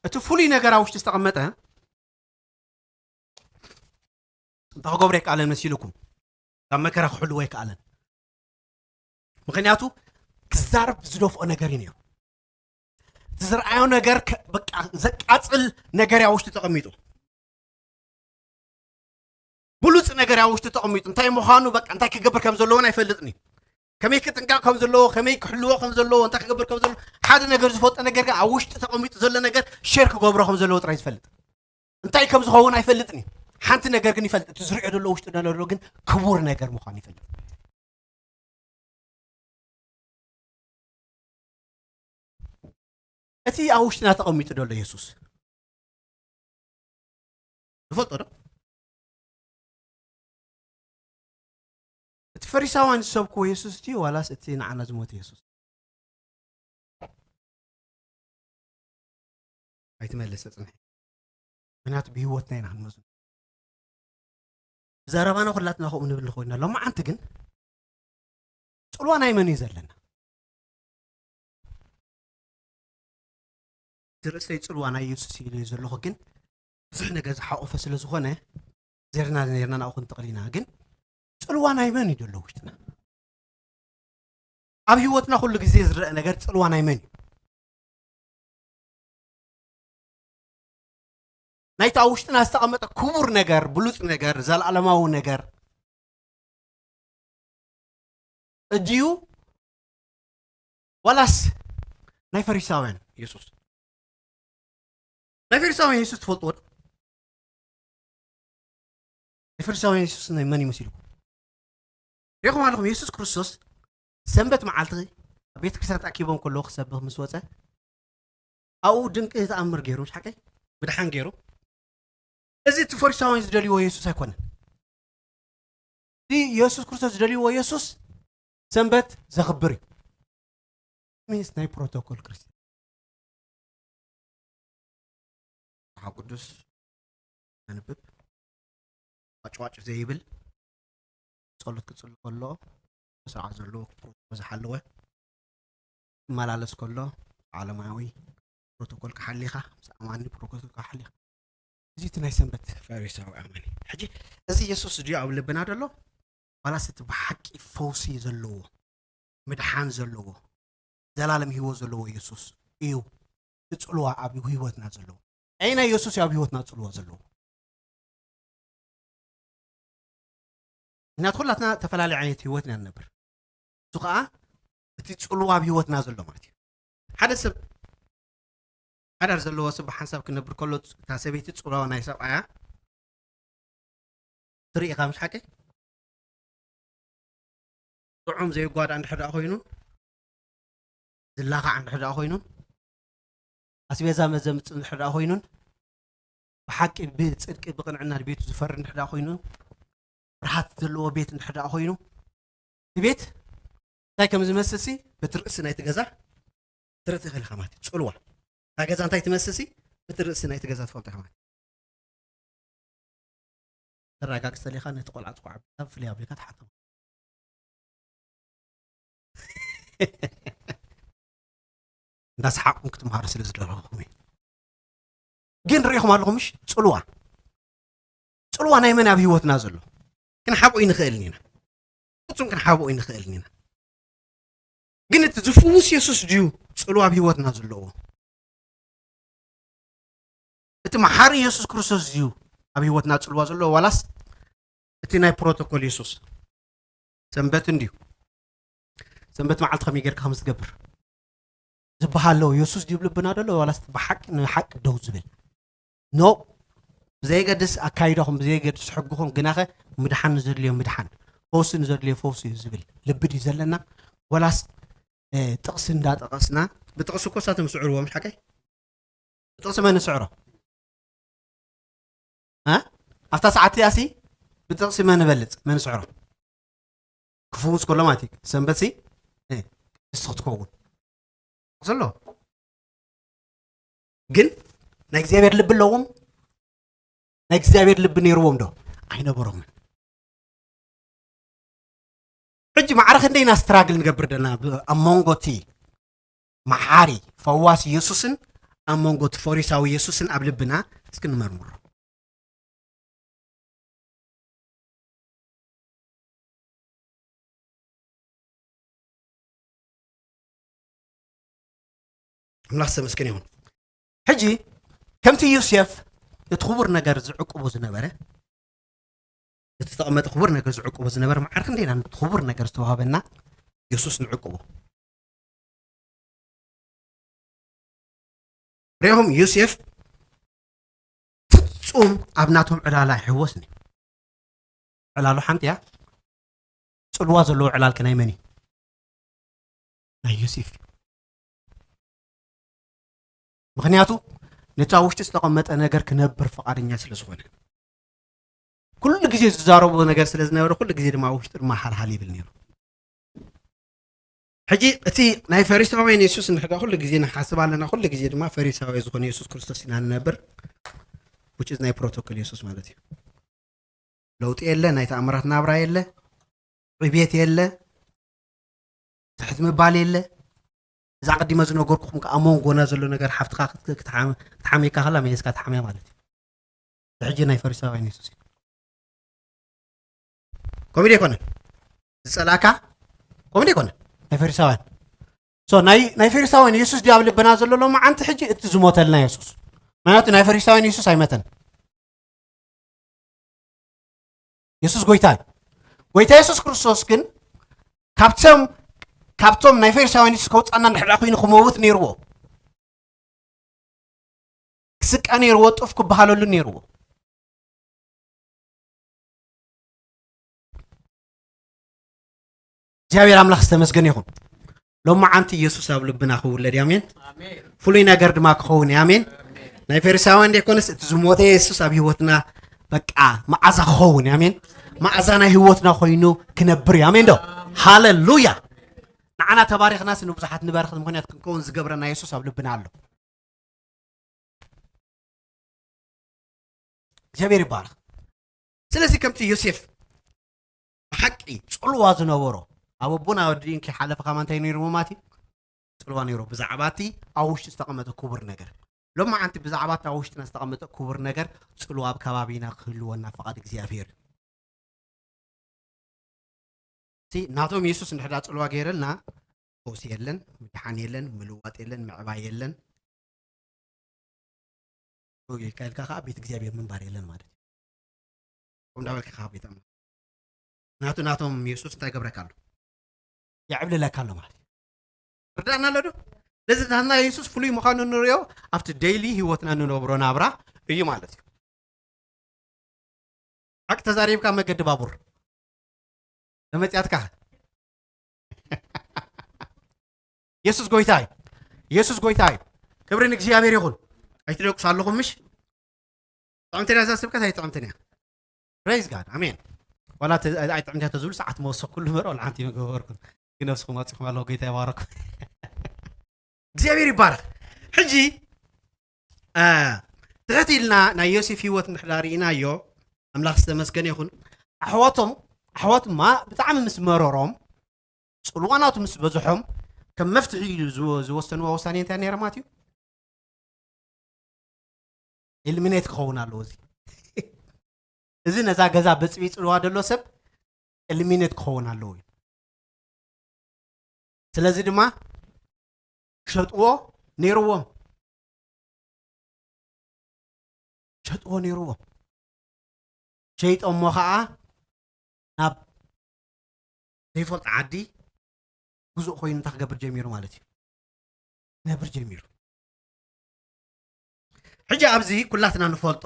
እቲ ፍሉይ ነገር ኣብ ውሽጢ ዝተቐመጠ እንታይ ክገብሮ ኣይከኣለን መሲልኩም? ካብ መከራ ክሕልዎ ኣይከኣለን። ምኽንያቱ ክዛረብ ዝደፍኦ ነገር እዩ ነይሩ። እቲ ዝረኣዮ ነገር ከ-፣ በቃ ዘቃጽል ነገር እዩ ኣብ ውሽጡ ተቐሚጡ። ብሉጽ ነገር ኣብ ውሽጡ ተቐሚጡ። እንታይ ምዃኑ፣ በቃ እንታይ ክገብር ከም ዘለዎ እውን ኣይፈልጥን እዩ። ከመይ ክጥንቀቕ ከም ዘለዎ፣ ከመይ ክሕልዎ ከም ዘለዎ፣ እንታይ ክገብር ከም ዘለዎ፣ ሓደ ነገር ዝፈልጦ ነገር ግን ኣብ ውሽጡ ተቐሚጡ ዘሎ ነገር ሼር ክገብሮ ከም ዘለዎ ጥራይ ዝፈልጥ። እንታይ ከም ዝኸውን ኣይፈልጥን እዩ። ሓንቲ ነገር ግን ይፈልጥ፣ እቲ ዝሪኦ ዘሎ ውሽጡ ዘሎ ግን ክቡር ነገር ምዃኑ ይፈልጥ። እቲ ኣብ ውሽጥና ተቐሚጡ ዘሎ የሱስ ንፈልጦ ዶ? እቲ ፈሪሳውያን ዝሰብክዎ የሱስ ድዩ ዋላስ እቲ ንዓና ዝሞተ የሱስ? ኣይትመልሰ ጽንሒ። ምኽንያቱ ብህይወትና ኢና ክንመዝኖ። ዘረባና ኩላትና ከምኡ ንብል ንኸውን ኢና። ሎማዓንቲ ግን ጽልዋ ናይ መን እዩ ዘለና? እቲ ርእሰይ ጽልዋ ናይ የሱስ እዩ ኢለ ዘለኹ፣ ግን ብዙሕ ነገር ዝሓቆፈ ስለ ዝኾነ ዜርና ኔርና ናብኡ ክንጥቕል ኢና። ግን ጽልዋ ናይ መን እዩ ዘሎ ውሽጥና? ኣብ ህይወትና ኩሉ ግዜ ዝረአ ነገር ጽልዋ ናይ መን እዩ? ናይቲ ኣብ ውሽጥና ዝተቐመጠ ክቡር ነገር፣ ብሉጽ ነገር፣ ዘለኣለማዊ ነገር እድዩ ዋላስ ናይ ፈሪሳውያን የሱስ? ናይ ፈሪሳውያን የሱስ ትፈልጥዎ ዶ? ናይ ፈሪሳውያን የሱስ ናይ መን ይመስልኩም? ሪኢኹም ኣለኹም፣ የሱስ ክርስቶስ ሰንበት መዓልቲ ኣብ ቤተ ክርስቲያን ተኣኪቦም ከለዉ ክሰብኽ ምስ ወጸ ኣብኡ ድንቂ ተኣምር ገይሩ፣ ምስ ሓቀይ ምድሓን ገይሩ። እዚ እቲ ፈሪሳውያን ዝደልይዎ የሱስ ኣይኮነን። እቲ የሱስ ክርስቶስ ዝደልይዎ የሱስ ሰንበት ዘኽብር እዩ። ሚንስ ናይ ፕሮቶኮል ክርስትያን። መጽሓፍ ቅዱስ ዘንብብ፣ ዋጭዋጭ ዘይብል፣ ጸሎት ክጽሊ ከሎ ስርዓት ዘለዎ፣ ፕሮቶኮል ዝሓለወ፣ ክመላለስ ከሎ ዓለማዊ ፕሮቶኮል ክሓሊኻ፣ ምስ ኣማኒ ፕሮቶኮል ክሓሊኻ። እዚ እቲ ናይ ሰንበት ፈሪሳዊ ኣማኒ። ሕጂ እዚ የሱስ ድዩ ኣብ ልብና ዘሎ? ዋላስ እቲ ብሓቂ ፈውሲ ዘለዎ፣ ምድሓን ዘለዎ፣ ዘላለም ህይወት ዘለዎ የሱስ እዩ እቲ ጽልዋ ኣብ ህይወትና ዘለዎ? ኣየናይ የሱስ እዩ ኣብ ህይወትና ጽልዋ ዘለዎ? ምክንያቱ ኩላትና ተፈላለየ ዓይነት ህይወት ኢና ንነብር። እሱ ከዓ እቲ ጽልዋ ኣብ ህይወትና ዘሎ ማለት እዩ። ሓደ ሰብ፣ ሓዳር ዘለዎ ሰብ ብሓንሳብ ክነብር ከሎ፣ እታ ሰበይቲ ጽልዋ ናይ ሰብኣያ ትርኢ ኢኻ፣ ምስ ሓቂ ጥዑም ዘይጓዳእ እንድሕር ደኣ ኮይኑ፣ ዝላኻዕ እንድሕር ደኣ ኮይኑ፣ ኣስቤዛ መዘምፅ እንድሕር ደኣ ኮይኑን፣ ብሓቂ ብፅድቂ ብቕንዕና ንቤቱ ዝፈሪ እንድሕር ደኣ ኮይኑ፣ ፍርሃት ዘለዎ ቤት እንድሕር ደኣ ኮይኑ፣ እቲ ቤት እንታይ ከም ዝመስል ሲ በቲ ርእሲ ናይቲ ገዛ ትርኢ ትኽእል ኢኻ ማለት እዩ። ጽልዋ እታ ገዛ እንታይ ትመስል ሲ በቲ ርእሲ ናይቲ ገዛ ትፈልጦ ኢኻ ማለት እዩ። ተረጋግጽ ተሊኻ ነቲ ቆልዓ ጽዋዕ ኣቢልካ ፍልይ ኣቢልካ ትሓቶ። እንዳሰሓቕኩም ክትምሃሩ ስለ ዝደለኹም እዩ። ግን ርኢኹም ኣለኹም ምሽ? ጽልዋ፣ ጽልዋ ናይ መን ኣብ ህይወትና ዘሎ? ክንሓብኦ ኣይንኽእልን ኢና። ፍጹም ክንሓብኦ ኣይንኽእልን ኢና። ግን እቲ ዝፍውስ የሱስ ድዩ ጽልዋ ኣብ ህይወትና ዘለዎ? እቲ መሓሪ የሱስ ክርስቶስ ድዩ ኣብ ህይወትና ጽልዋ ዘለዎ? ዋላስ እቲ ናይ ፕሮቶኮል የሱስ? ሰንበት እንድዩ። ሰንበት መዓልቲ ከመይ ጌርካ ከም ዝገብር ዝበሃል ኣለዉ። የሱስ ድዩ ኣብ ልብና ዘሎ? ዋላስ እቲ ብሓቂ ንሓቂ ደው ዝብል? ኖ፣ ብዘየገድስ ኣካይዳኹም፣ ብዘየገድስ ሕግኹም፣ ግናኸ ምድሓን ንዘድልዮ ምድሓን፣ ፈውሲ ንዘድልዮ ፈውሲ እዩ ዝብል ልቢ ድዩ ዘለና? ወላስ፣ እ፣ ጥቕሲ እንዳጠቐስና፣ ብጥቕሲ እኮ እሳቶም ስዕርዎ፣ ምሽ ሓቀይ? ብጥቕሲ መን ንስዕሮ? እ? ኣብታ ሰዓት እቲኣሲ ብጥቕሲ መን ንበልጽ? መን ንስዕሮ? ክፍውስ ከሎ ማለት እዩ። ሰንበትሲ፣ እ፣ ንሱ ክትከውን ዘሎ። ግን ናይ እግዚኣብሔር ልቢ ኣለዎም? ናይ እግዚኣብሔር ልቢ ነይርዎም ዶ? ኣይነበሮምን። ሕጂ ማዕረ ክንደይ ኢና ስትራግል ንገብር ደለና ብ-፣ ኣብ መንጎ እቲ መሓሪ ፈዋሲ የሱስን ኣብ መንጎ እቲ ፈሪሳዊ የሱስን ኣብ ልብና? እስኪ ንመርምሮ። ኣምላኽ ዝተመስገነ ይኹን። ሕጂ ከምቲ ዮሴፍ እቲ ክቡር ነገር ዝዕቅቦ ዝነበረ፣ እቲ ዝተቐመጠ ክቡር ነገር ዝዕቅቦ ዝነበረ፣ ማዕረ ክንደይ ኢና ነቲ ክቡር ነገር ዝተዋህበና የሱስ ንዕቅቦ? ርኢኹም፣ ዮሴፍ ፍጹም ኣብ ናቶም ዕላል ኣይሕወስን እዩ። ዕላሉ ሓንቲ እያ። ጽልዋ ዘለዎ ዕላል ከ ናይ መን እዩ? ናይ ዮሴፍ እዩ። ምኽንያቱ ነቲ ኣብ ውሽጢ ዝተቐመጠ ነገር ክነብር ፍቓደኛ ስለ ዝኾነ። ኩሉ ግዜ ዝዛረቦ ነገር ስለ ዝነበረ፣ ኩሉ ግዜ ድማ ኣብ ውሽጡ ድማ ሃልሃል ይብል ነይሩ። ሕጂ እቲ ናይ ፈሪሳውያን የሱስ እንድሕር ኩሉ ግዜ ንሓስብ ኣለና፣ ኩሉ ግዜ ድማ ፈሪሳዊ ዝኾነ የሱስ ክርስቶስ ኢና ንነብር፣ which is ናይ ፕሮቶኮል የሱስ ማለት እዩ። ለውጢ የለ፣ ናይ ተኣምራት ናብራ የለ፣ ዕብየት የለ፣ ትሕት ምባል የለ። እዛ ቀዲመ ዝነገርኩኹም ከኣ ኣብ መንጎና ዘሎ ነገር ሓፍትኻ ክት-፣ ክትሓም-፣ ክትሓምየካ ከላ መሊስካ ትሓምያ ማለት እዩ። እዚ ሕጂ ናይ ፈሪሳውያን የሱስ እዩ። ከምኡ ዶ ኣይኮነን? ዝጸላእካ ከምኡ ዶ ኣይኮነን? ናይ ፈሪሳውያን። ሶ ናይ፣ ናይ ፈሪሳውያን የሱስ ድዩ ኣብ ልብና ዘሎ ሎማዓንቲ ሕጂ እቲ ዝሞተልና የሱስ? ምኽንያቱ ናይ ፈሪሳውያን የሱስ ኣይመተን። የሱስ ጎይታ እዩ። ጎይታ የሱስ ክርስቶስ ግን ካብቶም ካብቶም ናይ ፈሪሳውያን የሱስ ከውፃና እንድሕር ኮይኑ ክመውት ነይርዎ፣ ክስቀ ነይርዎ፣ ጡፍ ክበሃለሉ ነይርዎ። እግዚኣብሔር ኣምላኽ ዝተመስገነ ይኹን። ሎማዓንቲ ኢየሱስ ኣብ ልብና ክውለድ እዩ። ኣሜን። ኣሜን። ፍሉይ ነገር ድማ ክኸውን እዩ። ኣሜን። ኣሜን። ናይ ፈሪሳውያን ደይኮነስ እቲ ዝሞተ ኢየሱስ ኣብ ህይወትና በቃ መዓዛ ክኸውን እዩ። ኣሜን። መዓዛ ናይ ህይወትና ኮይኑ ክነብር እዩ። ኣሜን ዶ? ኣሜን። ሃሌሉያ። ንዓና ተባሪኽናስ ንብዙሓት ንበርኽ ምኽንያት ክንከውን ዝገብረና ኢየሱስ ኣብ ልብና ኣሎ። እግዚኣብሔር ይባረኽ። ስለዚ ከምቲ ዮሴፍ ብሓቂ ጽልዋ ዝነበሮ ኣብ ኣቦና ወዲን ከይሓለፈ ከማ እንታይ ነይሩ ማለት እዩ? ጽልዋ ነይሩ ብዛዕባ እቲ ኣብ ውሽጢ ዝተቐመጠ ክቡር ነገር። ሎማዓንቲ ብዛዕባ እቲ ኣብ ውሽጥና ዝተቐመጠ ክቡር ነገር ጽልዋ ኣብ ከባቢና ክህልወና ፍቓድ እግዚኣብሔር እዩ። እቲ ናቶም የሱስ እንድሕዳ ጽልዋ ገይረልና ፈውሲ የለን፣ ምድሓን የለን፣ ምልዋጥ የለን፣ ምዕባይ የለን። ኢልካ ኢልካ ከዓ ቤት እግዚኣብሔር ምንባር የለን ማለት እዩ። ከምኡ እንዳበልካ ከዓ ቤት ኣምላኽ ናቱ ናቶም የሱስ እንታይ ገብረካ ኣሎ? የዕብልለካ ኣሎ ማለት እዩ። ርዳእና ኣሎ ዶ? ስለዚ ናትና የሱስ ፍሉይ ምዃኑ ንሪኦ ኣብቲ ዴይሊ ህይወትና ንነብሮ ናብራ እዩ ማለት እዩ። ሓቂ ተዛሪብካ መገዲ ባቡር ተመፅያትካ። የሱስ ጎይታ እዩ። የሱስ ጎይታ እዩ። ክብሪ ንእግዚኣብሔር ይኹን። ኣይትደቅሱ ኣለኹም ምሽ? ጥዕምትን እያ እዛ ስብከት ኣይጥዕምትን እያ። ፕሬዝ ጋድ ኣሜን። ዋላ ተ- ኣይጥዕምትን እያ ተዝብሉ ሰዓት መወሰኩሉ መርኦ ለዓንቲ መገበርኩም ግን ነብስኩም ኣፅኹም ኣለኹ። ጎይታ ይባረኩም። እግዚኣብሔር ይባረክ። ሕጂ ትሕት ኢልና ናይ ዮሴፍ ህይወት እንድሕዳ ርኢናዮ ኣምላኽ ዝተመስገነ ይኹን። ኣሕዋቶም ኣሕዋት ድማ ብጣዕሚ ምስ መረሮም ፅልዋናቱ ምስ በዝሖም ከም መፍትሒ ኢሉ ዝወ- ዝወሰንዎ ውሳኔ እንታይ ነይረ ማለት እዩ? ኤልሚኔት ክኸውን ኣለዎ። እዚ እዚ ነዛ ገዛ በፅቢ ፅልዋ ዘሎ ሰብ ኤልሚኔት ክኸውን ኣለዎ እዩ። ስለዚ ድማ ሸጥዎ ነይርዎም ሸጥዎ ነይርዎም ሸይጦሞ ከዓ ናብ ዘይፈልጦ ዓዲ ግዙእ ኮይኑ እንታይ ክገብር ጀሚሩ ማለት እዩ? ክነብር ጀሚሩ። ሕጂ ኣብዚ ኩላትና ንፈልጦ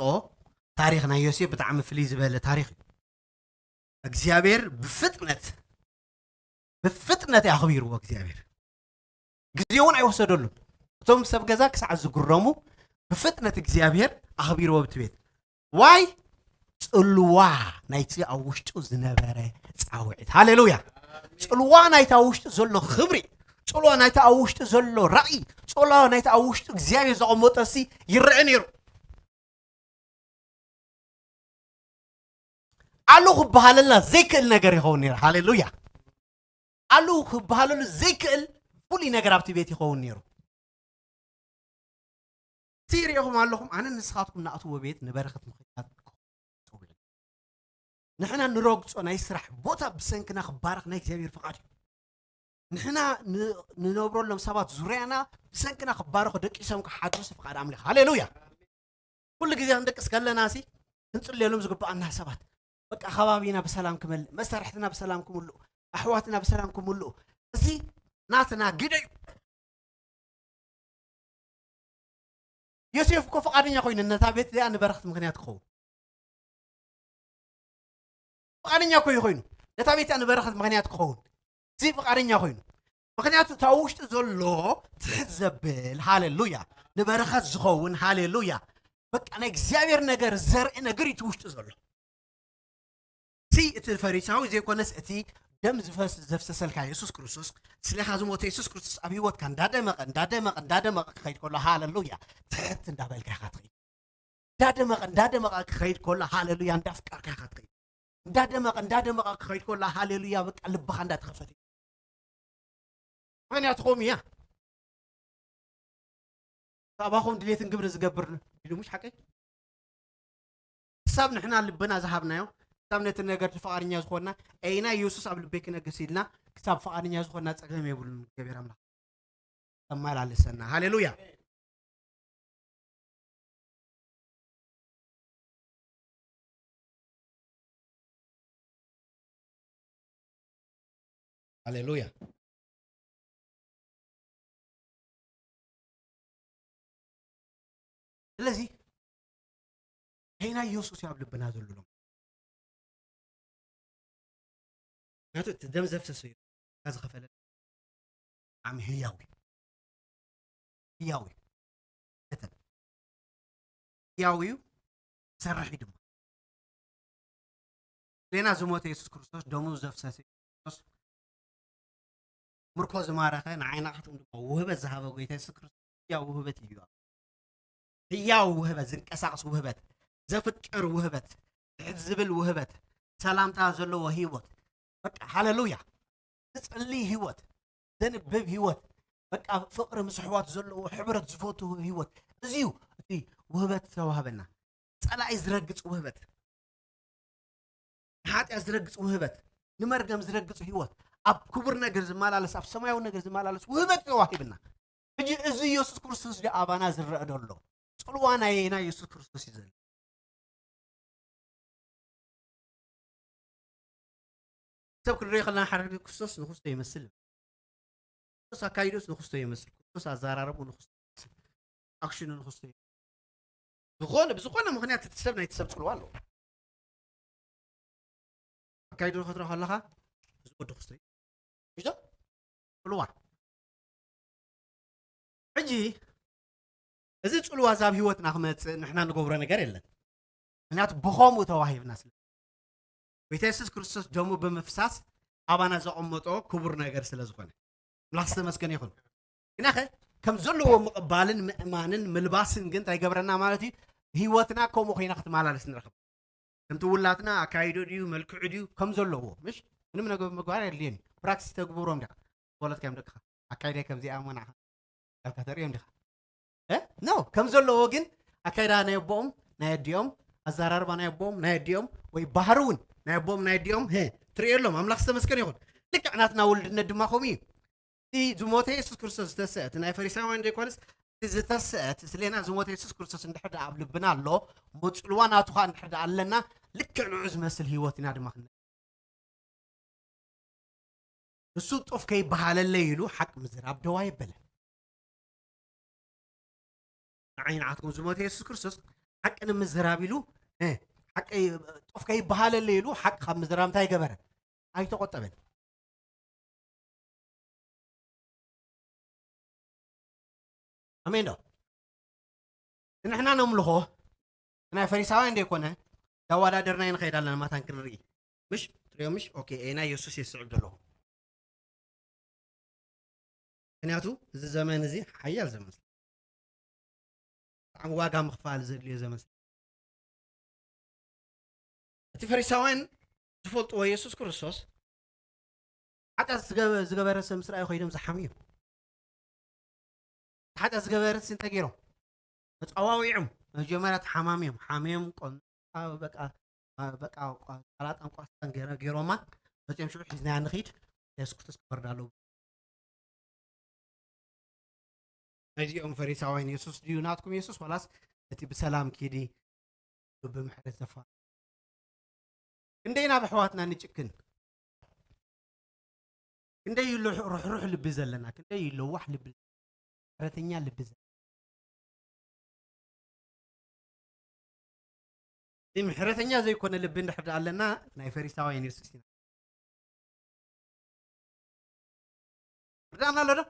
ታሪኽ ናይ ዮሴፍ ብጣዕሚ ፍልይ ዝበለ ታሪኽ እዩ። እግዚኣብሔር ብፍጥነት ብፍጥነት ኣኽቢርዎ። እግዚኣብሔር ግዜ እውን ኣይወሰደሉን። እቶም ሰብ ገዛ ክሳዕ ዝግረሙ ብፍጥነት እግዚኣብሔር ኣኽቢርዎ ብቲ ቤት ዋይ ፅልዋ ናይቲ ኣብ ውሽጡ ዝነበረ ፃውዒት ሃሌሉያ። ፅልዋ ናይቲ ኣብ ውሽጡ ዘሎ ክብሪ፣ ፅልዋ ናይቲ ኣብ ውሽጡ ዘሎ ራእይ፣ ፅልዋ ናይቲ ኣብ ውሽጡ እግዚኣብሔር ዘቐመጦ ሲ ይረአ ነይሩ። ኣሉ ክበሃለልና ዘይክእል ነገር ይኸውን ነይሩ። ሃሌሉያ። ኣሉ ክበሃለሉ ዘይክእል ፍሉይ ነገር ኣብቲ ቤት ይኸውን ነይሩ። እቲ ሪኢኹም ኣለኹም ኣነ ንስኻትኩም ንኣትዎ ቤት ንበረኸት ምኽንያት ንሕና ንረግጾ ናይ ስራሕ ቦታ ብሰንክና ክባረኽ ናይ እግዚኣብሔር ፍቓድ እዩ። ንሕና ንነብረሎም ሰባት ዙርያና ብሰንክና ክባረኹ ደቂሶም ክሓድሩስ ፍቓድ ኣምልኽ ሃሌሉያ። ኩሉ ግዜ ክንደቅስ ከለና ሲ ክንጽልየሎም ዝግብኣና ሰባት በቃ ከባቢና ብሰላም ክመልእ መሳርሕትና ብሰላም ክምልኡ ኣሕዋትና ብሰላም ክምልኡ እዚ ናትና ግደ እዩ። ዮሴፍ እኮ ፍቓደኛ ኮይኑ ነታ ቤት እዚኣ ንበረኽት ምኽንያት ክኸውን ፍቓደኛ እኮ እዩ ኮይኑ ነታ ቤት እዚኣ ንበረኽት ምኽንያት ክኸውን እዚ ፍቓደኛ ኮይኑ ምኽንያቱ እታ ውሽጢ ዘሎ ትሕት ዘብል ሃሌሉያ ንበረኸት ዝኸውን ሃሌሉያ በቃ ናይ እግዚኣብሔር ነገር ዘርኢ ነገር እዩ እቲ ውሽጢ ዘሎ ሲ እቲ ፈሪሳዊ ዘይኮነስ እቲ ደም ዝፈስ ዘፍሰሰልካ የሱስ ክርስቶስ ስለኻ ዝሞተ የሱስ ክርስቶስ ኣብ ህይወትካ እንዳደመቐ እንዳደመቐ እንዳደመቐ ክኸይድ ከሎ ሃለሉያ ትሕት እንዳበልካ ኢኻ ትኸይድ እንዳደመቐ እንዳደመቐ ክኸይድ ከሎ ሃለሉያ እንዳፍቀርካ ኢኻ ትኸይድ እንዳደመቐ እንዳደመቐ ክኸይድ ከሎ ሃለሉያ በቃ ልብኻ እንዳተኸፈተ ምኽንያትኹም እያ ካባኹም ድሌትን ግብሪ ዝገብር ኢሉ ምሽ ሓቀይ ክሳብ ንሕና ልብና ዝሃብናዮ ክሳብ ነቲ ነገር ፍቓድኛ ዝኾንና ኣይና የሱስ ኣብ ልበይ ክነግስ ኢልና ክሳብ ፍቓድኛ ዝኾንና ጸገም የብሉን እግዚኣብሔር ኣምላኽ ተመላልሰና ሃሌሉያ ሃሌሉያ። ስለዚ ናይ ኢየሱስ እዩ ኣብ ልብና ዘሎ ሎም። ምክንያቱ እቲ ደም ዘፍሰሰ እዩ፣ ዋጋ ዝኸፈለ። ብጣዕሚ ህያው እዩ። ህያው እዩ። እተን ህያው እዩ፣ ሰርሕ እዩ ድማ። ሌና ዝሞተ የሱስ ክርስቶስ፣ ደሙ ዘፍሰሰ የሱስ ክርስቶስ፣ ምርኮ ዝማረኸ፣ ንዓይና ክትም ድማ ውህበት ዝሃበ ጎይታ የሱስ ክርስቶስ ህያው ውህበት እዩ። ህያው ውህበት፣ ዝንቀሳቐስ ውህበት፣ ዘፍቅር ውህበት፣ ትሕት ዝብል ውህበት፣ ሰላምታ ዘለዎ ህይወት። በቃ ሃሌሉያ። ዝጸልይ ህይወት፣ ዘንብብ ህይወት፣ በቃ ፍቕሪ ምስ ኣሕዋት ዘለዎ ሕብረት ዝፈትዎ ህይወት። እዚ እዩ እቲ ውህበት ዝተዋህበና። ጸላኢ ዝረግጽ ውህበት፣ ንሓጢኣት ዝረግጽ ውህበት፣ ንመርገም ዝረግጽ ህይወት፣ ኣብ ክቡር ነገር ዝመላለስ፣ ኣብ ሰማያዊ ነገር ዝመላለስ ውህበት ተዋሂብና። ሕጂ እዚ ኢየሱስ ክርስቶስ ድዩ ኣባና ዝረአ ዘሎ? ጽልዋ ናይ፣ ናይ ኢየሱስ ክርስቶስ እዩ ዘሎ። ሰብ ክንሪኦ ከለና ሓደ ክርስቶስ ንክርስቶ ይመስል። ክርስቶስ ኣካይዶስ ንክርስቶ ይመስል። ክርስቶስ ኣዘራረቡ ንክርስቶ ይመስል። ኣክሽኑ ንክርስቶ ይመስል። ዝኾነ፣ ብዝኾነ ምኽንያት እቲ ሰብ ናይቲ ሰብ ጽልዋ ኣለዎ። ኣካይዶ ክትረኦ ከለኻ እዚ ወዲ ክስቶ እዩ። እሺ ዶ? ጽልዋ። ሕጂ እዚ ጽልዋ እዚ ኣብ ህይወትና ክመጽእ ንሕና ንገብሮ ነገር የለን። ምክንያቱ ብኸምኡ ተዋሂብና ስለ። ጎይታ የሱስ ክርስቶስ ደሙ ብምፍሳስ ኣባና ዘቐመጦ ክቡር ነገር ስለ ዝኾነ። ኣምላኽ ዝተመስገነ ይኹን። ግናኸ ከም ዘለዎ ምቕባልን ምእማንን ምልባስን ግን እንታይ ይገብረና ማለት እዩ? ህይወትና ከምኡ ኮይና ክትመላለስ ንረኽብ። ከምቲ ውላትና ኣካይዶ ድዩ፣ መልክዑ ድዩ፣ ከም ዘለዎ፣ ምሽ? ምንም ነገር ምግባር የድልየን እዩ። ፕራክቲስ ተግብሮም ዲኻ? በለትካ እዮም ደቅኻ። ኣካይዳይ ከምዚኣ እሞ ንዓኻ ኢልካ ተርእዮም ዲኻ? እ? ኖ፣ ከም ዘለዎ ግን ኣካይዳ ናይ ኣቦኦም፣ ናይ ኣዲኦም፣ ኣዘራርባ ናይ ኣቦኦም፣ ናይ ኣዲኦም፣ ወይ ባህሪ እውን ናይ ኣቦኦም፣ ናይ ኣዲኦም፣ ህ፣ ትርእየሎም። ኣምላኽ ዝተመስገነ ይኹን። ልክዕ ናትና ውልድነት ድማ ከምኡ እዩ። እቲ ዝሞተ የሱስ ክርስቶስ ዝተስአ፣ እቲ ናይ ፈሪሳውያን ዘይኮነስ፣ እቲ ዝተስአ፣ እቲ ስሌና ዝሞተ የሱስ ክርስቶስ እንድሕር ደኣ ኣብ ልብና ኣሎ፣ እሞ ጽልዋ ናቱ ኸኣ እንድሕር ደኣ ኣለና፣ ልክዕ ንዑ ዝመስል ህይወት ኢና ድማ ክንነብር። እሱ ጡፍ ከይበሃለለይ ኢሉ ሓቂ ምዝራብ ደው ኣየበለን። ንዓይ ንዓትኩም ዝሞተ የሱስ ክርስቶስ ሓቂ ንምዝራብ ኢሉ፣ እ፣ ሓቂ ጡፍ ከይበሃለለይ ኢሉ ሓቂ ካብ ምዝራብ እንታይ ገበረ? ኣይተቆጠበን። ኣሜን ዶ? ንሕና ነምልኾ ናይ ፈሪሳውያን ዘይኮነ፣ እንዳወዳደርና ንኸይድ ኣለና፣ ማታን ክንርኢ። ምሽ? ትሪኦ ምሽ? ኦኬ፣ ኤና የሱስ የስዕብ ዘለኹ። ምክንያቱ እዚ ዘመን እዚ ሓያል ዘመን ስለ። ብጣዕሚ ዋጋ ምኽፋል ዘድልዮ ዘመን ስለ። እቲ ፈሪሳውያን ዝፈልጥዎ የሱስ ክርስቶስ ሓጢኣት ዝገበ-፣ ዝገበረ ሰብ ምስ ረኣዩ ከይዶም ዝሓምዩ። ሓጢኣት ዝገበረት ስንተ ገይሮም? ተጸዋዊዖም። መጀመርያ ተሓማሚዮም። ሓምዮም፣ ቆን-፣ በቃ፣ በቃ፣ ቋ-፣ ሰላጣን ቋስጣን ገይረ-፣ ገይሮማ። መጺኦም ሽዑ ሒዝናያ ንኺድ። የሱስ ክርስቶስ ክፈርድ ኣለዎ። ናይዚኦም ፈሪሳውያን የሱስ ድዩ ናትኩም የሱስ? ዋላስ እቲ ብሰላም ኪዲ፣ ብመሕረት ዘፋ-? ክንደይ ናብ ኣሕዋትና ንጭክን? ክንደይ እዩ ልሕ-፣ ርሕሩሕ ልቢ ዘለና? ክንደይ እዩ ለዋሕ ልቢ፣ ምሕረተኛ ልቢ ዘለና? እቲ ምሕረተኛ ዘይኮነ ልቢ እንድሕር ደኣ ኣለና፣ ናይ ፈሪሳውያን የሱስ ኢና። ርዳእና ኣሎ ዶ?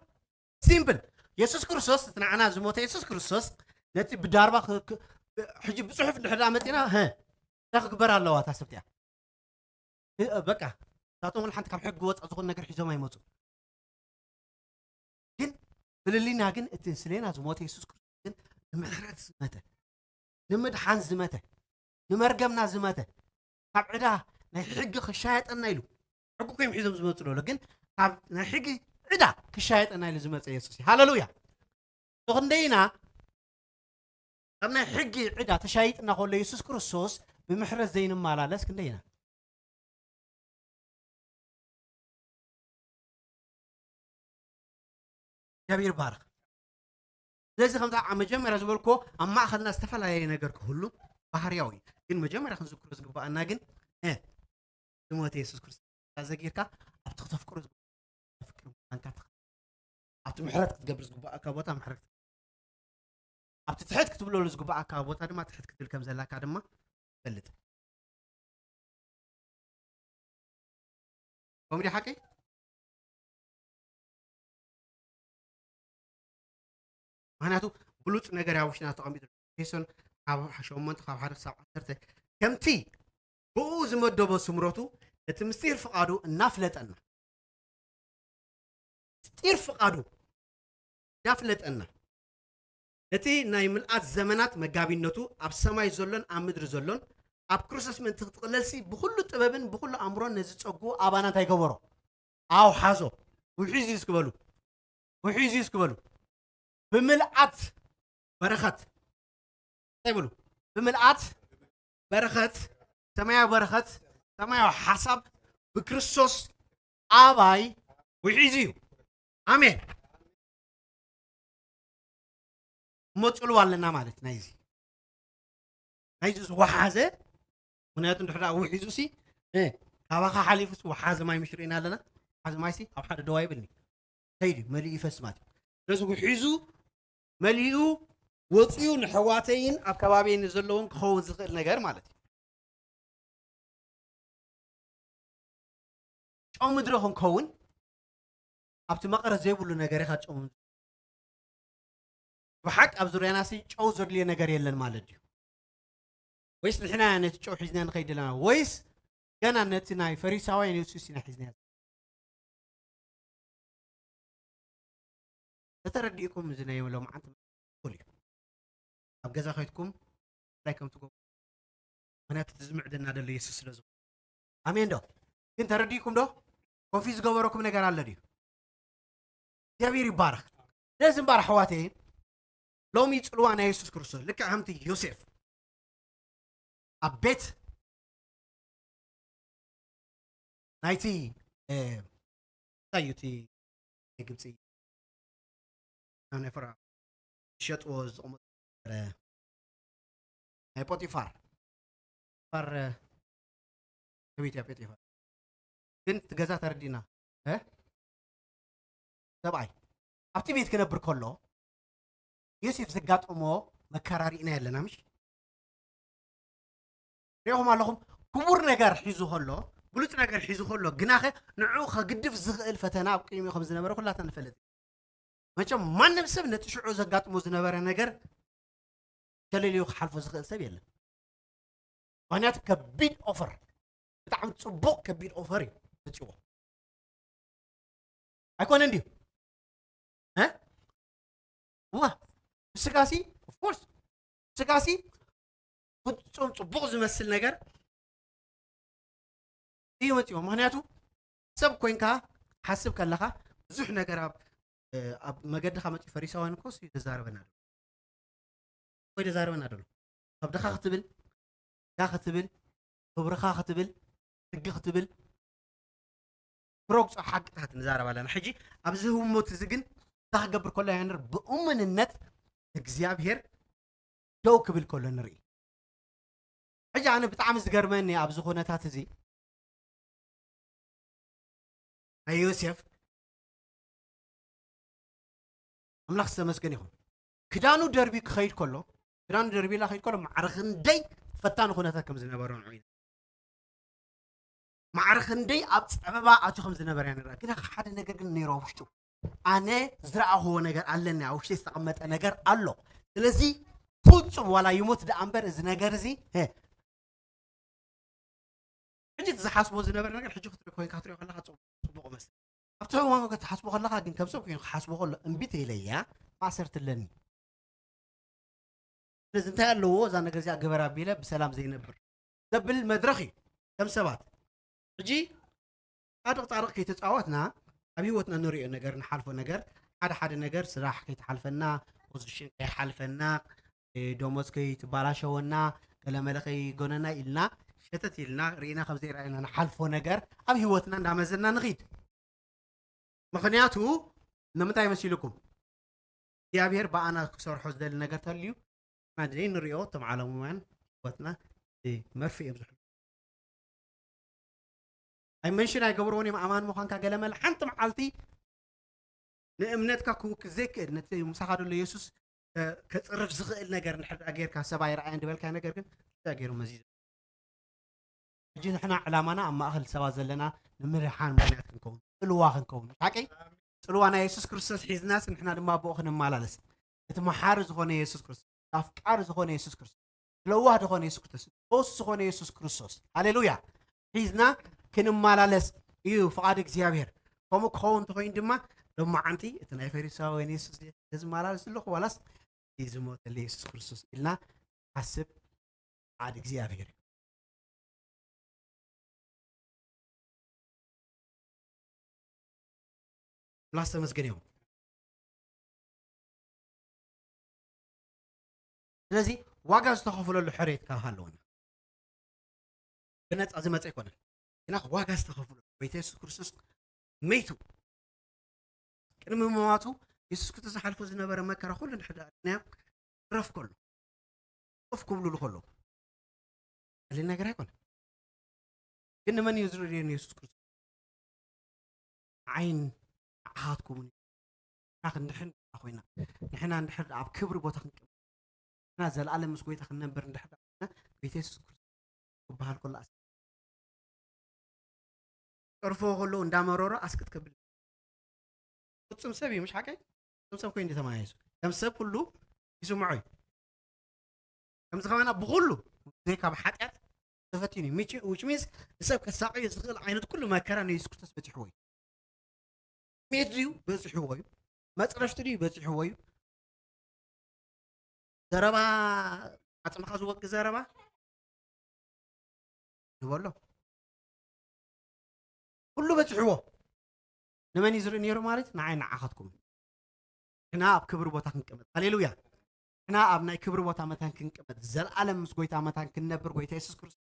ሲምፕል። የሱስ ክርስቶስ፣ እቲ ንዓና ዝሞተ የሱስ ክርስቶስ፣ ነቲ ብዳርባ ክ-፣ ክ-፣ ሕጂ ብጽሑፍ እንድሕር ደኣ መጺና፣ ሀ፣ እንታይ ክግበር ኣለዋ እታ ሰብቲያ? እ፣ በቃ፣ እሳቶም ወላ ሓንቲ ካብ ሕጊ ወጻእ ዝኾነ ነገር ሒዞም ኣይመጹ። ግን ፍልልይና ግን እቲ ስሌና ዝሞተ የሱስ ክርስቶስ ግን ንምሕረት ዝመተ፣ ንምድሓን ዝመተ፣ ንመርገምና ዝመተ፣ ካብ ዕዳ ናይ ሕጊ ክሻየጠና ኢሉ፣ ሕጊ እኮ እዮም ሒዞም ዝመጹ ዘሎ፣ ግን ካብ ናይ ሕጊ ዕዳ ክሻየጠና ኢሉ ዝመጸ የሱስ እዩ። ሃሌሉያ። ክንደይና ካብ ናይ ሕጊ ዕዳ ተሻይጥና ከሎ የሱስ ክርስቶስ ብምሕረት ዘይንመላለስ ክንደይና? እግዚኣብሔር ይባረክ። ስለዚ ከምታ ኣብ መጀመርያ ዝበልኮ ኣብ ማእኸልና ዝተፈላለየ ነገር ክህሉ ባህርያዊ እዩ። ግን መጀመርያ ክንዝክሮ ዝግባኣና ግን፣ እ፣ ዝሞተ የሱስ ክርስቶስ ዘጊርካ ኣብቲ ክተፍቅሮ ዝግባእ ኣንካ ትኽ ኣብቲ ምሕረት ክትገብር ዝግባኣካ ቦታ ምሕረት ኣብቲ ትሕት ክትብለሉ ዝግባኣካ ቦታ ድማ ትሕት ክትብል ከም ዘላካ ድማ ፈልጥ። ከምኡ ሓቂ ምክንያቱ ብሉፅ ነገር ኣብ ውሽጥና ተቐሚጡ ኤፌሶን ካብ ሸሞንተ ካብ ሓደ ክሳብ ዓሰርተ ከምቲ ብኡ ዝመደቦ ስምረቱ እቲ ምስጢር ፍቓዱ እናፍለጠና ምስጢር ፍቓዱ እናፍለጠና ነቲ ናይ ምልኣት ዘመናት መጋቢነቱ ኣብ ሰማይ ዘሎን ኣብ ምድሪ ዘሎን ኣብ ክርስቶስ ምእንቲ ክትቕለልሲ ብኩሉ ጥበብን ብኩሉ ኣእምሮን ነዚ ጸጉ ኣባና እንታይ ገበሮ ኣውሓዞ ውሒዙ እዩ እስክበሉ ውሒዙ እዩ እስክበሉ ብምልኣት በረኸት እንታይ ይብሉ ብምልኣት በረኸት ሰማያዊ በረኸት ሰማያዊ ሓሳብ ብክርስቶስ ኣባይ ውሒዙ እዩ ኣሜን እሞ ፅልዋ ኣለና ማለት ናይዚ ናይዚ ዝወሓዘ ምክንያቱ እንድሕር ደኣ ውሒዙ ሲ እ፣ ካባኻ ሓሊፉ ሲ ወሓዚ ማይ ምሽ ርኢና ኣለና ወሓዚ ማይ ሲ ኣብ ሓደ ደዋ ይብልኒ ከይዱ መሊኡ ይፈስ ማለት እዩ ስለዚ ውሒዙ መሊኡ ወፂኡ ንሕዋተይን ኣብ ከባቢየይ ንዘለውን ክኸውን ዝኽእል ነገር ማለት እዩ ጨው ምድሪ ክንከውን ኣብቲ መቐረት ዘይብሉ ነገር ኢኻ ጨው ምድሪ ብሓቂ ኣብ ዙርያና ሲ ጨው ዘድልዮ ነገር የለን ማለት ድዩ ወይስ ንሕና ነቲ ጨው ሒዝና ንኸይድ ኣለና ወይስ ገና ነቲ ናይ ፈሪሳውያን የሱስ ኢና ሒዝና ተተረዲእኩም እዚ ናይ ሎምዓንቲ እኩል እዩ ኣብ ገዛ ከይድኩም ራይ ከም ትገብሩ ምክንያቱ እቲ ዝምዕደና ደሎ የሱስ ስለ ዝኾነ ኣሜን ዶ ግን ተረዲእኩም ዶ ኮንፊዝ ዝገበረኩም ነገር ኣሎ ድዩ እግዚኣብሔር ይባረክ ስለዚ እምበር ኣሕዋተይ ሎሚ ፅልዋ ናይ የሱስ ክርስቶስ ልክዕ ከምቲ ዮሴፍ ኣብ ቤት ናይቲ እንታይ እዩ እቲ ናይ ግብፂ ናብ ናይ ፈርዖን ዝሸጥዎ ዝቕመጡ ነበረ ናይ ፖጢፋር ፋር ከመይ ኢትያ ፖጢፋር ግን እቲ ገዛ ተረዲእና እ? ሰብኣይ ኣብቲ ቤት ክነብር ከሎ ዮሴፍ ዘጋጠሞ መከራ ርኢና የለና ምሽ ሪኹም ኣለኹም ክቡር ነገር ሒዙ ከሎ ብሉፅ ነገር ሒዙ ከሎ ግናኸ ንዕኡ ከግድፍ ዝኽእል ፈተና ኣብ ቅድሚኡ ከም ዝነበረ ኩላትና ንፈልጥ መቸም ማንም ሰብ ነቲ ሽዑ ዘጋጥሞ ዝነበረ ነገር ከለልዮ ክሓልፎ ዝኽእል ሰብ የለን ምክንያቱ ከቢድ ኦፈር ብጣዕሚ ፅቡቕ ከቢድ ኦፈር እዩ መፅዎ ኣይኮነን ድዩ እ? ዋ ስጋሲ ኦፍኮርስ ስጋሲ ፍጹም ጽቡቕ ዝመስል ነገር እዩ መጺዎ ምክንያቱ ሰብ ኮይንካ ሓስብ ከለኻ ብዙሕ ነገር ኣብ ኣብ መገድኻ መፂኡ ፈሪሳውያን እኮ ስ ተዛረበና ወይ ተዛረበና ደሎ ከብድኻ ክትብል ጋ ክትብል ክብርኻ ክትብል ሕጊ ክትብል ክረግፆ ሓቅታት ንዛረብ ኣለና ሕጂ ኣብዚ ህሞት እዚ ግን እንታይ ክገብር ከሎ ያንር ብእሙንነት እግዚኣብሔር ደው ክብል ከሎ ንርኢ ሕጂ ኣነ ብጣዕሚ ዝገርመኒ ኣብዚ ኩነታት እዚ ናይ ዮሴፍ ኣምላኽ ዝተመስገን ይኹን ክዳኑ ደርቢ ክኸይድ ከሎ ክዳኑ ደርቢ ላ ከይድ ከሎ ማዕረ ክንደይ ፈታኒ ኩነታት ከም ዝነበረ ንዑ ማዕረ ክንደይ ኣብ ፀበባ ኣትዩ ከም ዝነበረ ንርአ ግን ሓደ ነገር ግን ነይሩ ኣብ ውሽጡ ኣነ ዝረኣኽዎ ነገር ኣለኒ ኣብ ውሽጢ ዝተቐመጠ ነገር ኣሎ ስለዚ ፍፁም ዋላ ይሞት ደኣ እምበር እዚ ነገር እዚ ሕጂ እቲ ዝሓስቦ ዝነበረ ነገር ሕጂ ክትሪኦ ኮይንካ ክትሪኦ ከለካ ፅቡቅ ይመስል ኣብቲ እዋን ክትሓስቦ ከለካ ግን ከም ሰብ ኮይኑ ክሓስቦ ከሎ እምቢ ተይለያ ማእሰርቲ ኣለኒ ስለዚ እንታይ ኣለዎ እዛ ነገር እዚኣ ግበር ኣቢለ ብሰላም ዘይነብር ዘብል መድረኽ እዩ ከም ሰባት ሕጂ ጻድቕ ጻድቕ ከይተጻወትና ኣብ ህይወትና ንሪኦ ነገር ንሓልፎ ነገር ሓደ ሓደ ነገር ስራሕ ከይተሓልፈና ፖዚሽን ከይሓልፈና ደሞዝ ከይትባላሸወና ገለመለ ከይጎነና ኢልና ሸተት ኢልና ርኢና ከም ዘይረኣየና ንሓልፎ ነገር ኣብ ህይወትና እንዳመዘና ንኺድ ምኽንያቱ ንምንታይ መሲልኩም እግዚኣብሔር ብኣና ክሰርሖ ዝደሊ ነገር ተልዩ ንሪኦ እቶም ዓለማውያን ህይወትና መርፍእ እዮም ዝሕሉ ኣይ መንሽን ኣይገብርዎን እዮም ኣማን ምዃንካ ገለመለ ሓንቲ መዓልቲ ንእምነትካ ክውክል ዘይክእል፣ ነቲ ምሳኻ ዘሎ የሱስ፣ እ፣ ከጽርፍ ዝኽእል ነገር እንድሕር ደኣ ጌርካ፣ ሰብ ኣይረኣየን ዝበልካዮ ነገር ግን እንታይ ገይሩ መዚዙ? ሕጂ ንሕና ዕላማና ኣብ ማእከል ሰባት ዘለና ንምድሓን ምኽንያት ክንከውን፣ ጽልዋ ክንከውን። ሓቂ? ጽልዋ ናይ የሱስ ክርስቶስ ሒዝናስ ንሕና ድማ ብኡ ክንመላለስ። እቲ መሓሪ ዝኾነ የሱስ ክርስቶስ፣ ኣፍቃሪ ዝኾነ የሱስ ክርስቶስ፣ ለዋህ ዝኾነ የሱስ ክርስቶስ፣ ፈውሲ ዝኾነ የሱስ ክርስቶስ። ሃሌሉያ! ሒዝና ክንመላለስ እዩ ፍቓድ እግዚኣብሔር። ከምኡ ክኸውን እንተኾይኑ ድማ፣ ሎማዓንቲ እቲ ናይ ፈሪሳውያን የሱስ ዝመላለስ ዘለኹ ዋላስ እቲ ዝሞተሉ የሱስ ክርስቶስ ኢልና ሓስብ ፍቓድ እግዚኣብሔር እዩ። ኣምላኽ ዝተመስገነ ይኹን። ስለዚ ዋጋ ዝተኸፈለሉ ሕርየት ካብ ሃለወና ብነፃ ዝመፀ ኣይኮነን። ግና ዋጋ ዝተኸፈለሉ ጎይታ የሱስ ክርስቶስ መይቱ። ቅድሚ ምማቱ የሱስ ክርስቶስ ዝሓልፎ ዝነበረ መከራ ኩሉ እንድሕር ደኣ ርኢናዮ፣ ክረፍ ከሎ፣ ኮፍ ክብሉሉ ከለዉ ቀሊል ነገር ኣይኮነን። ግን ንመን እዩ ዝርእዮ ንየሱስ ክርስቶስ? ንዓይን ንዓኻትኩምን ኢና ክንድሕን ኮይና፣ ንሕና እንድሕር ኣብ ክብሪ ቦታ ክንቅመጥ፣ ንሕና ዘለኣለም ምስ ጎይታ ክንነብር እንድሕር ደኣ ኮይና፣ ጎይታ የሱስ ክርስቶስ ክበሃል ከሎ ኣስ-፣ ክጸርፍዎ ከለዉ እንዳመረሮ ኣስቅጥ ከብል ፍጹም ሰብ እዩ፣ ምሽ ሓቀይ? ፍጹም ሰብ ኮይኑ ተማሂዙ። ከም ሰብ ኩሉ ይስምዖ እዩ። ከምዚ ከማና ብኹሉ ዘይካ ብሓጢኣት ተፈቲኑ እዩ። ሚች-፣ which means ንሰብ ከሳቕዮ ዝኽእል ዓይነት ኩሉ መከራ ንየሱስ ክርስቶስ በጺሕዎ እዩ። ጥሜት ድዩ? በጺሕዎ እዩ። መጽረፍቲ ድዩ? በጺሕዎ እዩ። ዘረባ፣ ዓጽምኻ ዝወቂ ዘረባ ንበሎ። ኩሉ በጺሕዎ። ንመን እዩ ዝርኢ ነይሩ ማለት? ንዓይ ንዓኻትኩም። ንሕና ኣብ ክብሪ ቦታ ክንቀመጥ። ሃሌሉያ። ንሕና ኣብ ናይ ክብሪ ቦታ መታን ክንቀመጥ። ዘለኣለም ምስ ጎይታ መታን ክንነብር፣ ጎይታ የሱስ ክርስቶስ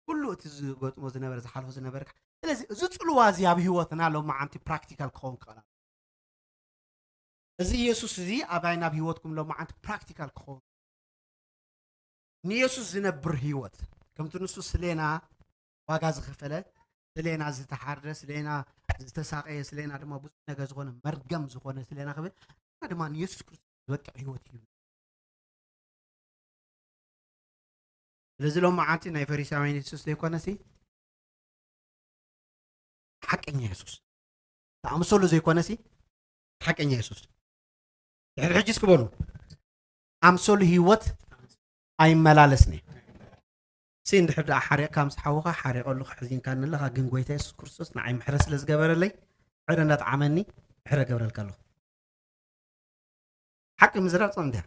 ኩሉ እቲ ዝገጥሞ ዝነበረ፣ ዝሓልፎ ዝነበረ። ስለዚ እዚ ጽልዋ እዚ ኣብ ህይወትና ሎማዓንቲ ፕራክቲካል ክኸውን ክኽእል ኣለዎ። እዚ የሱስ እዚ ኣባይን ኣብ ህይወትኩም ሎማዓንቲ ፕራክቲካል ክኸውን። ንየሱስ ዝነብር ህይወት፣ ከምቲ ንሱ ስሌና ዋጋ ዝኸፈለ፣ ስሌና ዝተሓርደ፣ ስሌና ዝተሳቐየ፣ ስሌና ድማ ብዙሕ ነገር ዝኾነ፣ መርገም ዝኾነ ስሌና ክብል፣ ንሕና ድማ ንየሱስ ክርስቶስ ዝበቅዕ ህይወት እዩ። ስለዚ ሎማዓንቲ ናይ ፈሪሳውያን የሱስ ዘይኮነሲ፣ ሓቀኛ የሱስ። እቲ ኣምሰሉ ዘይኮነሲ፣ ሓቀኛ የሱስ። ድሕሪ ሕጂ እስኪ በሉ፣ ኣምሰሉ ህይወት ኣይመላለስን እየ። ሲ እንድሕር ደኣ ሓሪቕካ ምስ ሓውኻ ሓሪቐሉ ከሕዚንካኒ ኣለኻ፣ ግን ጎይታ የሱስ ክርስቶስ ንዓይ ምሕረት ስለ ዝገበረለይ፣ ምሕረ እንዳጥዓመኒ ምሕረ እገብረልካ ኣለኹ። ሓቂ ምዝራብ ጸምድያ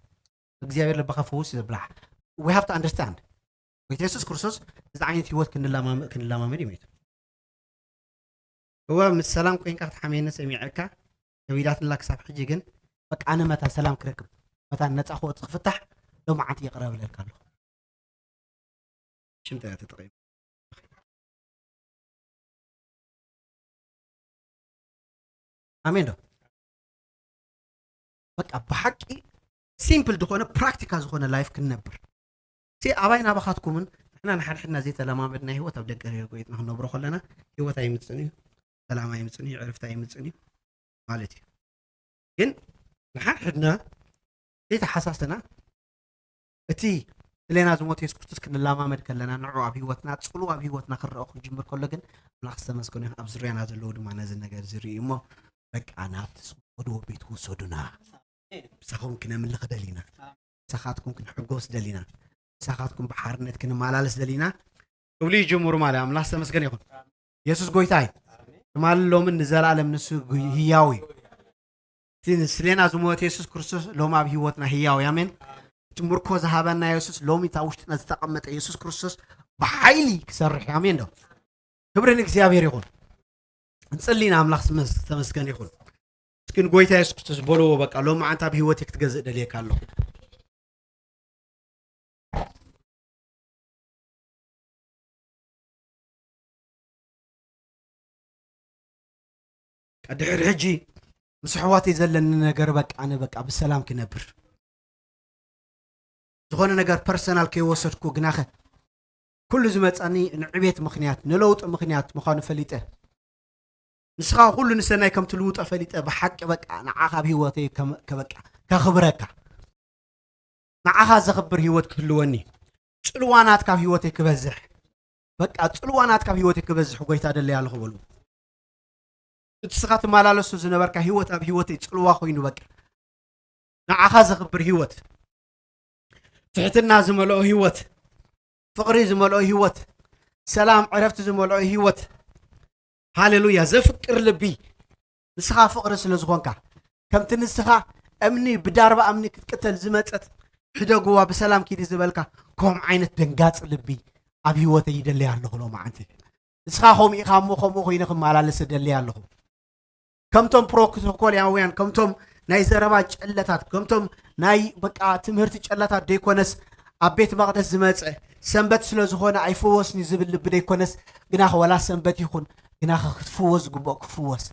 እግዚኣብሔር ልብኻ ፈውስ እዩ ዘብልሓ። We have to understand። ጎይታ የሱስ ክርስቶስ እዚ ዓይነት ህይወት ክንላማመ-፣ ክንላማመድ እዩ መይቱ። እወ፣ ምስ ሰላም ኮይንካ ክትሓምየኒ ሰሚዐካ፣ ከቢዳትላ ክሳብ ሕጂ ግን፣ በቃ ኣነ መታ ሰላም ክረክብ፣ መታ ነጻ ክወጽእ ክፍታሕ፣ ሎማዓንቲ ይቕረ ብለልካ ኣለኹ። ሽም ጥራይ ተጠቒሙ። ኣሜን ዶ? በቃ ብሓቂ ሲምፕል ዝኾነ ፕራክቲካል ዝኾነ ላይፍ ክንነብር። ሲ ኣባይ ናባኻትኩምን ንሕና ንሓድሕድና ዘይተለማመድና ህይወት ኣብ ደገ ጎይትና ክንነብሮ ከለና ህይወት ኣይምጽእን እዩ፣ ሰላም ኣይምጽእን እዩ፣ ዕርፍቲ ኣይምጽእን እዩ ማለት እዩ። ግን ንሓድሕድና ዘይተሓሳሰና እቲ ስሌና ዝሞት የሱስ ክርስቶስ ክንለማመድ ከለና ንዑ ኣብ ህይወትና ጽልዋ ኣብ ህይወትና ክረኦ ክንጅምር ከሎ ግን ኣምላኽ ዝተመስገነ ይሁን። ኣብ ዙርያና ዘለዉ ድማ ነዚ ነገር ዝርእዩ እሞ በቃ ናብቲ ዝኸድዎ ቤት ውሰዱና። ምሳኹም ክነምልኽ ደሊና፣ ምሳኻትኩም ክንሕጎስ ደሊና፣ ምሳኻትኩም ብሓርነት ክንመላለስ ደሊና ክብሉ ይጅምሩ ማለት ኣምላኽ ዝተመስገነ ይኹን። የሱስ ጎይታ እዩ። ትማሊ ሎምን ንዘለኣለም ንሱ ህያው እዩ። እቲ ንስሌና ዝሞተ የሱስ ክርስቶስ ሎም ኣብ ህይወትና ህያው እዩ። ኣሜን። እቲ ምርኮ ዝሃበና የሱስ ሎሚ እታ ውሽጥና ዝተቐመጠ የሱስ ክርስቶስ ብሓይሊ ክሰርሕ እዩ። ኣሜን ዶ? ክብሪ ንእግዚኣብሔር ይኹን። እንጽሊ ንኣምላኽ ዝተመስገን ይኹን። እስኪ ንጎይታ የሱስ ክርስቶስ በልዎ፣ በቃ ሎም መዓንታ ኣብ ህይወት ክትገዝእ ደልየካ ኣለኹ። ድሕሪ ሕጂ ምስ ኣሕዋተይ ዘለኒ ነገር በቃ ኣነ በቃ ብሰላም ክነብር ዝኾነ ነገር ፐርሰናል ከይወሰድኩ ግናኸ ኩሉ ዝመፀኒ ንዕቤት ምኽንያት ንለውጢ ምኽንያት ምዃኑ ፈሊጠ ንስኻ ኩሉ ንሰናይ ከም ትልውጦ ፈሊጠ፣ ብሓቂ በቃ ንዓኻ ኣብ ህይወተይ ከም-፣ ከበቃ፣ ከኽብረካ፣ ንዓኻ ዘኽብር ህይወት ክህልወኒ፣ ጽልዋ ናትካ ኣብ ህይወተይ ክበዝሕ፣ በቃ ጽልዋ ናትካ ኣብ ህይወተይ ክበዝሕ ጎይታ ደለየ ኣለኹ በሉ። እቲ ንስኻ ትመላለሶ ዝነበርካ ህይወት ኣብ ህይወተይ ጽልዋ ኮይኑ በቃ ንዓኻ ዘኽብር ህይወት፣ ትሕትና ዝመልኦ ህይወት፣ ፍቕሪ ዝመልኦ ህይወት፣ ሰላም ዕረፍቲ ዝመልኦ ህይወት። ሃሌሉያ። ዘፍቅር ልቢ፣ ንስኻ ፍቕሪ ስለ ዝኾንካ፣ ከምቲ ንስኻ እምኒ ብዳርባ እምኒ ክትቅተል ዝመጸት፣ ሕደግዋ ብሰላም ኪዲ ዝበልካ፣ ከም ዓይነት ደንጋጽ ልቢ ኣብ ህይወተይ ይደለይ ኣለኹ ሎማዓንቲ። ንስኻ ከምኡ ኢኻ እሞ ከምኡ ኮይነ ክመላለስ እደሊ ኣለኹ። ከምቶም ፕሮቶኮልያውያን፣ ከምቶም ናይ ዘረባ ጨለታት፣ ከምቶም ናይ በቃ ትምህርቲ ጨለታት ደይኮነስ፣ ኣብ ቤት መቕደስ ዝመጸ ሰንበት ስለ ዝኾነ ኣይፍወስኒ ዝብል ልቢ ደይኮነስ፣ ግናኸ ወላ ሰንበት ይኹን፣ ግናኸ ክትፍወስ ዝግብኦ ክፍወስ፣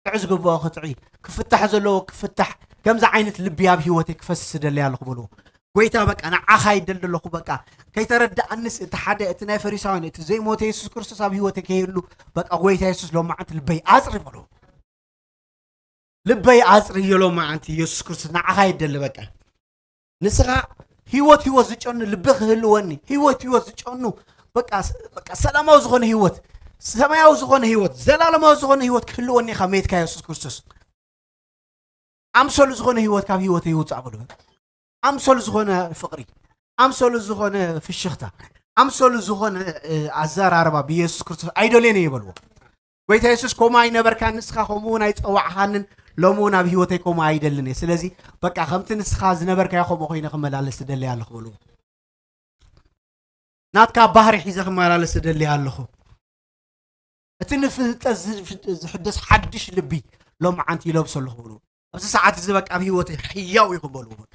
ክጥዕ ዝግብኦ ክጥዒ፣ ክፍታሕ ዘለዎ ክፍታሕ፣ ከምዚ ዓይነት ልቢ ኣብ ህይወተይ ክፈስስ እደሊ ኣለኹ በልዎ። ጎይታ በቃ ንዓኻ ይደሊ ኣለኹ። በቃ ከይተረድኣንስ እቲ ሓደ፣ እቲ ናይ ፈሪሳውያን፣ እቲ ዘይሞተ የሱስ ክርስቶስ ኣብ ህይወተይ ከይህሉ፣ በቃ ጎይታ የሱስ ሎማዓንቲ ልበይ ኣጽሪ በሎ። ልበይ ኣጽሪ እየ ሎማዓንቲ፣ የሱስ ክርስቶስ ንዓኻ ይደሊ። በቃ ንስኻ ህይወት፣ ህይወት ዝጨኑ ልቢ ክህልወኒ፣ ህይወት፣ ህይወት ዝጨኑ በቃ ስ-፣ በቃ ሰላማዊ ዝኾነ ህይወት፣ ሰማያዊ ዝኾነ ህይወት፣ ዘላለማዊ ዝኾነ ህይወት ክህልወኒ ኢኻ መይትካ የሱስ ክርስቶስ። ኣምሰሉ ዝኾነ ህይወት ካብ ህይወተይ ይውጻእ በሉ። ኣምሰሉ ዝኾነ ፍቕሪ፣ ኣምሰሉ ዝኾነ ፍሽኽታ፣ ኣምሰሉ ዝኾነ፣ እ፣ ኣዘራርባ ብየሱስ ክርስቶስ ኣይደልዮን እየ በልዎ። ጎይታ የሱስ፣ ከምኡ ኣይነበርካን፣ ንስኻ ከምኡ እውን ኣይጸዋዕኻንን፣ ሎሚ እውን ኣብ ህይወተይ ከምኡ ኣይደልን እየ። ስለዚ በቃ ከምቲ ንስኻ ዝነበርካዮ ከምኡ ኮይነ ክመላለስ እደሊ ኣለኹ በልዎ። ናትካ ባህሪ ሒዘ ክመላለስ እደሊ ኣለኹ። እቲ ንፍልጠት ዝፍ-፣ ዝሕደስ ሓድሽ ልቢ ሎማዓንቲ ይለብሶ ኣለኹ በልዎ። ኣብዚ ሰዓት እዚ በቃ ኣብ ህይወተይ ህያው ኢኹም በልዎ። በቃ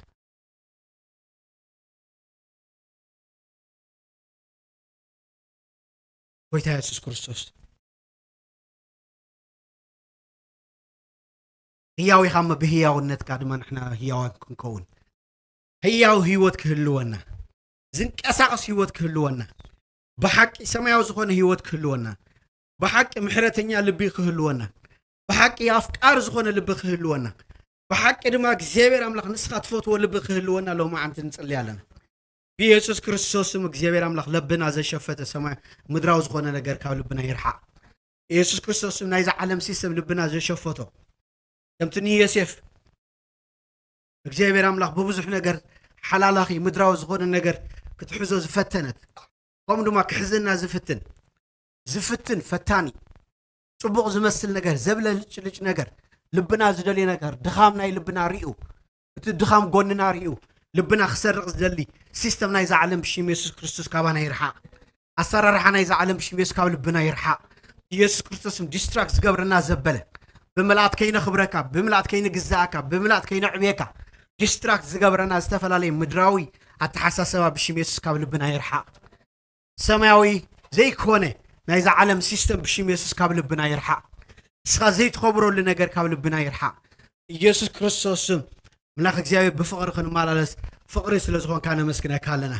ጎይታ የሱስ ክርስቶስ ህያው ኢኻ እሞ ብህያውነትካ ድማ ንሕና ህያዋን ክንከውን፣ ህያው ህይወት ክህልወና፣ ዝንቀሳቐስ ህይወት ክህልወና፣ ብሓቂ ሰማያዊ ዝኾነ ህይወት ክህልወና፣ ብሓቂ ምሕረተኛ ልቢ ክህልወና፣ ብሓቂ ኣፍቃሪ ዝኾነ ልቢ ክህልወና፣ ብሓቂ ድማ እግዚኣብሔር ኣምላኽ ንስኻ ትፈትዎ ልቢ ክህልወና ሎማዓንቲ ንጽሊ ኣለና። ብየሱስ ክርስቶስ ስም እግዚኣብሔር ኣምላኽ ልብና ዘሸፈተ ሰማይ ምድራዊ ዝኾነ ነገር ካብ ልብና ይርሓቕ። የሱስ ክርስቶስ ስም ናይዛ ዓለም ሲስተም ልብና ዘሸፈቶ፣ ከምቲ ንዮሴፍ እግዚኣብሔር ኣምላኽ ብብዙሕ ነገር ሓላላኺ ምድራዊ ዝኾነ ነገር ክትሕዞ ዝፈተነት፣ ከምኡ ድማ ክሕዘና ዝፍትን፣ ዝፍትን ፈታኒ፣ ጽቡቕ ዝመስል ነገር፣ ዘብለጭልጭ ነገር፣ ልብና ዝደልዮ ነገር፣ ድኻም ናይ ልብና ሪኡ፣ እቲ ድኻም ጎንና ሪኡ፣ ልብና ክሰርቕ ዝደሊ ሲስተም ናይዛ ዓለም ብሽም የሱስ ክርስቶስ ካባና ይርሓቕ። ኣሰራርሓ ናይዛ ዓለም ብሽም የሱስ ካብ ልብና ይርሓቕ። የሱስ ክርስቶስ ስም ዲስትራክት ዝገብረና ዘበለ፣ ብምልኣት ከይነኽብረካ፣ ብምልኣት ከይንግዛእካ፣ ብምልኣት ከይነዕብየካ፣ ዲስትራክት ዝገብረና ዝተፈላለየ ምድራዊ ኣተሓሳሰባ ብሽም የሱስ ካብ ልብና ይርሓቕ። ሰማያዊ ዘይኮነ ናይዛ ዓለም ሲስተም ብሽም የሱስ ካብ ልብና ይርሓቕ። ንስኻ ዘይትኸብረሉ ነገር ካብ ልብና ይርሓቕ። ኢየሱስ ክርስቶስ ስም ኣምላኽ እግዚኣብሔር ብፍቕሪ ክንመላለስ፣ ፍቕሪ ስለ ዝኾንካ ነመስግነካ ኣለና።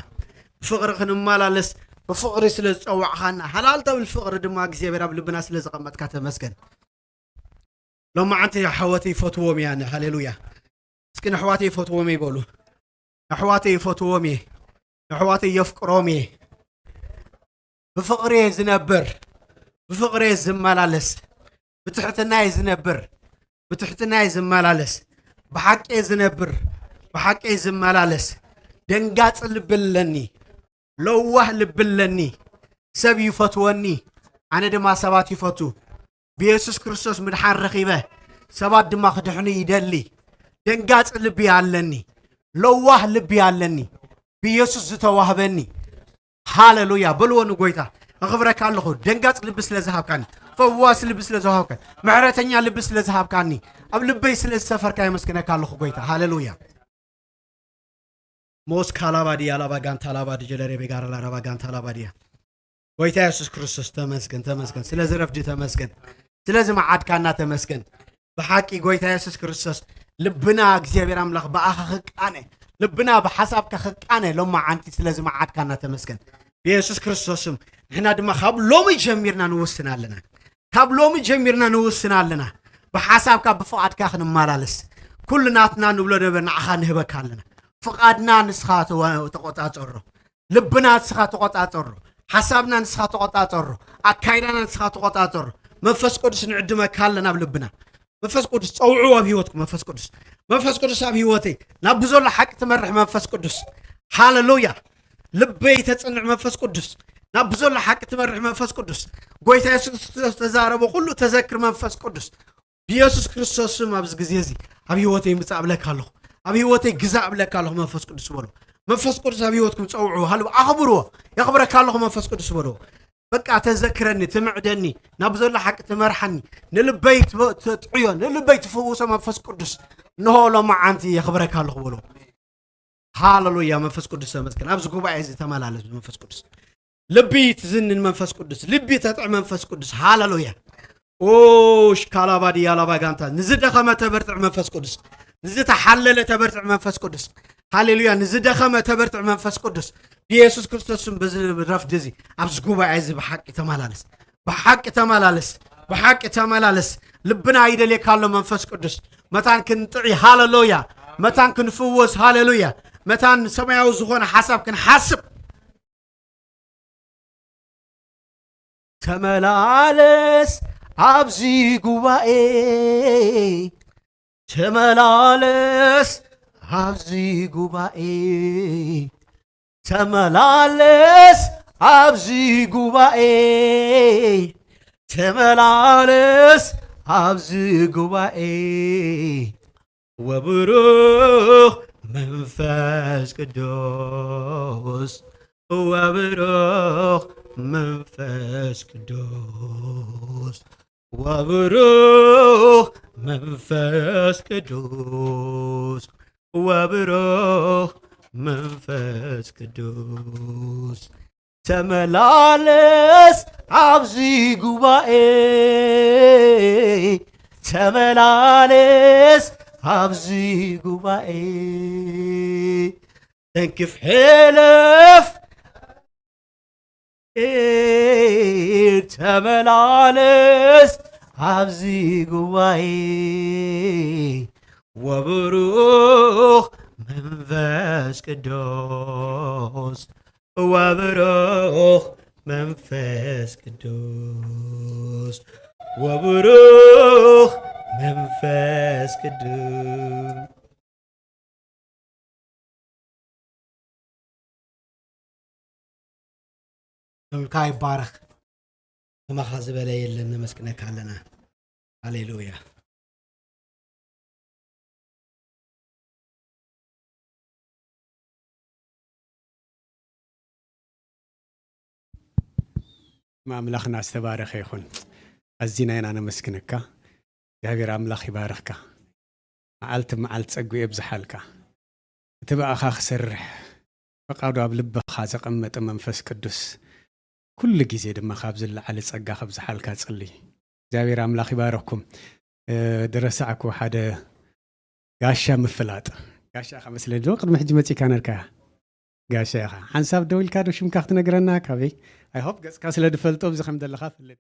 ብፍቕሪ ክንመላለስ፣ ብፍቕሪ ስለ ዝጸዋዕኻና፣ ሃላል ተብል ፍቕሪ ድማ እግዚኣብሔር ኣብ ልብና ስለ ዘቐመጥካ ተመስገን። ሎማዓንቲ ኣሕዋተይ ይፈትዎም እየ ኣነ። ሃሌሉያ። እስኪ ንኣሕዋተይ ይፈትዎም እየ በሉ። ኣሕዋተይ ይፈትዎም እየ። ኣሕዋተይ የፍቅሮም እየ። ብፍቕሪ እየ ዝነብር፣ ብፍቕሪ እየ ዝመላለስ፣ ብትሕትና እየ ዝነብር፣ ብትሕትና እየ ዝመላለስ፣ ብሓቂ እየ ዝነብር፣ ብሓቂ እየ ዝመላለስ። ደንጋጽ ልቢ ኣለኒ፣ ለዋህ ልቢ ኣለኒ። ሰብ ይፈትወኒ፣ ኣነ ድማ ሰባት ይፈቱ። ብየሱስ ክርስቶስ ምድሓን ረኺበ፣ ሰባት ድማ ክድሕኑ ይደሊ። ደንጋጽ ልቢ ኣለኒ፣ ለዋህ ልቢ ኣለኒ፣ ብየሱስ ዝተዋህበኒ። ሃሌሉያ በልዎ ንጎይታ። ኣኽብረካ ኣለኹ፣ ደንጋጽ ልቢ ስለ ዝሃብካኒ፣ ፈዋሲ ልቢ ስለ ዝሃብካኒ፣ ምሕረተኛ ልቢ ስለ ዝሃብካኒ፣ ኣብ ልበይ ስለ ዝሰፈርካ የመስግነካ ኣለኹ ጎይታ። ሃሌሉያ። ሞስ ካላባዲ ያላባ ጋንታ ላባዲ ጀለሬ ቤጋራ ላራባ ጋንታ ላባዲያ። ጎይታ የሱስ ክርስቶስ ተመስገን፣ ተመስገን። ስለዚ ረፍዲ ተመስገን፣ ስለዚ መዓድካና ተመስገን። ብሓቂ ጎይታ የሱስ ክርስቶስ ልብና እግዚኣብሔር ኣምላኽ ብኣኻ ክቃነ፣ ልብና ብሓሳብካ ክቃነ ሎማዓንቲ ስለዚ መዓድካና ተመስገን። ብየሱስ ክርስቶስ ስም ንሕና ድማ ካብ ሎሚ ጀሚርና ንውስን ኣለና። ካብ ሎሚ ጀሚርና ንውስን ኣለና። ብሓሳብካ ብፍቓድካ ክንመላለስ፣ ኩሉ ናትና ንብሎ ነገር ንዓኻ ንህበካ ኣለና። ፍቓድና ንስኻ ተዋ-፣ ተቆጻጸሮ። ልብና ንስኻ ተቆጻጸሮ። ሓሳብና ንስኻ ተቆጻጸሮ። ኣካይዳና ንስኻ ተቆጻጸሮ። መንፈስ ቅዱስ ንዕድመካ ኣለና ኣብ ልብና። መንፈስ ቅዱስ ጸውዕዎ ኣብ ህይወትኩም። መንፈስ ቅዱስ፣ መንፈስ ቅዱስ ኣብ ህይወተይ ናብ ብዘሎ ሓቂ ትመርሕ መንፈስ ቅዱስ። ሃሌሉያ። ልበይ ተጽንዕ መንፈስ ቅዱስ፣ ናብ ብዘሎ ሓቂ ትመርሕ መንፈስ ቅዱስ። ጎይታ የሱስ ክርስቶስ ተዛረቦ ኩሉ ተዘክር መንፈስ ቅዱስ። ብየሱስ ክርስቶስ ስም ኣብዚ ግዜ እዚ ኣብ ህይወተይ ምጻእ እብለካ ኣለኹ። ኣብ ህይወተይ ግዛእ እብለካ ኣለኹ መንፈስ ቅዱስ በሎ። መንፈስ ቅዱስ ኣብ ህይወትኩም ጸውዕዎ፣ ሃልዎ፣ ኣኽብርዎ። የኽብረካ ኣለኹ መንፈስ ቅዱስ በሎ። በቃ ተዘክረኒ፣ ትምዕደኒ፣ ናብ ዘሎ ሓቂ ትመርሓኒ፣ ንልበይ ትበ-፣ ተጥዕዮ፣ ንልበይ ትፍውሶ መንፈስ ቅዱስ። እንሆ ሎማዓንቲ የኽብረካ ኣለኹ በሎ። ሃሌሉያ መንፈስ ቅዱስ ተመስገን። ኣብዚ ጉባኤ እዚ ተመላለስ መንፈስ ቅዱስ። ልቢ ትዝንን መንፈስ ቅዱስ፣ ልቢ ተጥዕ መንፈስ ቅዱስ። ሃሌሉያ። ኦሽ ካላባዲ ያላባ ጋንታ። ንዝደኸመ ተበርትዕ መንፈስ ቅዱስ። ንዝተሓለለ ተበርትዕ መንፈስ ቅዱስ። ሃሌሉያ። ንዝደኸመ ተበርትዕ መንፈስ ቅዱስ። ብየሱስ ክርስቶስ ስም በዚ ረፍዲ እዚ ኣብዚ ጉባኤ እዚ ብሓቂ ተመላለስ። ብሓቂ ተመላለስ። ብሓቂ ተመላለስ። ልብና ይደልየካ ኣሎ መንፈስ ቅዱስ። መታን ክንጥዒ። ሃሌሉያ። መታን ክንፍወስ። ሃሌሉያ። መታን ሰማያዊ ዝኾነ ሓሳብ ክንሓስብ። ተመላለስ ኣብዚ ጉባኤ፣ ተመላለስ ኣብዚ ጉባኤ፣ ተመላለስ ኣብዚ ጉባኤ፣ ተመላለስ ኣብዚ ጉባኤ። ወብሩኽ መንፈስ ቅዱስ፣ ወብሩኽ መንፈስ ቅዱስ፣ ወብሩኽ መንፈስ ቅዱስ፣ ወብሩኽ መንፈስ ቅዱስ። ተመላለስ ኣብዚ ጉባኤ፣ ተመላለስ ኣብዚ ጉባኤ። ተንክፍ ሕለፍ፣ ተመላለስ ኣብዚ ጉባኤ። ወብሩኽ መንፈስ ቅዱስ፣ ወብሩኽ መንፈስ ቅዱስ፣ ወብሩኽ መንፈስ ቅዱስ። ስምካ ይባረኽ። ከማኻ ዝበለ የለን፣ ነመስግነካ ኣለና። ሃሌሉያ። ኣምላኽና ዝተባረኸ ይኹን። ኣዚና ኢና ነመስግነካ። እግዚኣብሔር ኣምላኽ ይባርኽካ። መዓልቲ መዓልቲ ጸጉ የብዝሓልካ። እቲ ብኣኻ ክሰርሕ ፈቃዱ ኣብ ልብኻ ዘቐመጠ መንፈስ ቅዱስ ኩሉ ግዜ ድማ ካብ ዝለዓለ ጸጋ ከብዝሓልካ ጽሊ። እግዚኣብሔር ኣምላኽ ይባረኽኩም። እ፣ ድረሳዕኩ ሓደ ጋሻ ምፍላጥ። ጋሻ ኢኻ መስለኒ ዶ? ቅድሚ ሕጂ መጺእካ ነርካ። ጋሻ ኢኻ። ሓንሳብ ደው ኢልካ ዶ ሽምካ ክትነግረና? ካበይ? I hope ገጽካ ስለ ድፈልጦ ኣብዚ ከም ዘለኻ ፍለጥ።